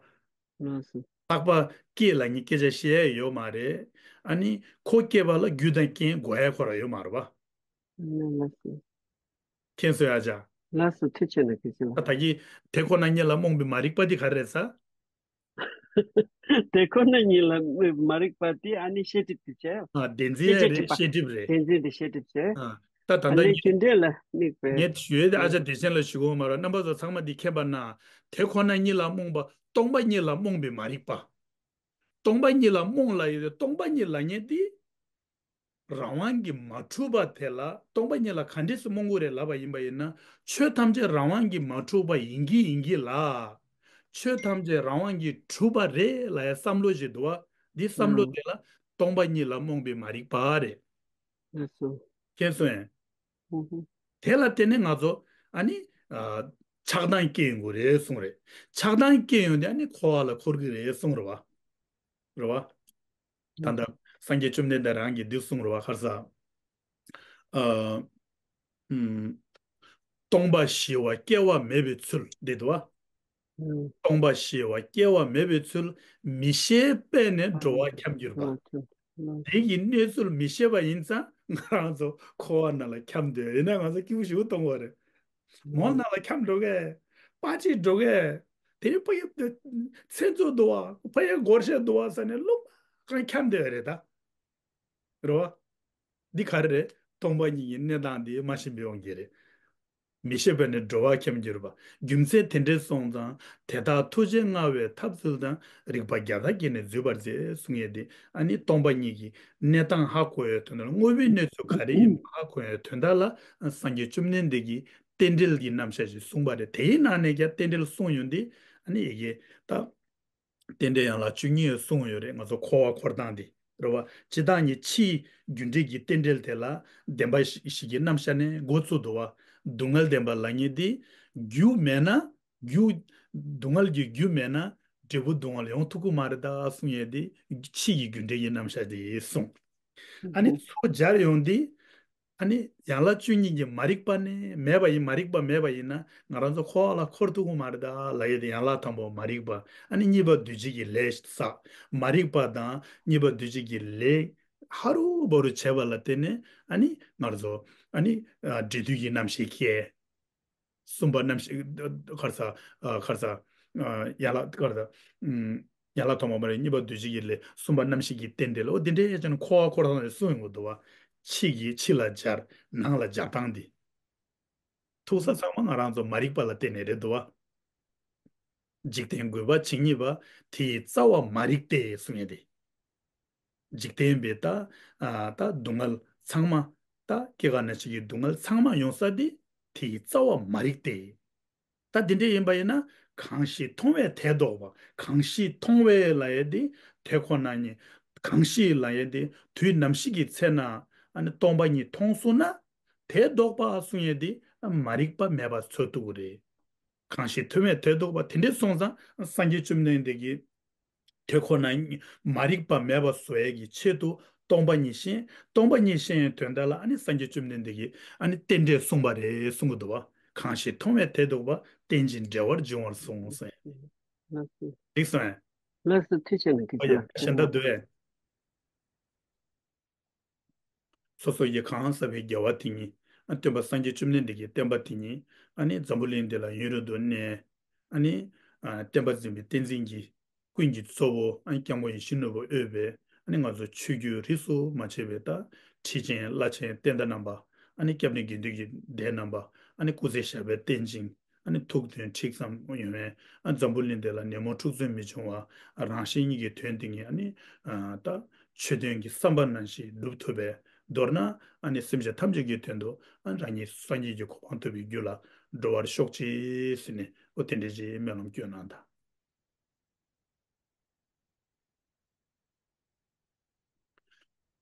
ལགས་སོ། རྟག་པ་སྐྱེས་ལ་ནི་སྐད་ཆ་བཤད་ཡ་ཡོད་མ་རེད། ཨ་ནི་ཁོ་སྐྱེས་པ་ལ་རྒྱུ་དང་རྐྱེན་དགོས་ཡ་ཁོ་ར་ཡོད་མ་རེད་བ། ལགས་སོ། མཁྱེན་སོང་ཡ་ཅག་ལགས་སོ། ཐུགས་རྗེ་ཆེ་གནང་། དགེ་བཤེས་ལགས། ད་ད་གི་དེ་ཁོ་ན་ཉིད་ལ་རྨོངས་པའི་མ་རིག་པ་དེ་ག་རེ་རེད་ཟེར། དེ་ཁོ་ན་ཉིད་ལ་མ་རིག་པ་དེ་ཨ་ནི་ཤེས་སྒྲིབ་དེ་བྱས། ཨ། བདེན་འཛིན་ཤེས་ཡ་རེད། སྒྲིབ་པ། ཤེས་སྒྲིབ་རེད། བདེན་འཛིན་དེ་ཤེས་སྒྲིབ་བྱས། ཨ། ད་ད་ཨ་ལྟ་ནི་ངས་རྒྱུ་འབྲས་ལ་དམིགས་པའི། ངས་ཞུ་ཡས་དེ་ཨ་ཅག་བདེ་ཆེན་ལ་ཞུ་གི་ཡོད་མ་རེད། རྣམ་པ་ཚོ་ཚང་མ་འདི་མཁྱེན་པ་ན། དེ་ཁོ་ན་ཉིད་ལ་རྨོངས་པ། སྟོང་པ་ཉིད་ལ་རྨོངས་པའི་མ་རིག་པ། སྟོང་པ་ཉིད་ལ་རྨོངས་ལ་ཡོད་དེ། སྟོང་པ་ཉིད་ལ་ཉེ་དེ། རང་དབང་གིས་མ་གྲུབ་པ་དེ་ལ། སྟོང་པ་ཉིད་ལ་ག་འདྲས་སེ་རྨོངས་དགོས་རེད་ལབ་པ་ཡིན་པ་ཡིན་ན། ཆོས་ཐམས་ཅད་རང་དབང་གིས་མ་གྲུབ་པ་ཡིན་གྱི་ཡིན་གྱི་ལ། ཆོས་ཐམས་ཅད་རང་དབང་གིས་གྲུབ་པ་རེད་ལབ་ཡ་བསམ་བློ་ཞིག་འདུག་བ། འདི་བསམ་བློ་ཨང་། དེ་ལ་སྟོང་པ་ཉིད་ལ་རྨོངས་པའི་མ་རིག་པ་རེད། ལགས་སོ། མཁྱེན་སོང་ངས། ཧུ་ཧུ། དེ་ལ་བརྟེན་ནས་ང་ཚོ་ཨ་ནི་ཨ་ཆགས་སྡང་སྐྱེ་ཡོང་གི་རེད་གསུངས་རེད། ཆགས་སྡང་སྐྱེ་ཡོང་དེ་ཨ་ནི་འཁོར་བ་ལ་འཁོར་གི་རེད་གསུངས་རེད་བ། རེད་བ། ད་ལྟ་སངས་རྒྱས་བཅོམ་ལྡན་འདས་རང་གིས་འདི་གསུངས་རེད་བ། ག་རེ་ཟེར། ཨ། ཨུམ། སྟོང་པ་ཞི་བ་སྐྱེ་བ་མེད་པའི་ཚུལ་འདི་འདུག་བ། ཨུམ། སྟོང་པ་ཞི་བ་སྐྱེ་བ་མེད་པའི་ཚུལ། མི་ཤེས་པས་ནི་འགྲོ་བ་འཁྱམས་གྱུར་པ། ཨུམ། དེ་གི་གནས་ཚུལ་མི་ཤེས་པ་ཡིན་ཙང་ང་རང་ཚོ་འཁོར་བ་ནང་ལ་འཁྱམས་སྡོད་ཡིན་ན་ང་ཚོ་སྐྱིད་པོ་ཞིག་གཏོང་བ་རེད། མོ་ནང་ལ་འཁྱམས་འགྲོ་གས། པ་ཅིག་འགྲོ་གས། དེ་ཕ་གི་མཚན་ཚོགས་འདུག་བ། ཕ་གི་སྒོར་གཞས་འདུག་བ་ཟེར་ནས་ལོ་མ་གང་འཁྱམས་བསྡད་རེད་ད། རེད་བ། འདི་ག་རེ་རེད། སྟོང་པ་ཉིད་ཀྱི་གནས་སྟངས་འདི་མ་ཤེས་པའི་དབང་གིས་རེད། མི་ཤེས་པས་ནི་འགྲོ་བ་འཁྱམས་གྱུར་པ། རྒྱུ་མཚན་དེ་འདྲས་སོང་ཙང་དེ་དག་ཐུགས་རྗེ་མངའ་བས་ཐབས་ཚུལ་དང་། རིག་པ་རྒྱ་མཚོ་གིས་ནི་འཛུད་པར་མཛད་གསུང་ཡས་དེ། ཨ་ནི་སྟོང་པ་ཉིད་ཀྱི་གནས་སྟངས་ཧ་གོ་ཡའི་དོན་དག་ལ། དངོས་པོའི་གནས་ཚུལ་ག་རེ་ཡིན་པ་ཧ་གོ་ཡའི་དོན་དག་ལ་སངས་རྒྱས་བཅོམ་ལྡན་འདས་ཀྱིས་རྟེན་འབྲེལ་གྱི་རྣམ་གཞག་ཞིག་གསུངས་པ་རེད། དེའི་ནང་ནས་ཀྱང་རྟེན་འབྲེལ་གསུངས་ཡོང་དུས་ཨ་ནི་ཡི་གེ་ད། རྟེན་འབྲེལ་ཡན་ལག་བཅུ་གཉིས་གསུངས་ཡོད་རེད། ང་ཚོ་འཁོར་བ་འཁོར་སྟངས་འདི་རེད་བ། སྤྱིར་བཏང་ནི་ཕྱིའི་རྒྱུ་འབྲས་ཀྱི་རྟེན་འབྲེལ་དེ་ལ་བདེན་པ་བཞི་བཞི་གི་རྣམ་གཞག་ནས་འགོ་བཙུགས་འདུག་བ། སྡུག་བསྔལ་བདེན་པ་ལབ་མཁན་འདི་རྒྱུ་མེད་ན། རྒྱུ། སྡུག་བསྔལ་གྱི་རྒྱུ་མེད་ན་འབྲས་བུ་སྡུག་བསྔལ་ཡོང་ཐུབ་ཀྱི་མ་རེད་ད་གསུང་ཡས་འདི་ཕྱི་ཡི་རྒྱུ་འབྲས་ཀྱི་རྣམ་གཞག་འདི་གསུངས། ཨ་ནི་ཚུར་སྦྱར་ཡོང་འདི། ཨ་ནི་ཡན་ལག་བཅུ་གཉིས་ཀྱི་མ་རིག་པ་ནི་མེད་པ་ཡིན། མ་རིག་པ་མེད་པ་ཡིན་ན་ང་རང་ཚོ་འཁོར་བ་ལ་འཁོར་ཐུབ་ཀྱི་མ་རེད་ད་ལབ་ཡས་དེ། ཡན་ལག་དང་པོ་མ་རིག་པ། ཨ་ནི་གཉིས་པ་འདུ་བྱེད་ཀྱི་ལས་བསགས། མ་རིག་པ་དང་གཉིས་པ་འདུ་བྱེད་ཀྱི་ལས་ཧ་རུ་བ་རུ་བྱས་པ་ལ་བརྟེན་ནས་ཨ་ནི་ང་རང་ཚོ་ཨ་ནི་ཨ་འབྲས་དུས་ཀྱི་རྣམ་ཤེས་སྐྱེ། གསུམ་པ་རྣམ་ཤེས། ཁར་ས། ཁར་ས། ཡན་ལག་ཁར་ས། ཡན་ལག་ཐོག་མ་མ་རིག། གཉིས་པ་འདུ་བྱེད་ཀྱི་ལས། གསུམ་པ་རྣམ་ཤེས་ཀྱི་རྟེན་འབྲེལ། འོ་འདི་འདྲའི་ཡ་ཅན་འཁོར་བ་འཁོར་སྟངས་རེ་གསུངས་ཡོང་གི་འདུག་བ། ཕྱི་གི་ཕྱི་ལ་སྦྱར། ནང་ལ་སྦྱར་སྟངས་འདི། ཐུག་ས་ཚང་མ་ང་རང་ཚོ་མ་རིག་པ་ལ་བརྟེན་ནས་རེད་འདུག་བ། འཇིག་རྟེན་རྒུད་པ་ཇི་སྙེད་པ། དེ་ཡི་རྩ་བ་མ་རིག་སྟེ་གསུང་ཡས་དེ། འཇིག་རྟེན་པའི་ད། ད་སྡུག་བསྔལ་ཚང་མ། ད་སྐྱེ་རྒ་ན་འཆི་གི་སྡུག་བསྔལ་ཚང་མ་ཡོང་ས་དེ། དེ་ཡི་རྩ་བ་མ་རིག་སྟེ། ད་དེ་འདྲ་ཡིན་པ་ཡིན་ན། གང་ཞིག་མཐོང་བས་དེ་ལྡོག་པ། གང་ཞིག་མཐོང་བས་ལབ་ཡས་དེ་དེ་ཁོ་ན་ཉིད། གང་ཞིག་ལབ་ཡས་དེ་དུས་ནམ་ཞིག་གི་ཚེ་ན་ཨ་ནི་སྟོང་པ་ཉིད་མཐོང་སོང་ན། དེ་ལྡོག་པ་གསུང་ཡས་དེ་མ་རིག་པ་མེད་པ་ཚོད་ཐུབ་ཀྱི་རེད། གང་ཞིག་མཐོང་བས་དེ་ལྡོག་པ། དེ་འདྲ་སོང་ཙང་སངས་རྒྱས་བཅོམ་ལྡན་འདས་ཀྱིས་དེ་ཁོ་ན་མ་རིག་པ་མེད་པ་བཟོ་ཡས་ཀྱི་ཆེད་དུ་སྟོང་པ་ཉིད་བཤད། སྟོང་པ་ཉིད་བཤད་ཡས་དོན་དག་ལ་ཨ་ནི་སངས་རྒྱས་བཅོམ་ལྡན་འདས་ཀྱིས་ཨ་ནི་རྟེན་འབྲེལ་གསུངས་པ་རེད་གསུང་གི་འདུག་བ། གང་ཞིག་མཐོང་བས་དེ་ལྡོག་པ། རྟེན་ཅིང་འབྲེལ་བར་འབྱུང་བར་གསུངས་ཟེར། ལགས་སོ། འགྲིག་སོང་ངས། ལགས་སོ། ཐུགས་རྗེ་ཆེ་གནང་གི། ཨོ་ཡ། གཞན་དག་འདུག་གས། སོ་སོ་ཡི་གང་ཟབ་པའི་རྒྱལ་བ་དེ་ཉིད། ཨ་སྟོན་པ་སངས་རྒྱས་བཅོམ་ལྡན་འདས་ཀྱི་བསྟན་པ་དེ་ཉིད། ཨ་ནི་འཛམ་བུ་གླིང་འདི་ལ་ཡུན་རིང་དུ་གནས། ཨ་ནི་ཨ་བསྟན་པ་འཛིན་པའི་བསྟན་འཛིན་གྱི་ཀུན་གྱི་གཙོ་བོ། ཨ་ནི་སྐྱབས་མགོན་ཡིད་བཞིན་ནོར་བུ་དབུས་པའི། ཨ་ནི་ང་ཚོ་ཆོས་བརྒྱུད་རིས་སུ་མ་ཆད་པའི་ད་ཁྲི་ཆེན་བླ་ཆེན་བསྟན་དར་རྣམ་པ། ཨ་ནི་སྐྱབས་གནས་དགེ་འདུན་གྱི་སྡེ་རྣམ་པ། ཨ་ནི་སྐུ་ཚེ་ཞབས་པད་བརྟན་ཅིང་། ཨ་ནི་ཐུགས་དོན་ཁྲིགས་ཙམ་ཡོང་བའི། ཨ་འཛམ་བུ་གླིང་འདི་ལ་ནད་མུག་འཁྲུག་རྩོད་མི་འབྱུང་བ། རང་གཞན་གཉིས་ཀྱི་དོན་དེ་ཉིད། ཨ་ནི་ཨ་ད་ཆོས་དོན་གྱི་བསམ་པ་ནང་བཞིན་འགྲུབ་ཐུབ་པའི། མདོར་ན་ཨ་ནི་སེམས་ཅན་ཐམས་ཅད་ཀྱི་དོན་དུ་ཨ་རང་ཉིད་སངས་རྒྱས་ཀྱི་གོ་འཕང་ཐོབ་པའི་རྒྱུ་ལ་འགྲོ་བར་ཤོག་ཅིག་ཟེར་ནས། འོ་དེ་འདྲ་ཅིག་སྨོན་ལམ་སྐྱོན་གནང་དང་།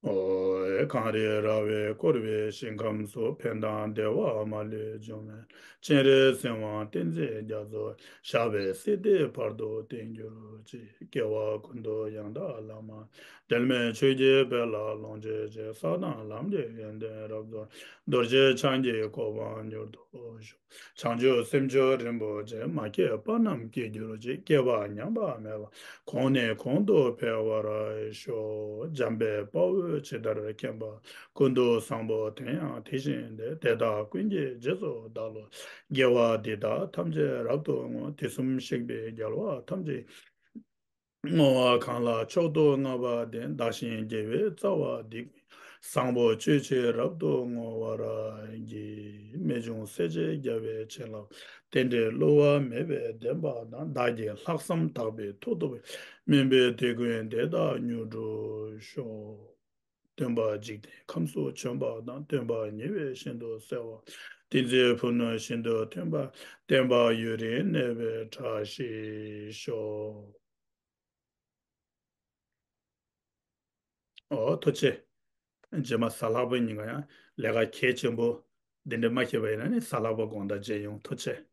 ཨོ། གངས་རི་ར་བས་བསྐོར་བའི་ཞིང་ཁམས་སུ། ཕན་དང་བདེ་བ་མ་ལུས་འབྱུང་བའི། སྤྱན་རས་གཟིགས་དབང་བསྟན་འཛིན་རྒྱ་མཚོ། ཞབས་པད་སྲིད་མཐའི་བར་དུ་བརྟན་གྱུར་ཅིག། སྐྱེ་བ་ཀུན་ཏུ་ཡང་དག་བླ་མ། འབྲལ་མེད་ཆོས་ཀྱི་དཔལ་ལ་ལོངས་སྤྱོད་ཅིང་། སྲོག་དང་ལམ་གྱི་ཡོན་ཏན་རབ་རྫོགས། རྡོ་རྗེ་འཆང་གི་གོ་འཕང་མྱུར་དུ་ཤོག། བྱང་ཆུབ་སེམས་མཆོག་རིན་པོ་ཆེ། མ་སྐྱེས་པ་རྣམས་སྐྱེ་གྱུར་ཅིག། སྐྱེས་པ་ཉམས་པ་མེད་པར། གོང་ནས་གོང་དུ་འཕེལ་བར་ཤོག། འཇམ་དཔལ་དཔའ་བོས་ཇི་ལྟར་མཁྱེན་པ། ཀུན་ཏུ་བཟང་པོ་དེ་ཡང་དེ་བཞིན་ཏེ། དེ་དག་ཀུན་གྱི་རྗེས་སུ་བདག་སློབ། དགེ་བ་འདི་དག་ཐམས་ཅད་རབ་ཏུ་བསྔོ། དུས་གསུམ་གཤེགས་པའི་རྒྱལ་བ་ཐམས་ཅད། བསྔོ་བ་གང་ལ་མཆོག་ཏུ་བསྔགས་པ་དེས། བདག་གཞན་དགེ་བའི་རྩ་བ་འདི། བཟང་པོ་སྤྱོད་ཕྱིར་རབ་ཏུ་བསྔོ་བར་བགྱི། རྨད་བྱུང་སྲས་བཅས་རྒྱལ་བའི་བྱིན་རླབས། རྟེན་འབྲེལ་བསླུ་བ་མེད་པའི་བདེན་པ་དང་། བདག་གི་ལྷག་བསམ་དག་པའི་མཐུ་སྟོབས། སྨིན་པའི་དེད་དགུན་དེ་དག་མྱུར་འགྲུབ་ཤོག། སྟོན་པ་འཇིག་རྟེན་ཁམས་སུ་བྱོན་པ་དང་། སྟོན་པ་ཉེ་བའི་ཞིང་དུ་གསལ་བ། ཏིང་འཛིན་ཕུ་ནུ་བཞིན་དུ་ཐོན་པ། བསྟན་པ་ཡུན་རིང་གནས་པའི་བཀྲ་ཤིས་ཤོག། ཨོ་ཐུགས་རྗེ་ཆེ། རྗེས་མ་གཟའ་ལྷག་པའི་ཉིན་ཀ་ཡང་ལས་ཀ་གལ་ཆེན་པོ་འདི་འདྲ་མ་ཤེས་པ་ཡིན་ན་ནི་གཟའ་ལྷག་པ་དགོང་དག་མཇལ་ཡོང་། ཐུགས་རྗེ་ཆེ།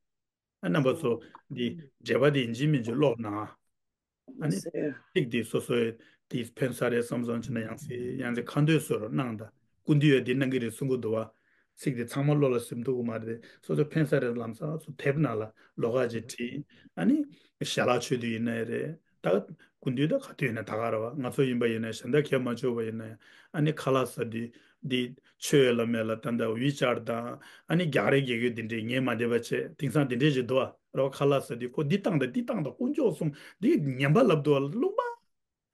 ཨ་རྣམ་པ་ཚོ་འདི་འགྲེལ་པ་འདི་ཡིན་གཅིག་མིན་གཅིག་ཀློག་གནང་། ཨ་ནི་ཚིག་འདི་སོ་སོའི་འདི་ཕན་ས་རེད་བསམ་བསམ་བྱས་ན་ཡང་སེ་ཡང་སེ་ཁ་འདོན་བཟོ་རོགས་གནང་དང་། སྐུ་མདུན་ཡོད་འདི་གནང་གི་རེད་གསུང་གི་འདུག་བ། ཚིག་དེ་ཚང་མ་བློ་ལ་ཟིན་ཐུབ་ཀྱི་མ་རེད། སོ་སོ་ཕན་ས་རེད་ལམ་སང་སོ་དེབ་ནང་ལ་ལོགས་ཀ་ཅིག་བྲིས། ཨ་ནི་ཞལ་ལག་མཆོད་དུས་ཡིན་ནའི་རེད། ད་དགུན་དུས་ད་ག་དུས་ཡིན་ན་ད་ག་རེད་བ། ང་ཚོ་ཡིན་པ་ཡིན་ན་གཞན་དག་གས་མ་མཆོད་པ་ཡིན་ན་ཨ་ནི་ཁ་ལག་ཟ་དུས་འདི་མཆོད་ཡ་ལ་མེད་ལ་ད་ད་ཝི་ཆར་དང་ཨ་ནི་རྒྱག་རེས་རྒྱག་ཡུལ་འདི་འདྲས་ངས་མ་བསྡད་པ་བྱས། དེང་སང་འདི་འདྲས་ཅིག་འདུག་བ་རེད་བ། ཁ་ལག་ཟ་དུས་ཁོ་འདི་བཏང་དང་འདི་བཏང་དང་དཀོན་མཆོག་གསུམ་འདི་ངན་པ་ལབ་འདུག་བ། ལུང་པ་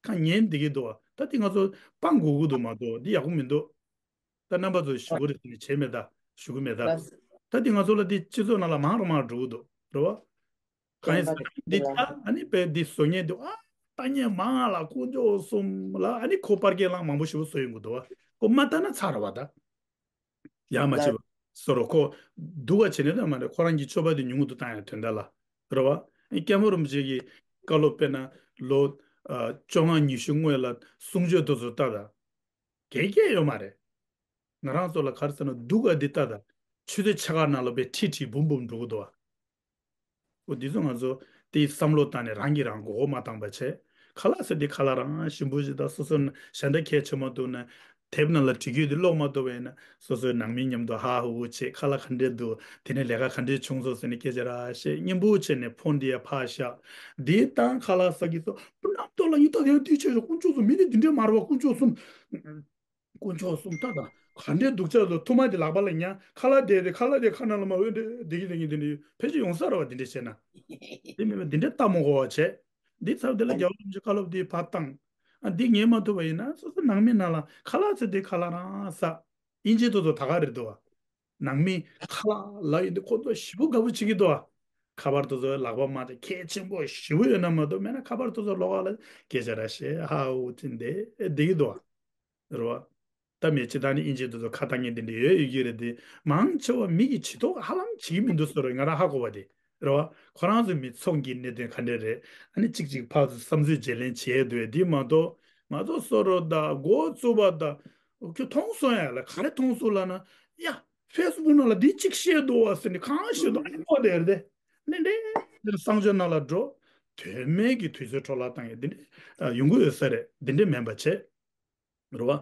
གང་ཉན་འདི་གི་འདུག་བ། ད་འདི་ང་ཚོ་སྤང་དགོས་ཀྱི་འདུག་མ་གཏོགས་འདི་ཡག་པོ་མི་འདུག་ད་རྣམ་པ་ཚོ་ཞུ་གི་རེད་ཟེར་ནས་བྱས་མེད་ད། ཞུ་གི་མེད་ད། ལགས། ད་འདི་ང་ཚོ་ལ་འདི་སྤྱི་ཚོགས་ནང་ལ་མང་རུ་མང་རུ་འགྲོ་གི་འདུག་རེད་བ། གང་ཡིན་ཟེར་ན་འདི་ལྟ་ཨ་ནི་དཔེ་འདི་བཟོ་མཁན་འདི་ཨ་ལྟ་མཁན་མང་ལ་དཀོན་མཆོག་གསུམ་ལ་ཨ་ནི་ཁོ་པར་སྐད་གླང་མང་པོ་ཞེ་པོ་བཟོ་ཡོང་གི་འདུག་བ། ཁོ་མ་ལྟ་ན་ཚར་བ་ད། ཡང་མ་བྱེད་པ་སོ་རོ་ཁོ་སྡུག་ག་བྱེད་ནས་ད་མ་རེད། ཁོ་རང་གི་སྤྱོད་པ་འདི་ཉུང་ངུ་དུ་བཏང་ཡ་དོན་དག་ལ་རེད་བ། སྐྱབས་མགོན་རིན་པོ་ཆེ་གི་བཀའ་སློབ་དཔེར་ན་ལོ་ཨ་བཅོ་ལྔ་ཉི་ཤུ་སྔོན་ལ་གསུང་ཆོས་དེ་ཚོ་ལྟ་ད། གལ་གལ་ཡོད་མ་རེད། ང་རང་ཚོ་ལ་ག་རེ་ཟེར་ན་སྡུག་ག་འདི་ལྟ་ད། ཆུ་ཚོད་ཕྱེད་ཀ་ནང་ལ་དཔེ་ཁྲི་ཁྲི་འབུམ་འབུམ་འགྲོ་གི་འདུག་བ། འོ་འདི་ཚོ་ང་ཚོ་དེའི་བསམ་བློ་བཏང་ནས་རང་གིས་རང་མགོ་སྐོར་མ་བཏང་པ་བྱས། ཁ་ལག་ཟེར་དེ་ཁ་ལག་རང་ཞིམ་པོ་ཞིག་དང་སོ་སོ་གཞན་དག་གལ་ཆེ་མ་འདུག་ན་དེབ་ནང་ལ་བྲིས་རྒྱུ་དེ་ཀློག་མ་ཐུབ་པ་ཡིན་ན་སོ་སོའི་ནང་མི་མཉམ་དུ་ཧ་ཧུ་ཧུ་བྱེད། ཁ་ལག་ག་འདྲས་འདུག་དེ་ནས་ལས་ཀ་ག་འདྲས་བྱུང་སོང་ཟེར་ནས་སྐད་ཆ་ར་བཤད། སྙན་པོ་བྱས་ནས་ཕོན་དེ་ཡ་ཕར་བཞག་དེའི་སྟེང་ཁ་ལག་ཟ་གི་སོ་རྣམ་རྟོག་ལ་ཡིན་ད་དེ་ཡང་དུས་ཆད་སོང་། དཀོན་མཆོག་གསུམ་མི་ནི་འདི་འདྲས་མ་རེད་བ། དཀོན་མཆོག་གསུམ། དཀོན་མཆོག་གསུམ་ལྟ་དང་ག་འདྲའི་སྡུག་ཅག་ལ་ཐུར་མ་དེ་ལག་པ་ལ་ཉར། ཁ་ལག་དེ་དེ་ཁ་ལག་དེ་ཁ་ནང་ལ་མ་འོད་འདྲེ་བདེ་གི་བདེ་གི་དེ་འདྲའི་ཕལ་ཆེར་ཡོང་ས་རེད་བ། དེ་འདྲས་བྱས་ན། དེ་མིན་པ་འདི་འདྲས་ལྟ་མ་དགོས་པ་བྱས། འདི་ཚར་དེ་ལ་རྒྱལ་བ་རིན་པོ་ཆེ་བཀའ་སློབ་དེ་ཕར་བཏང་། ཨ་འདི་ངས་མ་ཐུབ་པ་ཡིན་ན་སོ་སོ་ནང་མི་ནང་ལ་ཁ་ལག་ཚོ་དེ་ཁ་ལག་རང་ཟ། དབྱིན་ཇི་དེ་ཚོ་ད་ག་རེད་འདུག་བ། ནང་མི་ཁ་ལག་ལ་ཡིན་དུས་ཁོ་ཚོ་ཞེ་པོ་དགའ་པོ་བྱེད་ཀྱི་འདུག་བ། ཁ་པར་དེ་ཚོ་ལག་པ་མ་དེ་གལ་ཆེན་པོ་ཞེ་པོ་ཡོད་ན་མ་གཏོགས་མེད་ན་ཁ་པར་དེ་ཚོ་ལོགས་ཀ་ལ་སྐད་ཆ་ར་བཤད་ཧ་ཧུ་ཅིག་འདི་བསྡད་ཀྱི་འདུག་བ། རེད་བ། ད་མི་སྤྱིར་བཏང་ནི་དབྱིན་ཇི་དེ་ཚོ་ཁ་བཏང་མཁན་དེ་འདྲ་ཡོད་ཡོད་ཀྱི་རེད་དེ། མང་ཆེ་བ་མི་གིས་བྱེད་ཐུབ་ཧ་ལམ་བྱེད་ཀྱི་མི་འདུག་ཟེར་བ་ང་རང་ཧ་གོ་བ་དེ། རེད་བ། ཁོ་རང་ཚོའི་མི་ཚོགས་ཀྱི་གནད་དོན་ག་འདྲ་རེད། ཨ་ནི་གཅིག་གཅིག་ཕར་ཚུར་བསམ་ཚུལ་བརྗེ་ལེན་བྱེད་འདོད་དེ་མ་གཏོགས། ང་ཚོ་བཟོ་རོགས་དང་འགོ་བཙུགས་པ་དང་། ཁྱོད་མཐོང་སོང་ཡ་ལ་ག་རེ་མཐོང་སོང་ལབ་ན། ཡ། ཕེ་སི་བུག་ནང་ལ་འདི་གཅིག་བཤད་འདུག་བ་ཟེར་ནས་གང་བཤད་འདུག་ཨ་ནི་ཁོ་དེར་དེ། ནི་འདྲེ། འདིར་གསང་སྤྱོད་ནང་ལ་འགྲོ། དོན་མེད་ཀྱི་དུས་ཚོད་འཕྲོ་བརླག་བཏང་ཡ་འདི་འདྲེ། ཡོང་གི་ཡོད་ས་རེད། འདི་འདྲེ་མིན་པ་བྱས། རེད་བ།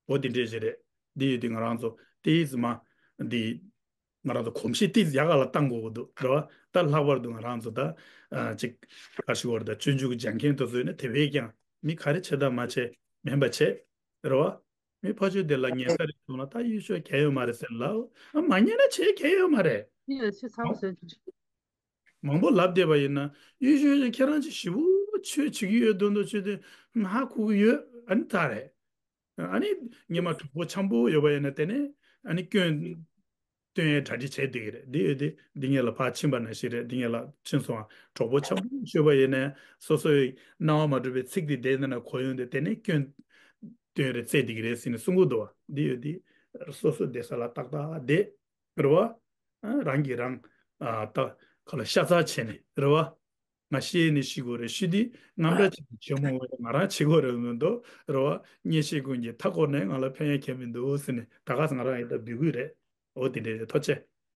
འོ་འདི་འདྲས་ཞིག་རེད། འདི་ཡོད་དུས་ང་རང་ཚོ་དེའི་ཟི་མ། འདི། ང་རང་ཚོ་གོམས་གཤིས་ཏིས་ཡག་ག་ལ་བཏང་དགོས་ཀྱི་འདུག་རེད་བ། ད་ལྷག་པར་དུ་ང་རང་ཚོ་ད། ཨ་ཅིག་ག་ཞིག་བར་ད་སྤྱོད་འཇུག་སྦྱང་མཁན་དེ་ཚོ་ཡིན་ན་དེ་བས་ཀྱང་མི་ག་རེ་བྱེད་དང་མ་བྱེད་མིན་པ་བྱེད། རེད་བ། མི་ཕ་ཆོས་དེ་ལ་ཉན་ས་རེད་སོང་ན་ད་ཡུལ་ཤུལ་གལ་ཡོད་མ་རེད་ཟེར་ལབ། ཨ་མ་ཉན་ན་བྱེད་གལ་ཡོད་མ་རེད། ཡིན་ལ་ཆེ་ཚང་མ་ཟེར་གྱི་རེད། མང་པོ་ལབ་བསྡད་པ་ཡིན་ན། ཡུལ་ཤུལ་ཁྱེད་རང་ཅིག་ཞེ་པོ་ཆོས་བྱེད་ཀྱི་ཡོད་དོན་དུ་ཆོས་དེ་ཧ་གོ་གི་ཡོད། ཨ་ནི་ད་རེད། ཨ་ནི་སྔོན་མ་གྲོགས་པོ་འཆམ་པོ་ཡོད་པ་ཡིན་ན་དེ་ནས་ཨ་ནི་སྐྱོན་སྟོན་ཡའི་གྲ་སྒྲིག་བྱས་བསྡད་ཀྱི་རེད། འདི་ཡོད་དེ་འདི་ངེད་ལ་ཕར་ཕྱིན་པ་ནང་བཞིན་རེད། འདི་ངེད་ལ་ཕྱིན་སོང་ང་། གྲོགས་པོ་འཆམ་པོ་ཤོད་པ་ཡིན་ན་སོ་སོའི་སྣང་བ་མ་གྲུབ་པའི་ཚིག་དེ་བསྡད་ན་ན་གོ་ཡོང་དེ་དེ་ནས་སྐྱོན་སྟོན་རེ་བཙལ་བསྡད་ཀྱི་རེད་ཟེར་ནས་གསུང་གི་འདུག་བ། འདི་ཡོད་དེ་སོ་སོ་བསྡད་ས་ལ་ཏག་ཏག་བསྡད། རེད་བ། ཨ་རང་གིས་རང་། ཨ་ད་ག་ལ་ཤ་ཚ་བྱས་ནས་རེད་བ། ང་ཤེས་ནས་ཤི་དགོས་རེད་ཤི་དུས་རྔམ་དྲག་བྱེད་ཀྱི་ཆེན་མོ་ང་རང་བྱེད་དགོས་རེད་མི་འདུག་རེད་བ། གཉེན་བཤེས་ཀུན་གྱིས་མཐའ་བསྐོར་ནས་ང་ལ་ཕན་ཡ་གང་མི་འདུག་ཟེར་ནས་ད་ག་ང་རང་ཡིན་ད་འབུལ་དགོས་རེད། འོ་དེ་འདྲས་རེད། ཐུགས་རྗེ་ཆེ།